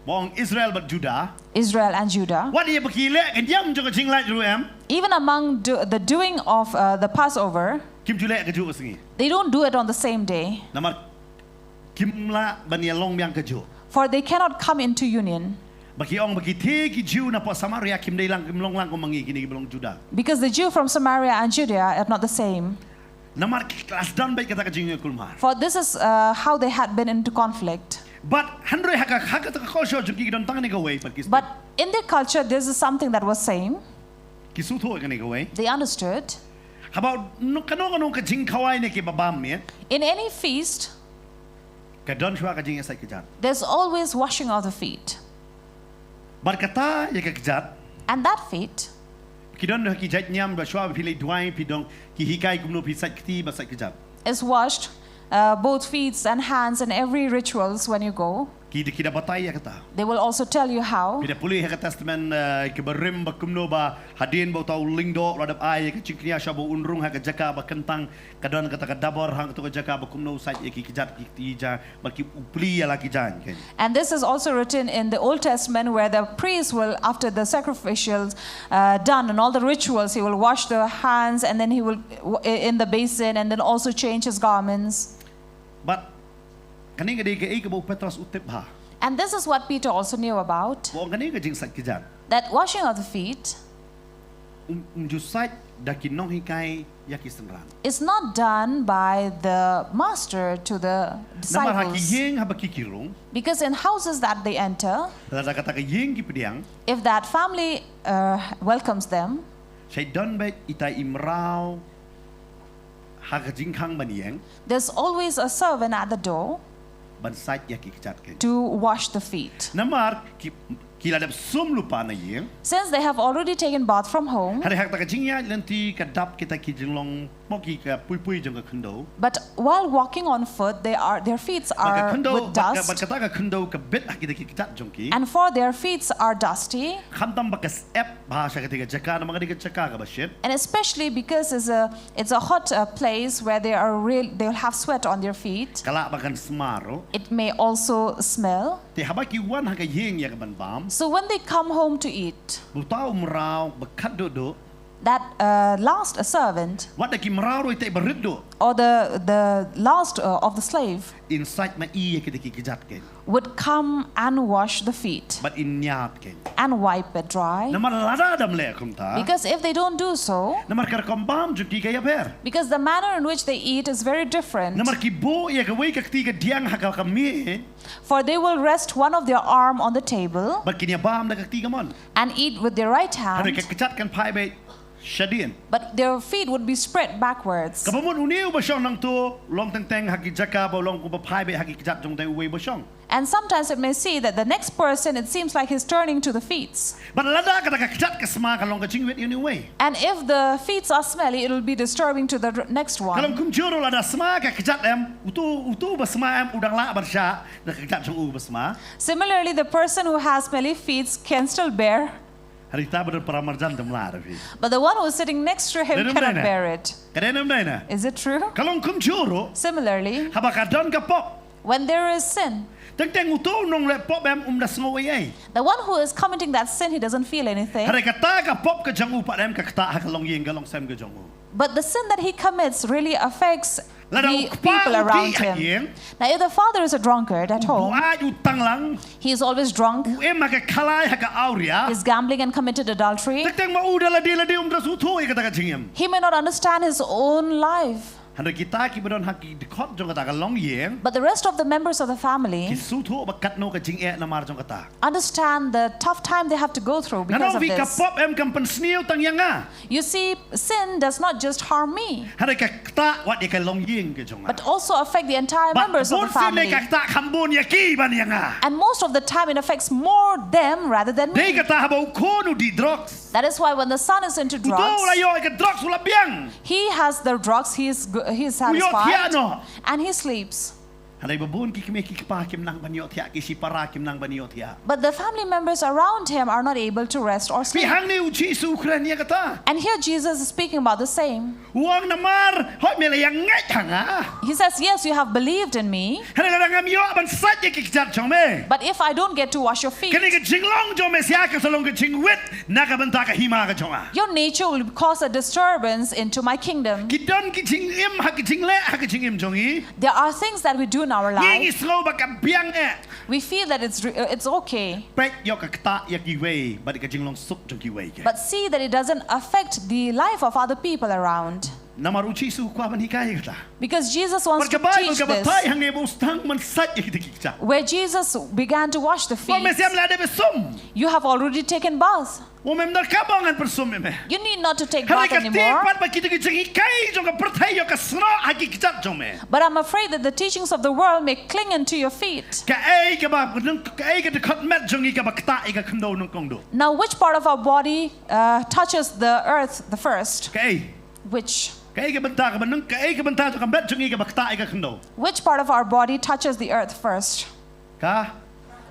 ba ong Israel bad Judah. Israel and Judah. Wat ïa ba ki leh ka niam jong ka jinglait ruh em. Even among do, the doing of uh, the Passover, Kim ju leh kajuh ka sngi. They don't do it on the same day. Namar kim lah ban ïalong biang kajuh. For they cannot come into union. Ba ki ong ba kitei ki Jiw napoh Samaria kim dei lang, kim long lang kum ma ngi kine kiba long Judah. Because the Jew from Samaria and Judea are not the same. Namar ki la sdang beit kata ka jingkulmar. For this is uh, how they had been into conflict. Bad hynrei ha ka, ha kata ka culture jong ki don tang kane kawei pat ki. But in their culture, this is something that was same. Ki sngewthuh ïa kane kawei. They understood. Haba kano kano ka jingkhawai ne kiba bam eh. In any feast, ka don shuwa ka jingïasait kjat. There's always washing of the feet. Bad kata ïa ka kjat. And that feet. Ki don ki jait niam ba shuwa ba phi leit duwai phi don ki hikai kumno phi sait kti bad sait kjat. Is washed uh, both feet and hands in every rituals when you go. Ki da, ki da batai ïa kata. They will also tell you how. Phi da pule ha ka Testament uh, kiba rim ba kumno ba hadien ba uta u lyngdoh u la dep ai ïa ka jingkñia sha ba un rung ha ka jaka ba kyntang, ka don kata ka dabor hangto ka jaka ba kumno u sait ïa ki kjat ki kti ja, bad ki, u plie ïa la ki jaiñ. And this is also written in the Old Testament where the priest will, after the sacrificials uh, done and all the rituals, he will wash the hands and then he will, w- in the basin and then also change his garments. Bad kane ka dei kaei kaba u Petros u tip bha. And this is what Peter also knew about. Ba ong kane ka jingsait kjat. That washing of the feet, um, um ju sait da ki nonghikai ïa ki synran. Is not done by the master to the disciples. Namar ha ki ïing haba ki ki rung. Because in houses that they enter, lada kata ka ïing ki pdiang, if that family uh, welcomes them, shait don beit itai i mraw ha ka jingkhang ban ïeng. There's always a servant at the door. Ban sait ïa ki kjat ki. To wash the feet. Namar ki, ki la dep sum lypa na ïing. Since they have already taken bath from home. Hynrei ha kata ka jingïaid lynti ka dap kita ki jinglong mo ki ka pui pui jong ka khyndew. But while walking on foot, they are, their feet are with dust. Bad ka khyndew, bad ka, bad kata ka khyndew ka bit ha kita ki kjat jong ki. And for their feet are dusty. Khamtam ba ka sep bha sha kata ka jaka namar ka dei ka jaka kaba shit. And especially because it's a, it's a hot uh, place where they are real, they will have sweat on their feet. Ka lah ba kan sma ruh. It may also smell. Te haba ki wan ha ka ïing ïa ka ban bam. So when they come home to eat, ba uta u mraw ba khatduh duh, that uh, last uh, servant, wat da ki mraw ruh itai ba rit duh, or the, the last uh, of the slave, in sait ma i ïa kita ki kjat ki. Would come and wash the feet. Bad in ñiad ki. And wipe it dry. Namar lada dam leh kumta. Because if they don't do so, namar ka rukom bam jong ki ka ïapher. Because the manner in which they eat is very different. Namar ki buh ïa kawei ka kti ka diang ha ka, ka mih. For they will rest one of their arm on the table. Bad kin ïa bam da ka kti kamon. And eat with their right hand. Hynrei ka kjat kan phai beit shadien. But their feet would be spread backwards. Kaba mut une uba shong nangto long teng teng ha ki jaka ba long kumba phai beit ha ki kjat jong utai uwei ba shong. And sometimes it may see that the next person, it seems like he's turning to the feet. Bad lada kata ka kjat ka sma ka long ka jingwit ïa une uwei. And if the feet are smelly, it will be disturbing to the r- next Ka long one. kumjuh ruh lada sma ka kjat em, utu utu ba sma em u dang lah ban shah na ka kjat jong u ba sma. Similarly, the person who has smelly feet can still bear, Hynrei ta ba don para marjan te ym lah ruh phi. but the one who is sitting next to him Dei ne ym cannot dei ne? Bear it. Ka dei ne ym dei ne? Is it true? Ka long kumjuh ruh. Similarly, Haba ka don ka pop. When there is sin, Teng teng utu u nongleh pop em um da sngew ei ei. The one who is committing that sin, he doesn't feel anything. Hynrei kata ka pop ka jong u pat em ka ktah ha ka longïing ka longsem ka jong u. But the sin that he commits really affects Lada the u kpa people u around dih ha him. ïing. Now, if the father is a drunkard at U home, buaid u tanglang. he is always drunk, U im ha ka khalai ha ka awria. He's gambling and committed adultery. Teng teng ma u da lade lade um da sngewthuh ïa kata ka jingim. He may not understand his own life. Hynrei kita ki ba don ha ki dkhot jong kata ka longïing. But the rest of the members of the Ki family sngewthuh ba katno ka jingeh namar jong kata. Understand the tough time they have to go through Nga because ong of phi ka this. Pop em kam pynsniew tang ïa nga. You see, sin does not just harm me, Hynrei ka ktah wat ïa ka longïing ka jong nga. But also affect the entire Bad members of the bun sien ne family. Ka ktah kham bun ïa ki ban ïa nga. And most of the time, it affects more them rather than me. Dei kata haba u khun u dih drugs. That is why when the son is into Utu u drugs, la ïoh ïa ka drugs u la biang. He has the drugs, he is, go- he is U ïoh thiah satisfied, noh. And he sleeps. Hynrei ba bun ki kmie ki kpa kim nang ban ïoh thiah, ki shipara kim nang ban ïoh thiah. But the family members around him are not able to rest or Phi sleep. Hangne u Jisu u kren ïa kata. And here Jesus is speaking about the same. U ong namar hooid me la ïa ngeit ha nga. He says, "Yes, you have believed in me, Hynrei lada ngam ïoh ban sait ïa ki kjat jong me. But if I don't get to wash your feet, Kane ka jinglong jong me sa ka sa long ka jingwit na ka bynta ka hima ka jong nga. Your nature will cause a disturbance into my kingdom." Ki don ki jingim ha ki jingleh ha ki jingim jong ngi. There are things that we do in our Ngi ngi life. Sngew ba ka biang eh. We feel that it's, re- uh, it's okay. Peit ïoh ka ktah ïa kiwei bad ka jinglong suk jong kiwei ke. But see that it doesn't affect the life of other people around. Namar u Jisu u kwah ban hikai ïa kata. Because Jesus wants Bad ka to Baibl teach ka batai this. Hangne ba u sdang ban sait ïa kita ki kjat. Where Jesus began to wash the Ba me feet. Siam la dep sum. You have already taken bath. Wa mem dar ka ba ngan pyrsum ïa me. You need not to take Hynrei bath ka tieng anymore. Pat ba kita ki jinghikai jong ka pyrthei ïoh ka snoh ha ki kjat jong me. But I'm afraid that the teachings of the world may cling into your feet. Kaei kaba, kaei ka dkhot met jong ngi kaba ktah ïa ka khyndew nyngkong duh. Now, which part of our body uh, touches the earth the first? Kaei. Which? Kaei ka bynta kaba nyng, kaei ka bynta jong ka met jong ngi kaba ktah ïa ka khyndew. Which part of our body touches the earth first? Ka.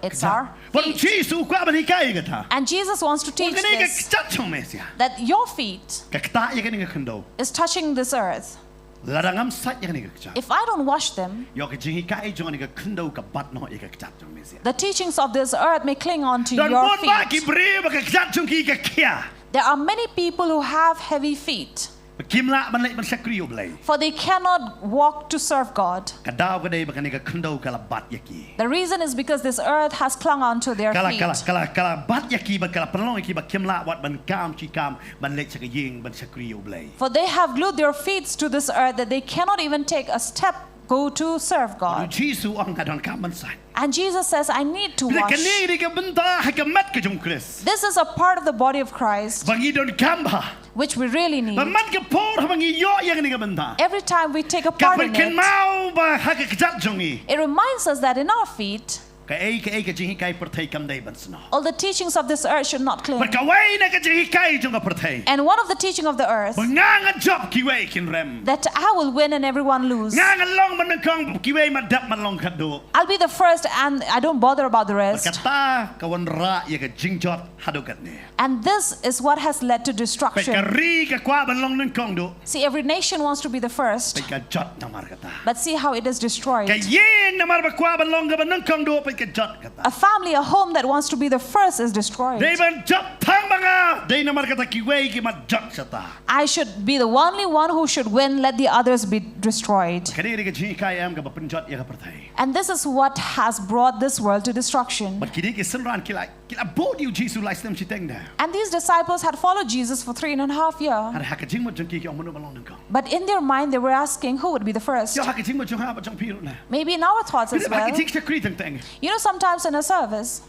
It's our Bad u feet. Jisu u kwah ban hikai ïa kata. And Jesus wants to Ong teach kane ka this, kjat jong me Sia. That your feet Ka ktah ïa kane ka khyndew. Is touching this earth. Lada ngam sait ïa kane ka kjat. If I don't wash them, Ïoh ka jinghikai jong kane ka khyndew ka bat noh ïa ka kjat jong me Sia. The teachings of this earth may cling on to Don your bun ba ki feet. Briew ba ka kjat jong ki ka khia. There are many people who have heavy feet, Ba kim lah ban leit ban shakri ïa u Blei. For they cannot walk to serve God. Ka daw ka dei ba kane ka khyndew ka la bat ïa ki. The reason is because this earth has clung on to their Ka la, ka la, feet. ka la, ka la bat ïa ki ba ka la pynlong ïa ki ba kim lah wat ban kam shi kam ban leit sha ka ïing ban shakri ïa u Blei. For they have glued their feet to this earth that they cannot even take a step, go to serve U God. Jisu u ong nga don kam ban sait. And Jesus says, "I need to Phi la wash." Kane ka dei ka bynta ha ka met ka jong u Khrist. This is a part of the body of Christ, Ba ngi don kam ba. Which we really need. Ba man ka por haba ngi ïoh ïa kane ka bynta. Every time we take a Ka part in it, pynkynmaw ba ha ka kjat jong ngi. It reminds us that in our feet, Kaei kaei ka jinghikai pyrthei kam dei ban snoh. All the teachings of this earth should not cling. Bad kawei na ka jinghikai jong ka pyrthei. And one of the teaching of the earth, Ba nga ngan jop kiwei kin rem. That I will win and everyone lose. Nga ngan long ban nyngkong kiwei mat dap mat long khatduh. I'll be the first and I don't bother about the Bad rest. Kata ka wanrah ïa ka jingjot haduh katne. And this is what has led to Peit ka destruction. ri ka kwah ban long nyngkong duh. See, every nation wants to be the first, Peit ka jot namar kata. But see how it is Ka destroyed. ïing namar ba kwah ban long kaba nyngkong duh peit ka jot kata. A family, a home that wants to be the first is destroyed. Dei ban jop tang ba nga, dei namar kata kiwei ki mat jot shata. I should be the only one who should win, let the others be destroyed. Kane ka jinghikai em kaba pynjot ïa ka pyrthei. And this is what has brought this world to destruction. Bad kine ki synran ki la, ki la bud ïa u Jisu lai snem shiteng de. And these disciples had followed Jesus for three and a half year. Hynrei ha ka jingmut jong ki ki ong mano ba long nyngkong. But in their mind, they were asking who would be the first. Ïa ha ka jingmut jong nga bad jong phi ruh ne. Maybe in our thoughts as Phi ha well. ka jingshakri teng teng. You know, sometimes in a service,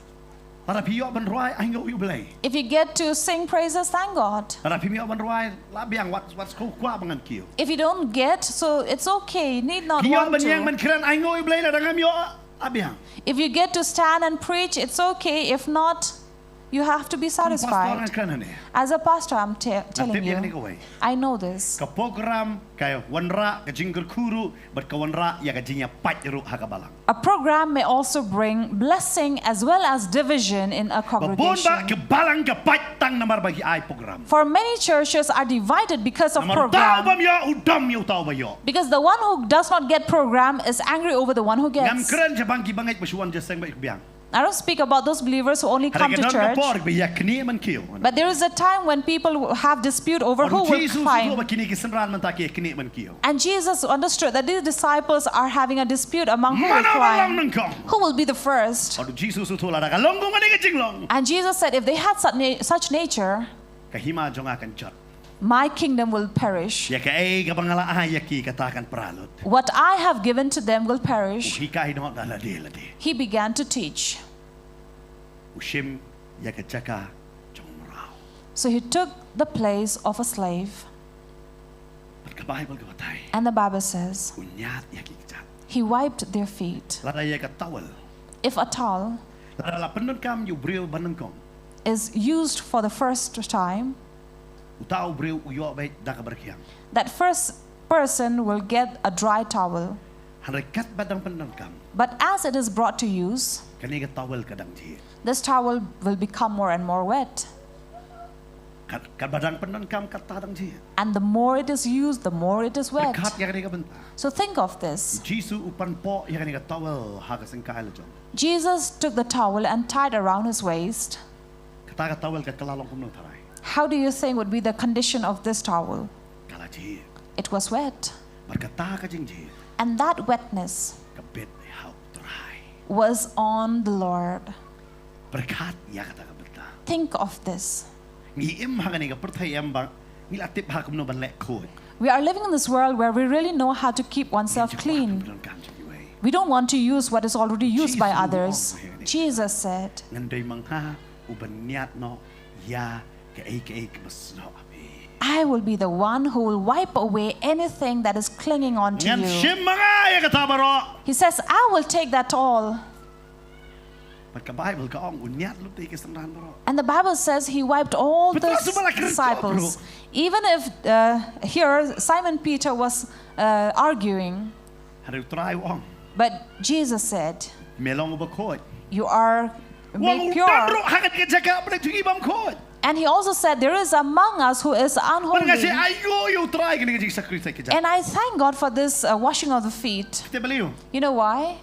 Lada phi ïoh ban rwai ainguh ïa u Blei. If you get to sing praises, thank God. Lada phim ïoh ban rwai la biang wat wat shu kwah ba ngan kiew. If you don't get, so it's okay. You need not Phi ïoh want ban ïeng to. Ban kren ainguh ïa u Blei lada ngam ïoh. A biang. If you get to stand and preach, it's okay. If not, you have to be Pastor satisfied. Ngan kren hangne. As a pastor, I'm te- telling Tip ïa kane you, kawei. I know this. Ka program ka wanrah ka jingkyrkhu ruh bad ka wanrah ïa ka jingïapait ruh ha ka balang. A program may also bring blessing as well as division in a Ba bun ba congregation. ka balang ka pait tang namar ba ki ai program. For many churches are divided because of Namar uta u bym program. ïoh u dom ïa uta u ba ïoh. Because the one who does not get program is angry over the one who Ngam gets. kren shaphang ki bangeit ba shu wan jingïaseng bad ki biang. I don't speak about those believers who only Hynrei come ka to don ka church. por ba ïaknieh man kiew. But there is a time when people have dispute over Wan who will Jisu u climb. sngewthuh ba kine ki synran mynta ki ïaknieh man kiew. And Jesus understood that these disciples are having a dispute among who will Mano ba long climb. Nyngkong. Who will be the first? Bad u Jisu u sngewthuh lada ka long kum kane ka jinglong. And Jesus said, if they had such, na- such nature, Ka hima jong nga kan jot. my kingdom will perish. Ïa kaei kaba nga la ai ïa ki kata kan pra lut. What I have given to them will U perish. hikai noh da lade lade. He began to teach. U shim ïa ka jaka jong u mraw. So he took the place of a slave. Bad ka Baibl ka batai. And the Bible says, U ñiad ïa ki kjat. he wiped their feet. Lada ïa ka towel. If a towel Lada la pyndonkam ïa u briew ba nyngkong. Is used for the first time, Uta u briew u ïoh beit da kaba rkhiang. that first person will get a dry towel. Hynrei katba dang pyndonkam. But as it is brought to use, Kane ka towel ka dang jhieh. this towel will become more and more wet. Kat, katba dang pyndonkam kata dang jhieh. And the more it is used, the more it is wet. Pyrkhat ïa kane ka bynta. So think of this. Jisu u pan poh ïa kane ka towel ha ka syngkai la jong. Jesus took the towel and tied around his waist. Kata ka towel ka la long kumno tharai. How do you think would be the condition of this towel? Ka la jhieh. It was wet. Bad kata ka jingjhieh. And that wetness Ka bit ha u Trai. was on the Lord. Pyrkhat ïa kata ka bynta. Think of this. Ngi im ha kane ka pyrthei em ba ngi la tip ha kumno ban leh khuid. We are living in this world where we really know how to keep oneself clean. We don't want to use what is already used by others. Jesus said, Ngan dei ma nga u ban ñiad noh ïa kaei kaei kaba snoh ha phi. I will be the one who will wipe away anything that is clinging on to Ngan you. shim ma nga ïa kata baroh. He says, I will take that all. Bad ka Baibl ka ong u ñiad lut ïa ki synran baroh. And the Bible says he wiped all the Petros u ba la kyrkhu, disciples. Bro. Even if uh, here Simon Peter was uh, arguing, Hynrei u Trai u ong. But Jesus said, Me long u ba khuid. You are U ong made u pure. don ruh ha kane ka jaka ba dei jong ngi bym khuid. And he also said, There is among us who is Bad nga unholy. sngewthuh ïa u Trai kane ka jingshakri sa kjat. And I thank God for this uh, washing of the feet. Te believe. You know why?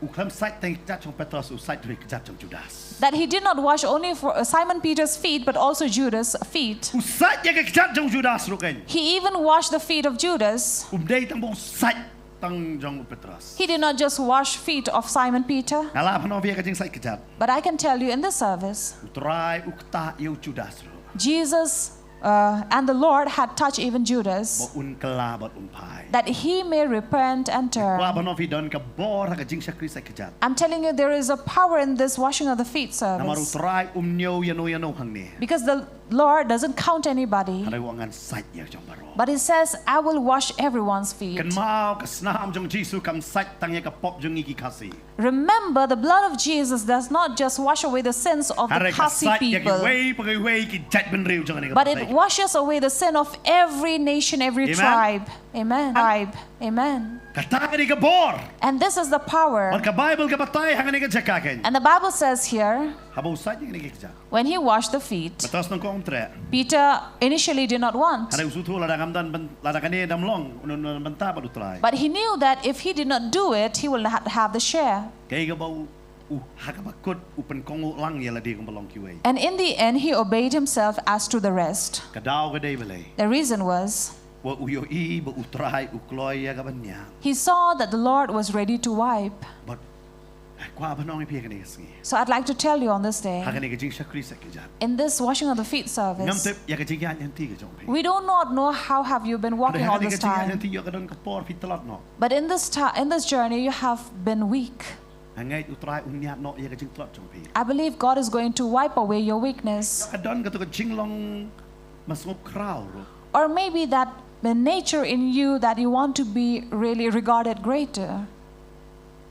U khlem sait tang kjat jong Petros u sait ruh kjat jong Judas. That he did not wash only for uh, Simon Peter's feet, but also Judas' feet. U sait ïa ka kjat jong Judas ruh kan. He even washed the feet of Judas. Um dei tang ba u sait tang jong u Petros. He did not just wash feet of Simon Peter. Nga lah ban ong ïa ka jingsait kjat. But I can tell you in this service, U Trai u ktah ïa u Judas ruh. Jesus uh, and the Lord had touched even Judas, Ba un kylla bad un phai. That he may repent and Kwah turn. ban ong phi don ka bor ha ka jingshakri sa kjat. I'm telling you, there is a power in this washing of the feet Namar u service. Trai um ñiew ïano ïano hangne. Because the Lord doesn't count anybody. Hynrei u ong ngan sait ïa jong baroh. But he says, I will wash everyone's feet. Kynmaw ka snam jong Jisu kam sait tang ïa ka pop jong ngi ki Khasi. Remember, the blood of Jesus does not just wash away the sins of the Hynrei ka Khasi sait ïa people, kiwei pa kiwei ki jaitbynriew jong kane ka but it pyrthei. Washes away the sin of every nation, every Amen. Tribe. Amen. Tribe. Amen. Kata ka dei ka bor. And this is the power. Bad ka Baibl ka batai ha kane ka jaka kan. And the Bible says here, Haba u sait ïa kane ka kjat. When he washed the feet, Petros nyngkong um treh. Peter initially did not want. Hynrei u sngewthuh lada ngam don ban, lada kane dam long, un, un, un bynta bad u Trai. But he knew that if he did not do it, he will not have the share. Kaei kaba u, u ha kaba kut u pynkohnguh lang ïa lade kumba long kiwei. And in the end, he obeyed himself as to the rest. Ka daw ka dei balei. The reason was, Wa u ïohi ba u Trai u kloi ïa ka ban ñiad. He saw that the Lord was ready to wipe. Bad kwah ban ong ïa phi ha kane ka sngi. So I'd like to tell you on this day, Ha kane ka jingshakri sa kjat. In this washing of the feet Ngam service, tip ïa ka jingïaid lynti ka jong phi. We do not know how have you been walking all this time. Hynrei ha kane ka jingïaid lynti ïoh ka don ka por phi tlot noh. But in this, ta- in this journey, you have been weak. Nga ngeit u Trai un ñiad noh ïa ka jingtlot jong phi. I believe God is going to wipe away your weakness. Ka don kato ka jinglong masngewkhraw ruh. Or maybe that the nature in you that you want to be really regarded greater.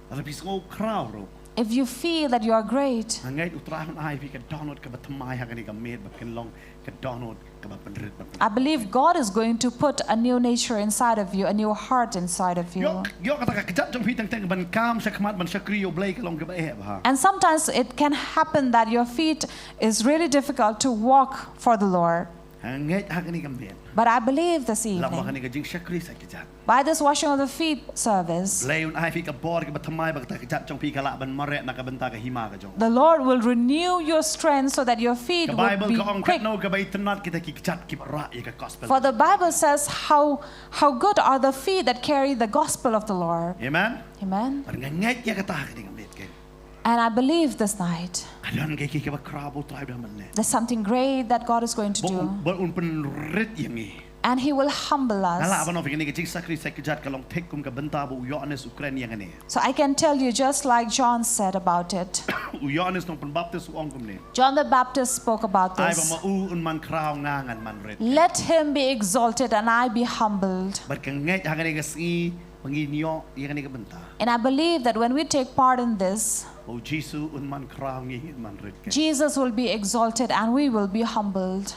Lada phi sngew khraw ruh, if you feel that you are great, nga ngeit U Trai un ai phi ka dohnud kaba thymmai ha kane ka miet ba phin long ka dohnud kaba pynrit, ba pynrit. I believe God is going to put a new nature inside of you, a new heart inside of you. Ïoh, ïoh kata ka kjat jong phi teng teng ban kam sha khmat ban shakri ïa U Blei ka long kaba eh bha. And sometimes it can happen that your feet is really difficult to walk for the Lord. Nga ngeit ha kane ka miet, but I believe this evening, lyngba kane ka jingshakri sa kjat, by this washing of the feet service, Blei un ai phi ka bor kaba thymmai ba kata ka kjat jong phi ka lah ban mareh na ka bynta ka hima ka jong U. The Lord will renew your strength so that your feet will be quick. Ka Baibl ka ong katno kaba itynnad kita ki kjat kiba rah ïa ka gospel. For the Bible says, "How, how good are the feet that carry the gospel of the Lord." Amen. Amen. Bad nga ngeit ïa kata ha kane ka miet, keiñ. And I believe this night, ka don kiei kiei kiba khraw ba U Trai u dang ban leh. There's something great that God is going to do. Ba un, ba un pynrit ïa ngi. And He will humble us. Nga lah ban ong phi kane ka jingshakri sa kjat ka long thik kum ka bynta ba u Ïoannis u kren ïa kane. So I can tell you just like John said about it. U Ïoannis Nongpynbaptis u ong kumne. John the Baptist spoke about this. Ai ba ma u un man khraw, nga ngan man rit. Let him be exalted and I be humbled. Bad nga ngeit ha kane ka sngi ba ngin ïoh ïa kane ka bynta, and I believe that when we take part in this, ba U Jisu un man khraw, ngi ngin man rit, keiñ. Jesus will be exalted and we will be humbled.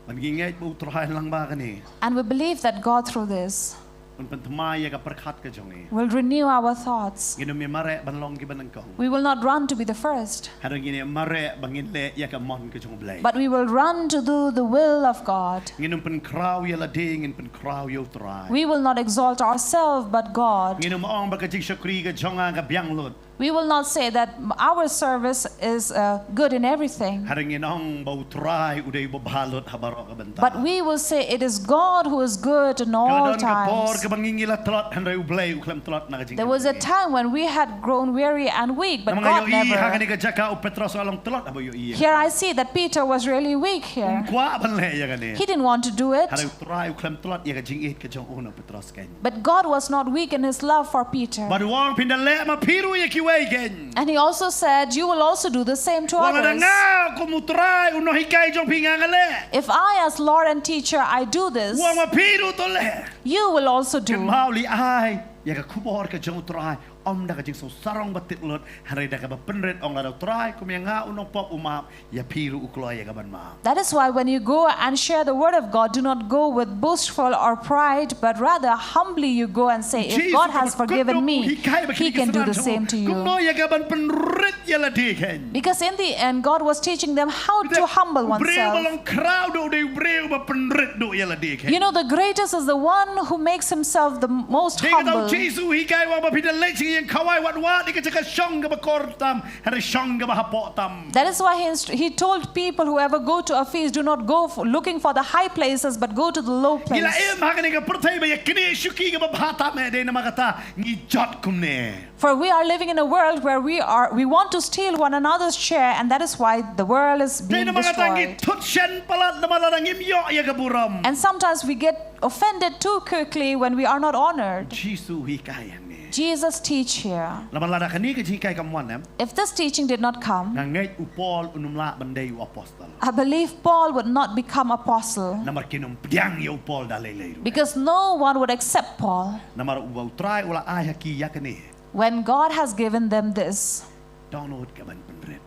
Bad ngi ngeit ba U Trai lyngba kane, and we believe that God through this, un pynthymmai ïa ka pyrkhat ka jong ngi, will renew our thoughts. Ngin ym ïa mareh ban long kiba nyngkong. We will not run to be the first. Hynrei ngin ïa mareh ba ngin leh ïa ka mon ka jong U Blei. But we will run to do the will of God. Ngin ym pynkhraw ïa lade, ngin pynkhraw ïa U Trai. We will not exalt ourselves, but God. Ngin ym ong ba ka jingshakri ka jong nga ka biang lut. We will not say that our service is, uh, good in everything. Hynrei ngin ong ba U Trai u dei uba bha lut ha baroh ka bynta. But we will say it is God who is good in all times. Ka la don ka por kaba ngi ngi la tlot, hynrei U Blei u khlem tlot na ka jingim. There was a time when we had grown weary and weak, but God never. Namar nga ïohi ha kane ka jaka u Petros u la long tlot haba u ïohi. Here I see that Peter was really weak here. Um kwah ban leh ïa kane. He didn't want to do it. Hynrei U Trai u khlem tlot ïa ka jingïeit ka jong u na u Petros, keiñ. But God was not weak in his love for Peter. Bad u ong, phin da leh ma phi ruh ïa kiwei, keiñ. And he also said, "You will also do the same to others." Wat lada nga kum U Trai, u nonghikai jong phi, nga nga leh. If I, as Lord and teacher, I do this, u ong ma phi ruh to leh. You will also do. Kynmaw, lei ai ïa ka khubor ka jong U Trai ym da ka jingsngewsarong ba tip lut, hynrei da kaba pynrit, ong, lada U Trai kum ïa nga u nongpop u map, ïa phi ruh u kloi ïa ka ban map. That is why when you go and share the word of God, do not go with boastful or pride, but rather humbly you go and say, "If God has forgiven me, He can do the same to you." Kumno ïa ka ban pynrit ïa lade, keiñ. Because in the end, God was teaching them how to humble oneself. U briew ba long khraw duh u dei u briew ba pynrit duh ïa lade, keiñ. You know, the greatest is the one who makes himself the most humble. Dei kata u Jisu u hikai, u ong ba phi da leit sha ki ïing khawai, wat wad ïa ka jaka shong kaba kor tam, hynrei shong kaba hapoh tam. That is why he inst-, he told people, "Whoever go to a feast, do not go for, looking for the high places, but go to the low place." Ngi la im ha kane ka pyrthei ba ïa kine shuki kaba bha tam eh, dei namar kata ngi jot kumne. For we are living in a world where we are, we want to steal one another's share, and that is why the world is being destroyed. Dei namar kata ngi thut shen palat namar lada ngim ïoh ïa ka burom. And sometimes we get offended too quickly when we are not honored. Jisu u hikai hangne. Jesus teach here. Namar lada kane ka jinghikai kam wan, em, if this teaching did not come, nga ngeit u Paul un ym lah ban dei u apostol. I believe Paul would not become apostle. Namar kin ym pdiang ïa u Paul da lei lei ruh. Because no one would accept Paul. Namar uba U Trai u la ai ha ki ïa kane. When God has given them this, dohnud ka ban pynrit,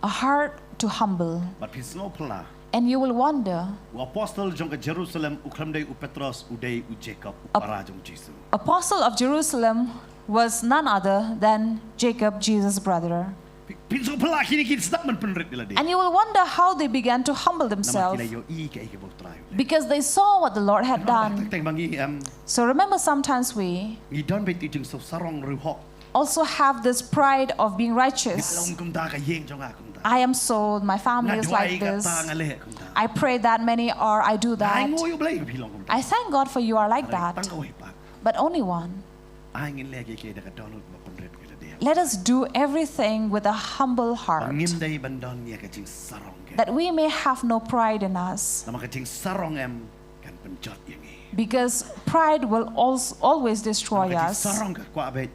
a heart to humble. Bad phin sngew phylla. And you will wonder. U apostol jong ka Jerusalem u khlem dei u Petros, u dei u Jakob, u para jong u Jisu. Apostle of Jerusalem was none other than Jacob, Jesus' brother. Phi-, phin sngew phylla, kine ki sdang ban pynrit ïa lade. And you will wonder how they began to humble themselves. Namar ki la ïohi kaei kaba U Trai u leh. Because they saw what the Lord had done. Teng teng ba ngi, em, so remember, sometimes we, ngi don beit ïa ka jingsngewsarong riewhok, also have this pride of being righteous. Nga long kumta, ka ïing jong nga kumta. I am so, my family is like this. Nga duwai kata, nga leh kumta. I pray that many, or I do that. Nga ainguh ïa U Blei ba phi long kumta. I thank God for you are like that. Hynrei tang kawei pat. But only one. Ai ngin leh kiei kiei da ka dohnud ba pynrit ïa lade. Let us do everything with a humble heart. Ba ngim dei ban don ïa ka jingsarong, keiñ. That we may have no pride in us. Namar ka jingsarong, em, kan pynjot ïa ngi. Because pride will als-, always destroy us. Namar ka jingsarong ka kwah beit,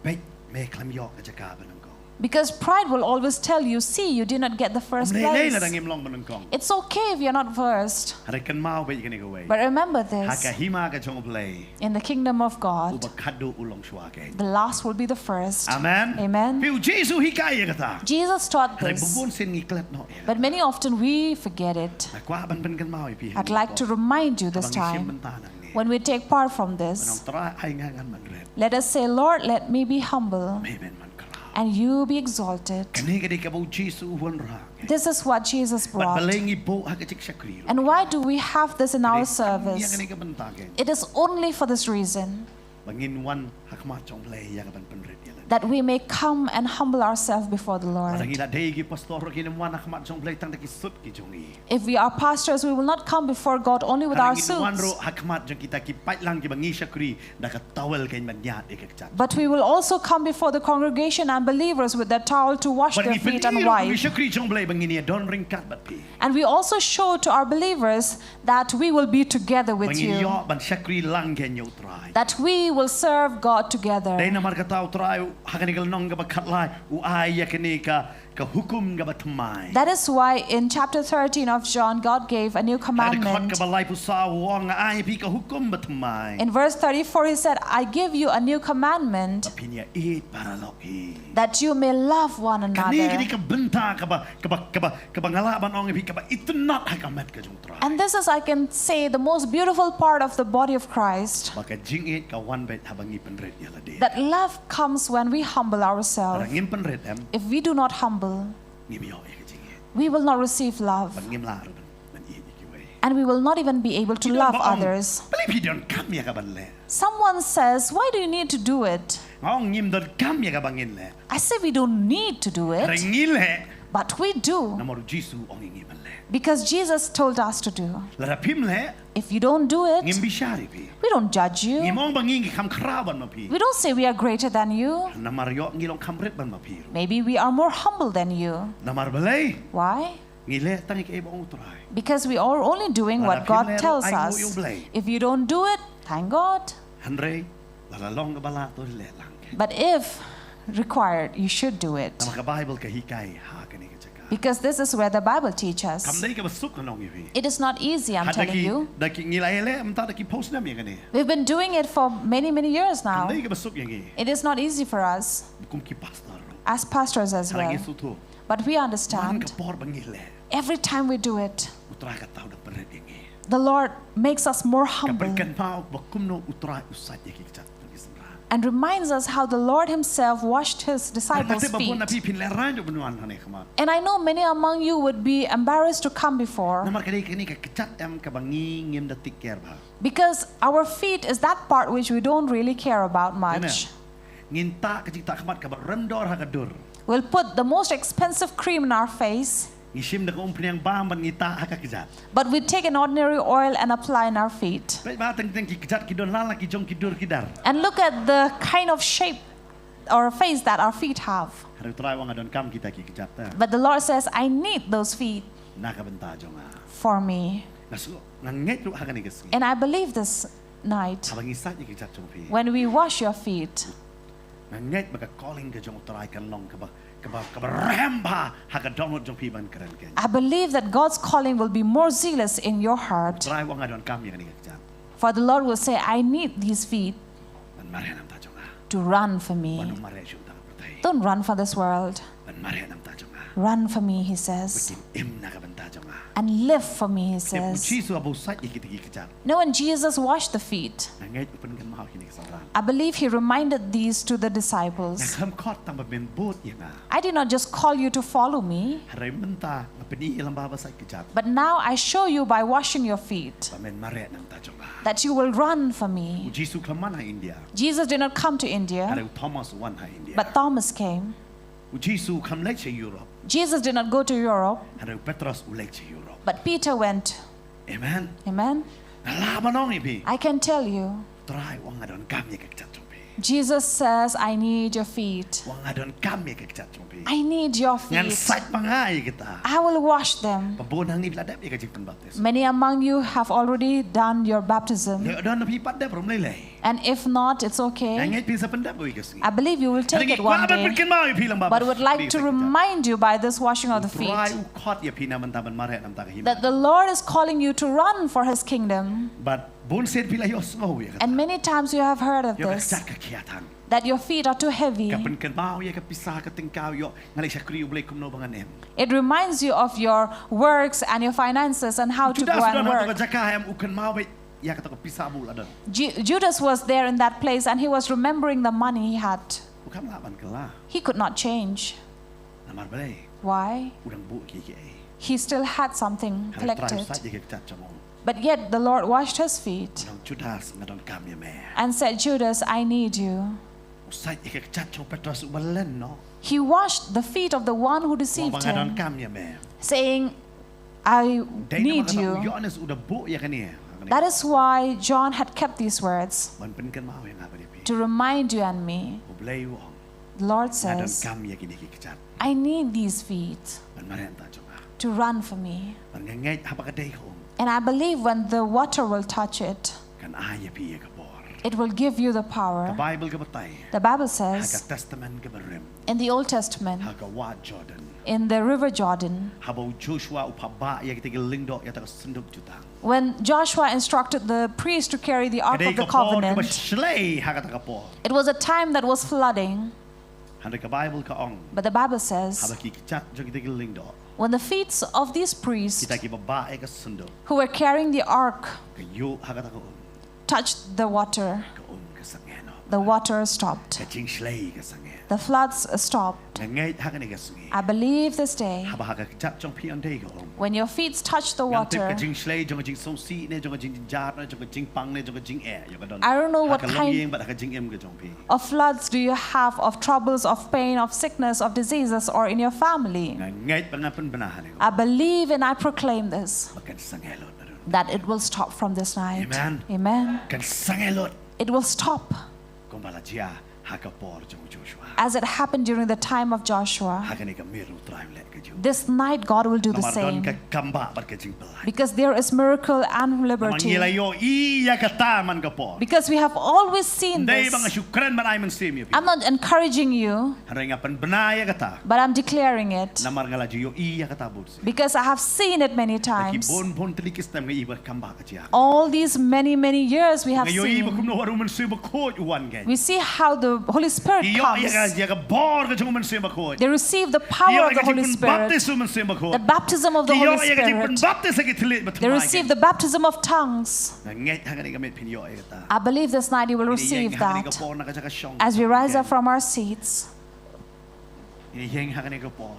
beit me khlem ïoh ka jaka ba nyngkong. Because pride will always tell you, "See, you did not get the first Ym lei lei lada place." ngim long ba nyngkong. It's okay if you're not first. Hynrei kynmaw beit ïa kane kawei. But remember Ha ka this. hima ka jong U Blei, In the kingdom of u God, ba khadduh u long shuwa kein. the last will be the first. Amen. Amen. Phi, u Jisu u hikai ïa kata. Jesus taught Hynrei ba this. bun sien ngi klet noh ïa. But many often we forget it. Nga kwah ban pynkynmaw ïa phi. I'd like to remind you this Kaba ngi shim time. bynta nangne. When we take part from Ban ong, this, Trai, ai nga ngan ban rit. Let us say, "Lord, let me be humble, Me men ban khraw. and you be exalted." Kane ka dei kaba u Jisu u wanrah. This is what Jesus Bad brought. balei ngi buh ha ka jingshakri ruh. And why do we have this in our Ka dei tang ïa service? kane ka bynta kein. It is only for this reason, Ba ngin wan ha khmat jong U Blei ïa ka ban pynrit ïa lade. that we may come and humble ourselves before the Lord. Lada ngi la dei ki pastor ruh, ngin ym wan ha khmat jong U Blei tang da ki suit ki jong ngi. If we are pastors, we will not come before God only with our Hynrei ngin wan suits, ruh ha khmat jong kita ki paidlang kiba ngi shakri da ka towel kein ban ñiad ïa ka kjat. but we will also come before the congregation and believers with their towel to wash Bad their ngi feet and pyni ruh ki wipe. shakri jong U Blei ba ngin ïadon ryngkat bad phi. And we also show to our believers that we will be together Ba with ngin you, ïoh ban shakri lang kein ïa U Trai. that we will serve God together. Dei namar kata U Trai ha kane ka lynnong kaba khatlai u ai ïa kane ka, ka hukum kaba thymmai. That is why in chapter thirteen of John, God gave a new Ha ka dkhot commandment. kaba laiphew saw u ong, nga ai ïa phi ka hukum ba thymmai. In verse thirty-four, he said, "I give you a new commandment, Ba phin ïa ïeit para lok hi. that you may love one Kane ka dei another." ka bynta kaba, kaba, kaba, kaba nga lah ban ong ïa phi kaba itynnad ha ka met ka jong U Trai. And this is, I can say, the most beautiful part of the body of Christ, Ba ka jingïeit ka wan beit haba ngi pynrit ïa lade. that love comes when we humble Lada ourselves. ngim pynrit em, If we do not humble, ngim ïoh ïa ka jingïeit. we will not receive love, Bad ngim lah ruh ban, ban ïeit ïa kiwei. and we will not even be able to Ki don love ba ong, others. Balei phi donkam ïa ka ban leh? Someone says, "Why do you need to do it?" Nga ong, ngim donkam ïa ka ba ngin leh. I say, "We don't need to do Hynrei it," ngi leh. but we do, Namar u Jisu u ong ïa ngi ban leh. because Jesus told us to do. Lada phim leh, If you don't do it, ngim bishar ïa phi. we don't judge you. Ngim ong ba ngi ngi kham khraw ban ma phi. We don't say we are greater than you. Namar ïoh ngi long kham rit ban ma phi ruh. Maybe we are more humble than you. Namar balei? Why? Ngi leh tang ïa kaei ba ong U Trai. Because we are only doing Lada what phim God leh ruh, tells ai nguh us. ïa U Blei. If you don't do it, thank God. Hynrei lada long kaba lah to leh lang. But if required, you should do it. Namar ka Bible ka hikai ha kane ka jaka. Because this is where the Bible teaches Kam us. dei kaba suk, ngan ong ïa phi. It is not easy, I'm Haba telling ki, you. haba ki ngi la ïaleh mynta da ki phew snem ïa kane. We've been doing it for many, many years Kam now. dei kaba suk ïa ngi. It is not easy for us Kum ki pastor ruh. As pastors as Hynrei well. ngi sngewthuh. But we Man understand ka por ba ngi leh, every time we do it, U Trai ka tau da pynrit ïa ngi. the Lord makes us more Ka humble pynkynmaw ba kumno U Trai u sait ïa ki kjat jong ki synran. and reminds us how the Lord Himself washed His Nga disciples' tip ba bun na feet. phi phin lehraiñ ruh ban wan hangne khmat. And I know many among you would be embarrassed to come before, Namar ka dei kane ka kjat em kaba ngi ngim da take care bha. because our feet is that part which we don't really care about much. Ngin tah ka jingtah khmat kaba rem dor ha ka dur. We'll put the most expensive cream in our face, Ngi shim da ka umphniang bam bad ngi tah ha ka kjat. but we take an ordinary oil and apply in our feet. Peit bha teng teng ki kjat ki don, la la ki jong ki dur ki dar. And look at the kind of shape or face that our feet have. Hynrei U Trai u ong, nga donkam kita ki kjat, eh, But the Lord says, "I need those feet na ka bynta jong nga. for me." Nga shu, nga ngeit ruh ha kane ka sngi. And I believe this night, Haba ngi sait ïa ki kjat jong phi, when we wash your feet, nga ngeit ba ka calling ka jong U Trai kan long kaba, kaba, kaba rhem bha ha ka dohnud jong phi ban kren kein. I believe that God's calling will be more zealous in your heart. U Trai u ong, nga donkam ïa kane ka kjat. For the Lord will say, "I need these feet Ban mareh na ka bynta jong nga. to run for Ban me." ym mareh shuh na ka pyrthei. Don't run for this world. Ban mareh na ka bynta jong nga. "Run for me," He says, Kin im na ka bynta jong nga. "and live for me," He Te u says. Jisu haba u sait ïa kita ki kjat, Now, when Jesus washed the feet, nga ngeit u pynkynmaw ïa kine ki synran. I believe He reminded these to the Nga disciples. khlem khot tang ba men bud ïa nga. "I did not just call you to follow me, Hynrei mynta nga pyni ïa lem bha ba sait kjat. but now I show you by washing your feet Ba men mareh na ka bynta jong nga." that you will run for U me." Jisu u khlem wan ha India. Jesus did not come to India, Hynrei u Thomas u wan ha India. but Thomas came. U Jisu u khlem leit sha Europe. Jesus did not go to Europe, Hynrei u Petros u leit sha Europe. but Peter went. Amen. Amen. Nga lah ban ong ïa phi. I can tell you, U Trai u ong, nga donkam ïa ka kjat jong phi. Jesus says, "I need your feet. Wa nga donkam ïa ka kjat jong phi. I need your feet. Ngan sait ma nga ïa kita." I will wash them. Ba bun hangne phi la dep ïa ka jingpynbaptis. Many among you have already done your baptism. Lei don phi pat dep ruh ym lei lei. And if not, it's okay. Nga ngeit phin sa pyndep kawei ka sngi. I believe you will take it one day. Hynrei nga kwah ban pynkynmaw ïa phi lang ba. But would like to remind you by this washing of the feet. U Trai u khot ïa phi na bynta ban mareh na bynta ka hima. That the Lord is calling you to run for his kingdom. But bun sien phi la ïohsngew ïa kata. And many times you have heard of this. Ïa ka kjat ka khiah than. That your feet are too heavy. Ka pynkynmaw ïa ka pisa ka tyngka, ïoh nga leit shakri U Blei kumno ba ngan im. It reminds you of your works and your finances and how to go and work. U Judas u don ha kata ka jaka, em, u kynmaw beit ïa kata ka pisa ba u la don. Ju-, Judas was there in that place and he was remembering the money he had. U kam lah ban kylla. He could not change. Namar balei? Why? U dang buh kiei kiei. He still had something collected. Hynrei U Trai u sait ïa ka kjat jong u. But yet the Lord washed his feet. U ong, "Judas, nga donkam ïa me." And said, "Judas, I need you." U sait ïa ka kjat jong u Petros uba len noh. He washed the feet of the one who deceived him, saying, "I need you." Dei namar kata u Ïoannis u da buh ïa kane. That is why John had kept these words. Ban pynkynmaw ïa nga bad ïa phi. To remind you and me. U Blei u ong, the Lord says, "Nga donkam ïa kine ki kjat." "I need these feet." Ban mareh na bynta jong nga. To run for me. Bad nga ngeit haba ka dei ka um. And I believe when the water will touch it, kan ai ïa phi ïa ka bor. It will give you the power. Ka Baibl ka batai. The Bible says, ha ka Testament kaba rim, in the Old Testament, ha ka wah Jordan, in the river Jordan, haba u Joshua u phah bah ïa kita ki lyngdoh ïa kata ka synduk jutang. When Joshua instructed the priest to carry the Ark of the Covenant, ka dei ka por kaba shlei ha kata ka por. It was a time that was flooding. Hynrei ka Baibl ka ong, but the Bible says, haba ki kjat jong kita ki lyngdoh, when the feet of these priests, kita kiba bah ïa ka synduk, who were carrying the ark, ka ïuh ha kata ka um, touched the water, ka um ka sangeh noh. The water stopped. Ka jingshlei ka sangeh. The floods stopped. Nga ngeit ha kane ka sngi, I believe this day, haba ha ka kjat jong phi yn dei ka um, when your feet touch the water, ngan tip ka jingshlei jong ka jingsngewsih ne jong ka jingjynjar ne jong ka jingpang ne jong ka jingeh ïa ka don, I don't know what kind, ha ka longïing bad ha ka jingim ka jong phi. Of floods do you have, of troubles, of pain, of sickness, of diseases, or in your family? Nga ngeit bad nga pynbna hangne, I believe and I proclaim this, ba kan sangeh lut naduh, that it will stop from this night. Amen. Amen. Kan sangeh lut. It will stop. Kumba la jia ha ka por jong u Joshua. As it happened during the time of Joshua, ha kane ka miet U Trai un leh kajuh. This night God will do the same. Namar don ka kambah bad ka jingpyllait. Because there is miracle and liberty. Namar ngi la ïohi ïa kata man ka por. Because we have always seen this. Ym dei ba nga shu kren ban ai mynsiem ïa phi. I'm not encouraging you. Hynrei nga pynbna ïa kata. But I'm declaring it. Namar nga la ju ïohi ïa kata bun sien. Because I have seen it many times. Ki bun bun tylli ki snem nga ïohi ba ka kambah ka jia. All these many, many years we have seen. Nga ïohi ba kumno wat u Mynsiem Bakhuid u wan kein. We see how the Holy Spirit comes. Ki ïoh ïa ka, ïa ka bor ka jong u Mynsiem Bakhuid. They receive the power of the Holy Spirit. Ki ïoh ïa ka jingpynbaptis u Mynsiem Bakhuid. The baptism of the Holy Spirit. Ki ïoh ïa ka jingpynbaptis ha ki thylliej ba thymmai kein. They receive the baptism of tongues. Nga ngeit ha kane ka miet phin ïoh ïa kata. I believe this night you will receive that. Ngin ïeng ha kane ka por na ka jaka shong. As we rise up from our seats. Ngin ïeng ha kane ka por.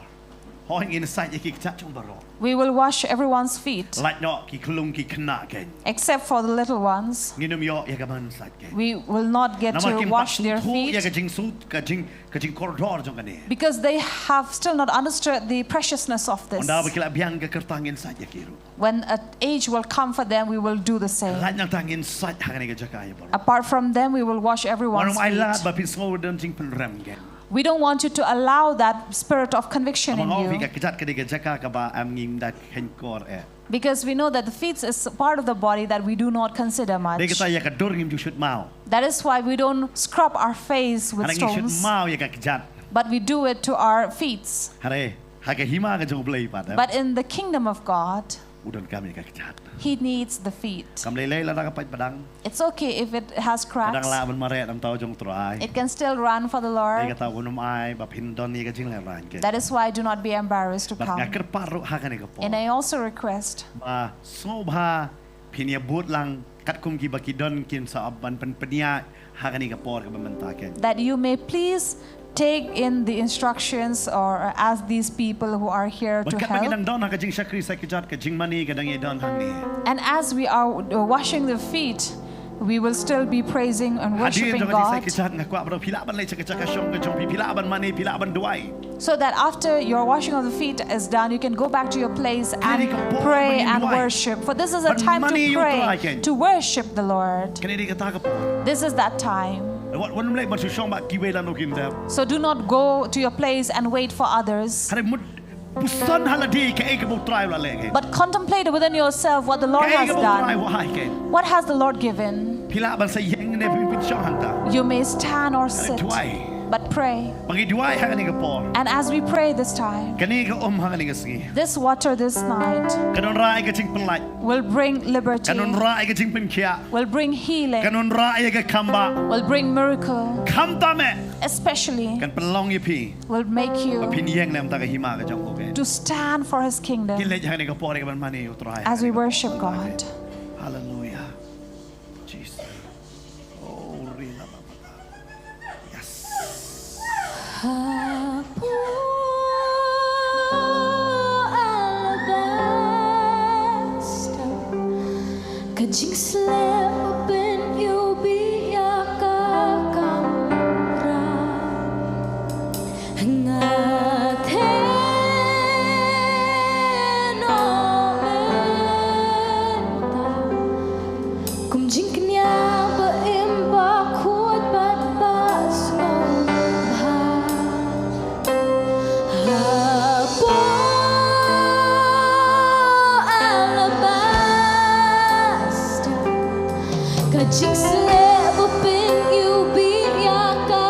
Hooid ngin sait ïa ki kjat jong baroh. We will wash everyone's feet. Lait noh ki khyllung ki khynnah kein. Except for the little ones. Ngin ym ïoh ïa ka ban sait kein. We will not get to wash their feet. Namar kim pat sngewthuh ïa ka jingsut, ka jing, ka jingkordor jong kane. Because they have still not understood the preciousness of this. Hynda ba ki la biang ka kyrteng ngin sait ïa ki ruh. When an age will come for them, we will do the same. Lait nangta ngin sait ha kane ka jaka ïa baroh. Apart from them, we will wash everyone's feet. Ngam ai lad ba phin sngew don jingpynrem kein. We don't want you to allow that spirit of conviction in you. Namar nga ong ïa phi ka kjat ka dei ka jaka kaba em ngim da kheiñ kor eh. Because we know that the feet is part of the body that we do not consider much. Dei kata ïa ka dur ngim ju shut maw. That is why we don't scrub our face with stones. Hynrei ngi shut maw ïa ka kjat. But we do it to our feet. Hynrei ha ka hima ka jong U Blei pat, eh. But in the kingdom of God, u donkam ïa ka kjat. He needs the feet. Kam lei lei lada ka pait padang. It's okay if it has cracks. Ka dang lah ban mareh na bynta u jong U Trai. It can still run for the Lord. Dei kata un ym ai ba phin don ïa ka jinglehraiñ kein. That is why do not be embarrassed to come. Bad nga kyrpad ruh ha kane ka por. And I also request, ba sngewbha phin ïa bud lang katkum kiba ki don kin sa ap ban pynpynïaid ha kane ka por kaba mynta kein. That you may please take in the instructions or as these people who are here to help. Bad katba ngi dang don ha ka jingshakri sa kjat ka jingmane ka dang ïa don hangne. And as we are, uh, washing the feet, we will still be praising and worshiping God. Hadien jong ka jingsa kjat nga kwah ba phi lah ban leit sha ka jaka shong ka jong phi, phi lah ban mane, phi lah ban duwai. So that after your washing of the feet is done, you can go back to your place and pray and worship. For this is a time to pray, to worship the Lord. Kane dei kata ka por. This is that time. Wat wan ym leit ban shu shong bad kiwei lano ki ym dep. So do not go to your place and wait for others. Hynrei mut pyrshang ha lade kaei kaba U Trai u la leh kein. But contemplate within yourself what the Lord has done. Kaei kaba U Trai u ai kein. What has the Lord given? Phi lah ban sa ïeng ne phi pynshong hangta. You may stand or sit, duwai, but pray. Ba ngi duwai ha kane ka por. And as we pray this time, kane ka um ha kane ka sngi, this water this night, kan wanrah ïa ka jingpynlait, will bring liberty, kan wanrah ïa ka jingpynkhiah, will bring healing, kan wanrah ïa ka kam bah, will bring miracle, khamtam eh, especially, kan pynlong ïa phi, will make you, ba phin ïeng na ka bynta ka hima ka jong u kein, to stand for his kingdom. Ngin leit ha kane ka por ïa ka ban mane ïa U Trai. As we worship God. Hallelujah. Jesus. Oh, rila mama. Yes. Ha pur alabaster, ka jingsleh ba pynïohi ïa ka kamra. Nga theh noh mynta kum jingkñia ba im, ba khuid bad ba sngewbha. Ha pur alabaster, ka jingsleh ba pynïohi ïa ka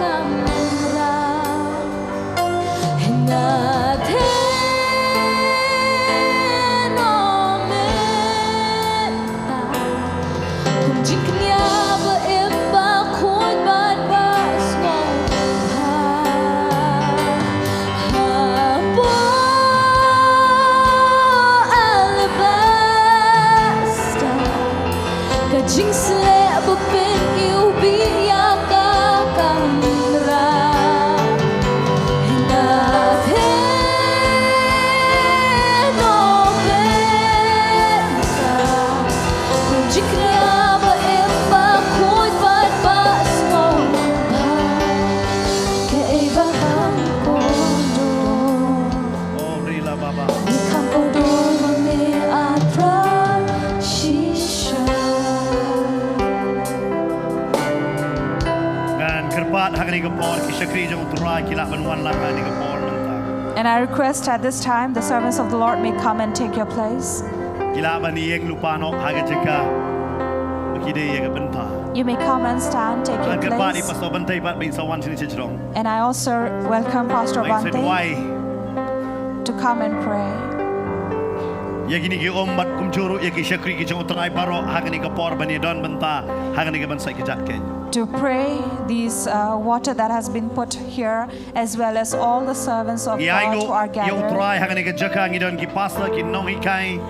kamra. Nga theh noh mynta kum jingkñia ba im, ba khuid bad ba sngewbha. Ha pur alabaster, ka jingsleh ba pynïohi ïa ka kamra. Nga theh noh mynta kum jingkñia ba im, ba khuid bad ba sngewbha. Kaei ba ngan kordor. Oh, rila baba. Ngi kham kordor ma me, A Trai shisha. Ngan kyrpad ha kane ka por, ki shakri jong U Trai ki lah ban wan lang ha kane ka por mynta. And I request at this time the servants of the Lord may come and take your place. Ki lah ban ïeng lypa noh ha ka jaka ba ki dei ïa ka bynta. You may come and stand, take your place. Ngan kyrpad ïa Pastor Bante pat ba in sa wan shane sha jrong. And I also welcome Pastor Bante. Ba in sa duwai. To come and pray. Ïa kine ki um bad kumjuh ruh ïa ki shakri ki jong U Trai baroh ha kane ka por ban ïadon bynta ha kane ka ban sait kjat kein. To pray these uh, water that has been put here, as well as all the servants of God who are gathered. Ngi ainguh ïa U Trai ha kane ka jaka, ngi don ki pastor, ki nonghikai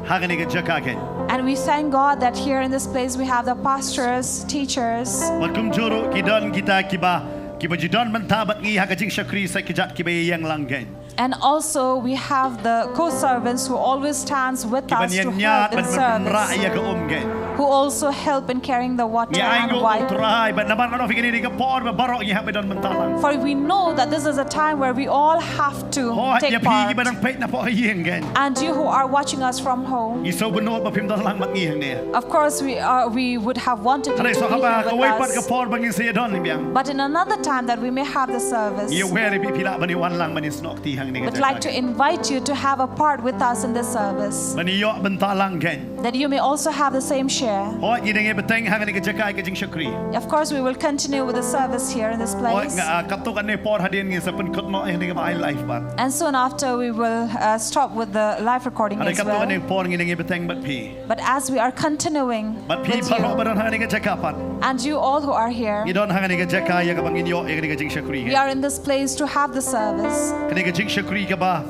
ha kane ka jaka kein. And we thank God that here in this place we have the pastors, teachers. Bad kumjuh ruh ki don kita kiba, kiba ju don bynta bad ngi ha ka jingshakri sait kjat kiba ïeng lang kein. And also we have the co-servants who always stands with us to help in service, kiba ïaid ïa ka um kein, who also help in carrying the water and wipe. Ngi ainguh ïa U Trai ba namar ngi ong phi kane ka por ba baroh ngi hap ban don bynta lang. For we know that this is a time where we all have to take part. Hooid ïa phi kiba dang peit na poh ïing kein. And you who are watching us from home. Ngi sngewbha ba phim don lang bad ngi hangne. Of course, we are, we would have wanted you to be here with us. Hynrei sngewbha kawei pat ka por ba ngin sa ïadon biang. But in another time that we may have the service, ngi wer ïa phi, phi lah ban ïa wan lang ban ïa snoh kti hangne ka jaka. Would like to invite you to have a part with us in this service. Ban ïoh bynta lang kein. That you may also have the same share. Hooid ngi dang ïa bteng hangne ka jaka ka jingshakri. Of course, we will continue with the service here in this place. Hooid nga, ah, katto katne por hadien ngin sa pynkut noh ïa kane ka ba ai live pat. And soon after, we will uh, stop with the live recording as well. Hynrei katto katne por ngi dang ïa bteng bad phi. But as we are continuing with you, bad phi baroh ba don hangne ka jaka pat, and you all who are here, ngi don hangne ka jaka ïa kaba ngin ïoh ïa kane ka jingshakri. We are in this place to have the service. Kane ka jingshakri kaba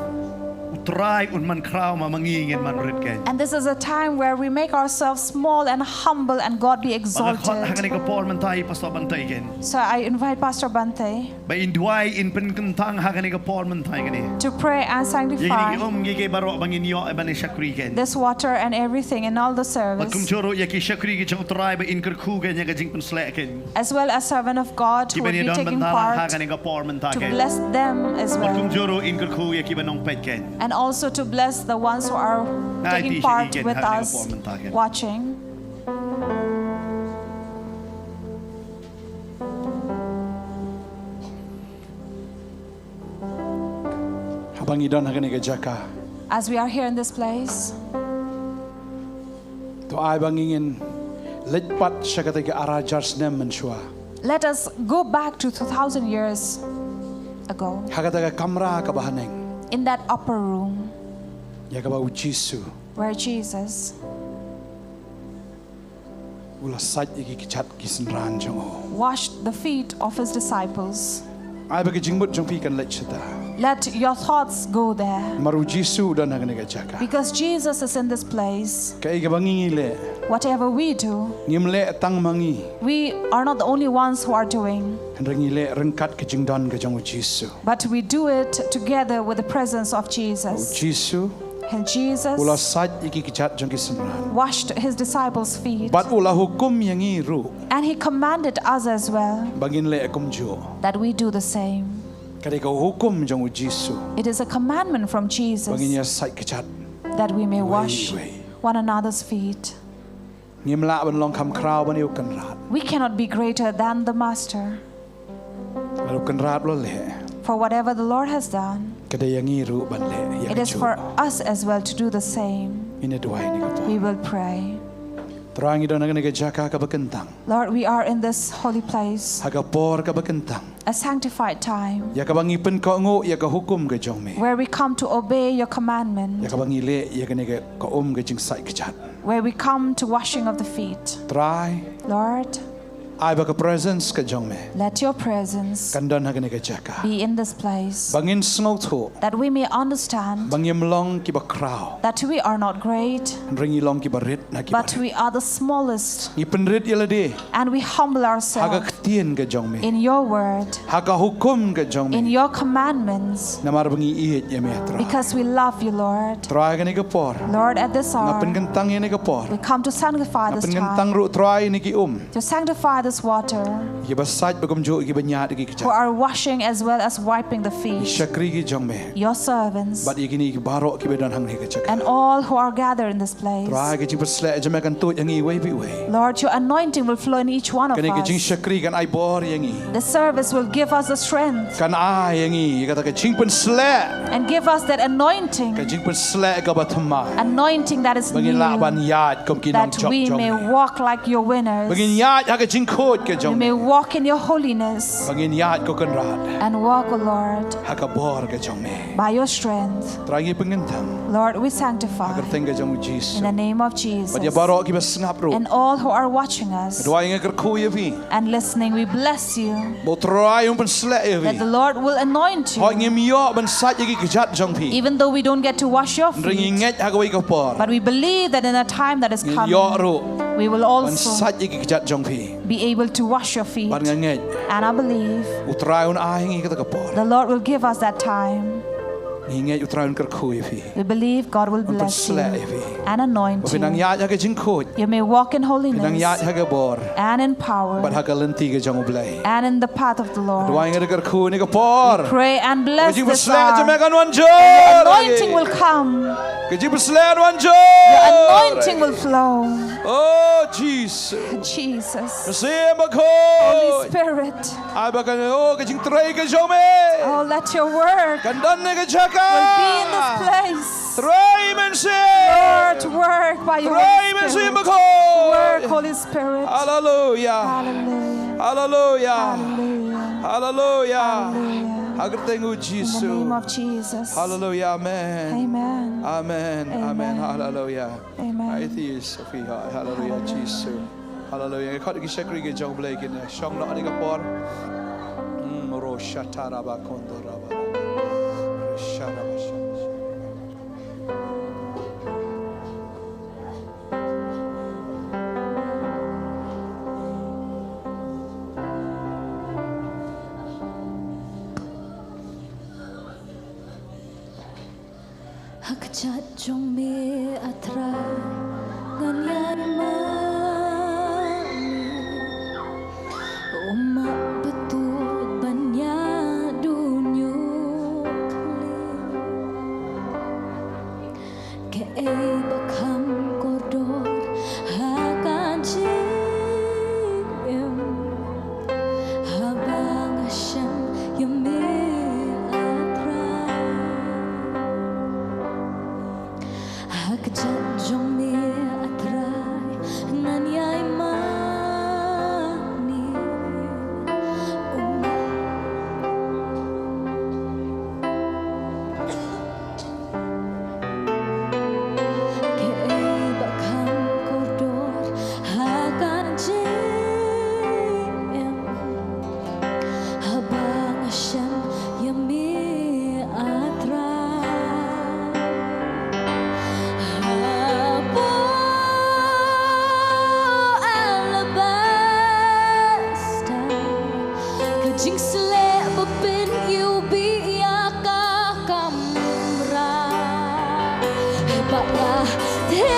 U Trai un man khraw, ma ma ngi ngin man rit kein. And this is a time where we make ourselves small and humble and God be exalted. Ba nga khot hangne ka por mynta ïa Pastor Bante kein. So I invite Pastor Bante. Ba in duwai, in pynkyntang ha kane ka por mynta kane. To pray and sanctify. Ïa kine ki um, ïa ki baroh ba ngin ïoh ban ïa shakri kein. This water and everything and all the service. Bad kumjuh ruh ïa ki shakri ki jong U Trai ba in kyrkhu kein ïa ka jingpynsleh kein. As well as servant of God who will be taking part. Kiba ïadon bynta lang ha kane ka por mynta kein. To bless them as well. Bad kumjuh ruh in kyrkhu ïa kiba nongpeit kein. And also to bless the ones who are taking part with us watching. Nga ai ti sha ki kein ha kane ka por mynta kein. Ba ngi don ha kane ka jaka. As we are here in this place, To ai ba ngin leit pat sha kata ka ar hajar snem mynshuwa. Let us go back to two thousand years ago. Ha kata ka kamra kaba haneng. In that upper room. Ïa kaba u Jisu. Where Jesus. U la sait ïa ki kjat ki synran jong u. Washed the feet of his disciples. Ai ba ka jingmut jong phi kan leit shata. Let your thoughts go there. Namar u Jisu u don ha kane ka jaka. Because Jesus is in this place. Kaei kaba ngi ngi leh. Whatever we do, Ngim leh tang ma ngi. We are not the only ones who are doing. Hynrei ngi leh ryngkat ka jingdon ka jong u Jisu. But we do it together with the presence of Jesus. U Jisu. And Jesus U la sait ïa ki kjat jong ki synran. Washed his disciples' feet. Bad u la hukum ïa ngi ruh. And he commanded us as well Ba ngin leh kumjuh. That we do the same. Ka dei ka hukum jong u Jisu. It is a commandment from Jesus Ba ngin ïa sait kjat. That we may Iwei wash iwei. One another's feet. Ngim lah ban long kham khraw ban ïa u Kynrad. We cannot be greater than the Master. Lada u Kynrad u la leh. For whatever the Lord has done, Ka dei ïa ngi ruh ban leh ïa kajuh. It is for us as well to do the same. Ngin ïa duwai ha kane ka por. We will pray. Trai ngi don ha kane ka jaka kaba kyntang. Lord, we are in this holy place. Ha ka por kaba kyntang. A sanctified time. Ïa kaba ngi pynkohnguh ïa ka hukum ka jong me. Where we come to obey your commandment. Ïa kaba ngi leh ïa kane ka, ka um ka jingsait kjat. Where we come to washing of the feet. Trai. Lord. Ai ba ka presence ka jong me. Let your presence Kan don ha kane ka jaka. Be in this place. Ba ngin sngewthuh. That we may understand Ba ngim long kiba khraw. That we are not great. Hynrei ngi long kiba rit na ki But barit. We are the smallest. Ngi pynrit ïa lade. And we humble ourselves. Ha ka ktien ka jong me. In your word. Ha ka hukum ka jong me. In your commandments. Namar ba ngi ïeit ïa me Trai. Because we love you, Lord. Trai kane ka por. Lord, at this hour. Nga pynkyntang ïa kane ka por. We come to sanctify this time. Nga pynkyntang ruh Trai ïa kine ki um. To sanctify this water. Kiba sait ba kumjuh kiba ñiad ki kjat. Who are washing as well as wiping the feet. Ki shakri ki jong me. Your servants. Bad ïa kine baroh kiba don hangne ka jaka. And all who are gathered in this place. Trai ka jingpynshlur jong me kan tuid ïa ngi iwei pa iwei. Lord, your anointing will flow in each one of us. Kane ka jingshakri kan ai bor ïa ngi. The service will give us the strength. Kan ai ïa ngi ïa kata ka jingpynshlur. And give us that anointing. Ka jingpynshlur kaba thymmai. Anointing that is new. Ba ngin lah ban ïaid kum ki nongjop jong me. That we may walk like your winners. Ba ngin ïaid ha ka jingkhuid ka jong me. We may walk in your holiness. Ba ngin ïaid ko Kynrad. And walk, O Lord. Ha ka bor ka jong me. By your strength. Trai ngi pynkyntang. Lord, we sanctify. Ha ka kyrteng ka jong u Jisu. In the name of Jesus. Bad ïa baroh kiba sngap ruh. And all who are watching us. Duwai nga kyrkhu ïa phi. And listening, we bless you. Ba u Trai un pynshlur ïa phi. That the Lord will anoint you. Hooid ngim ïoh ban sait ïa ki kjat jong phi. Even though we don't get to wash your feet. Hynrei ngi ngeit ha kawei ka por. But we believe that in a time that is coming, ngin ïoh ruh. We will also. Ban sait ïa ki kjat jong phi. Be able to wash your feet. Bad nga ngeit. And I believe. U Trai un ai ngi kata ka por. The Lord will give us that time. Ngi ngeit u Trai un kyrkhu ïa phi. We believe God will bless you. Un pynshlur ïa phi. And anoint you. Ba phin nang ïaid ha ka jingkhuid. You may walk in holiness. Phin nang ïaid ha ka bor. And in power. Bad ha ka lynti ka jong u Blei. And in the path of the Lord. Duwai nga da kyrkhu ïa kane ka por. We pray and bless this hour. Ka jingpynshlur jong me kan wan jur. The anointing will come. Ka jingpynshlur kan wan jur. The anointing will flow. Oh, Jesus. Jesus. Mynsiem Bakhuid. Holy Spirit. Ai ba kan, oh, ka jingtrei ka jong me. Oh, let your work. Kan don ha kane ka jaka. Will be in this place. Trei Mynsiem. Lord, work by your Holy Spirit. Trei Mynsiem Bakhuid. Work, Holy Spirit. Hallelujah. Hallelujah. Hallelujah. Hallelujah. Hallelujah. Hallelujah. Ha ka kyrteng u Jisu. In the name of Jesus. Hallelujah. Amen. Amen. Amen. Amen. Amen. Hallelujah. Amen. Ai ti Sophia. Hallelujah. Hallelujah. Jisu. Hallelujah. Nga khot ki shakri ki jong u Blei kin shong noh ha kane ka por. Mm, ro shatara ba kondo raba. Sharaba sharaba. Ha ka kjat jong me, A Trai, ngan ïaid ma me. Um map ba tuid ban ïaid, un ïoh khlieh. Kaei ba kham kordor ha ka jingim, haba nga shang ïa me, A Trai. Jingsleh ba pyniubih ïa ka kamra. Bad nga theh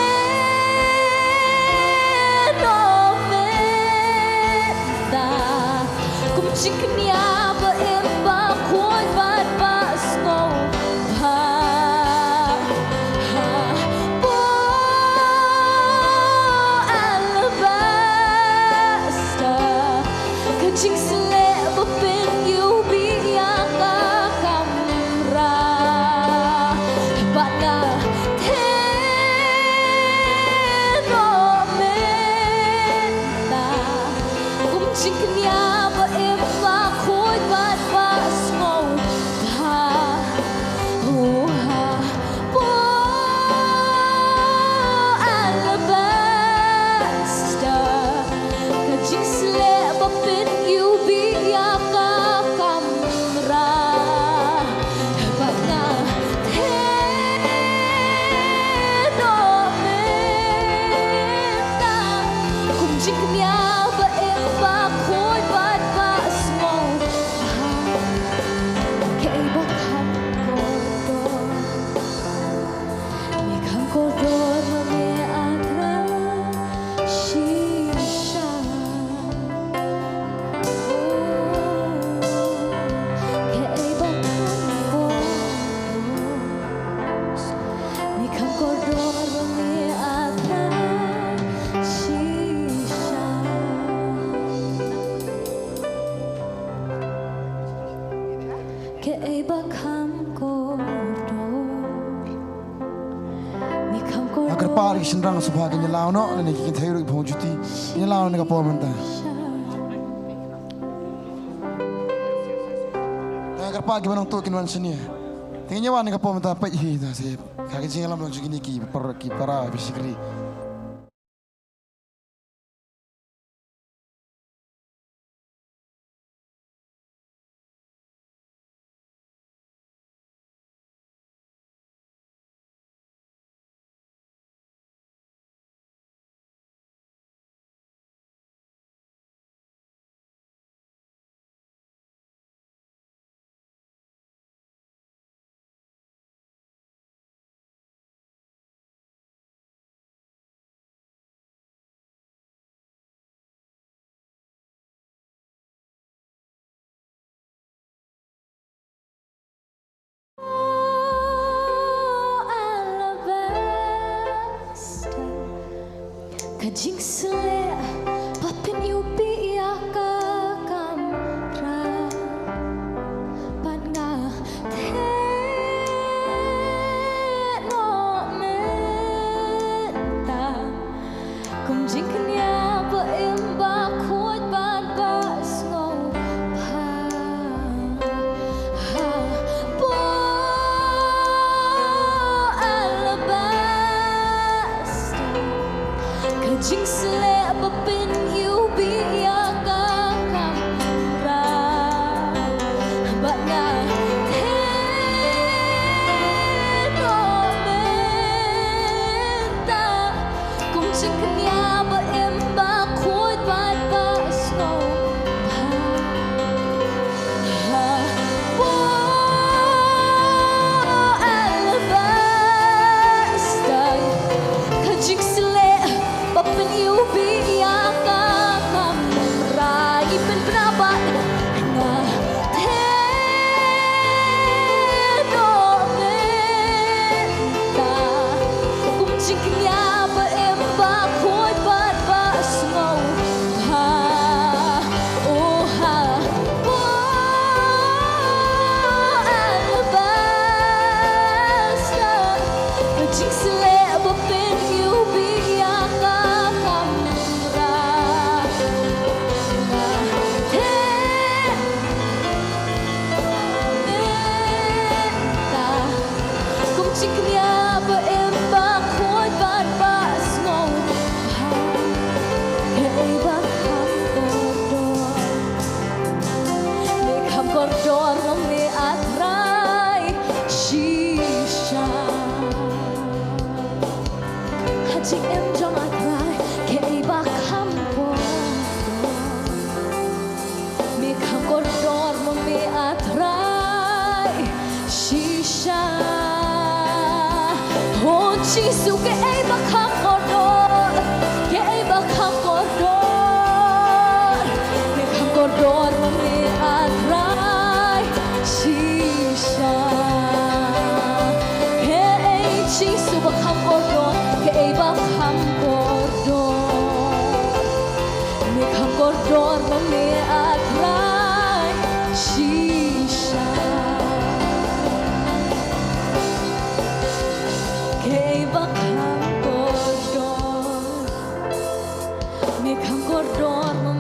noh mynta kum jingkñia ba im ba khuid bad ba sngewbha. Ha, ha, po, alabaster. Ka jingsleh ba pyniubih ïa ka kamra. Bad nga theh noh mynta kum jingkñia ba im ba khuid bad ba sngewbha. Uha, po, alabaster. Ka jingsleh ba pyniubih ïa ka kamra. Bad nga theh noh mynta kum jingkñia ba im ba khuid bad ba sngewbha. Kaei ba kham kordor. Me kham kordor ma me, A Trai shisha. Oh, kaei ba kham kordor. Me kham kordor ma me, A Trai shisha. Kaei ba kham kordor. Ni kham kordor. Ha kyrpad ki shynrang sngewbha kin ïa law noh, lane ki kynthei ruh ki phong juti. Kin ïa law noh ha kane ka por mynta. Te ha kyrpad kiba nangtuh kin wan shane. Te ngin ïa wan ha kane ka por mynta peit hi ta se. Ka jingïalam jong kine ki para, ki para, ki shakri. Ka jingsleh ba pyniubih ïa ka kamra. Bad nga theh noh mynta kum jingkñia ba im ba khuid bad ba sngewbha. Ha, po, alabaster. Ka jingsleh ba pyniubih ïa ka kamra. Bad nga theh noh mynta kum jingkñia ba im ba khuid bad ba sngewbha. Ha, po, alabaster. Ka jingsleh ba pyniubih ïa ka kamra. Ngi pynbna bad nga theh noh mynta kum jingkñia ba im ba khuid bad Me kham kordor ma me, A Trai shisha. Kaei ba kham kordor. Me kham kordor ma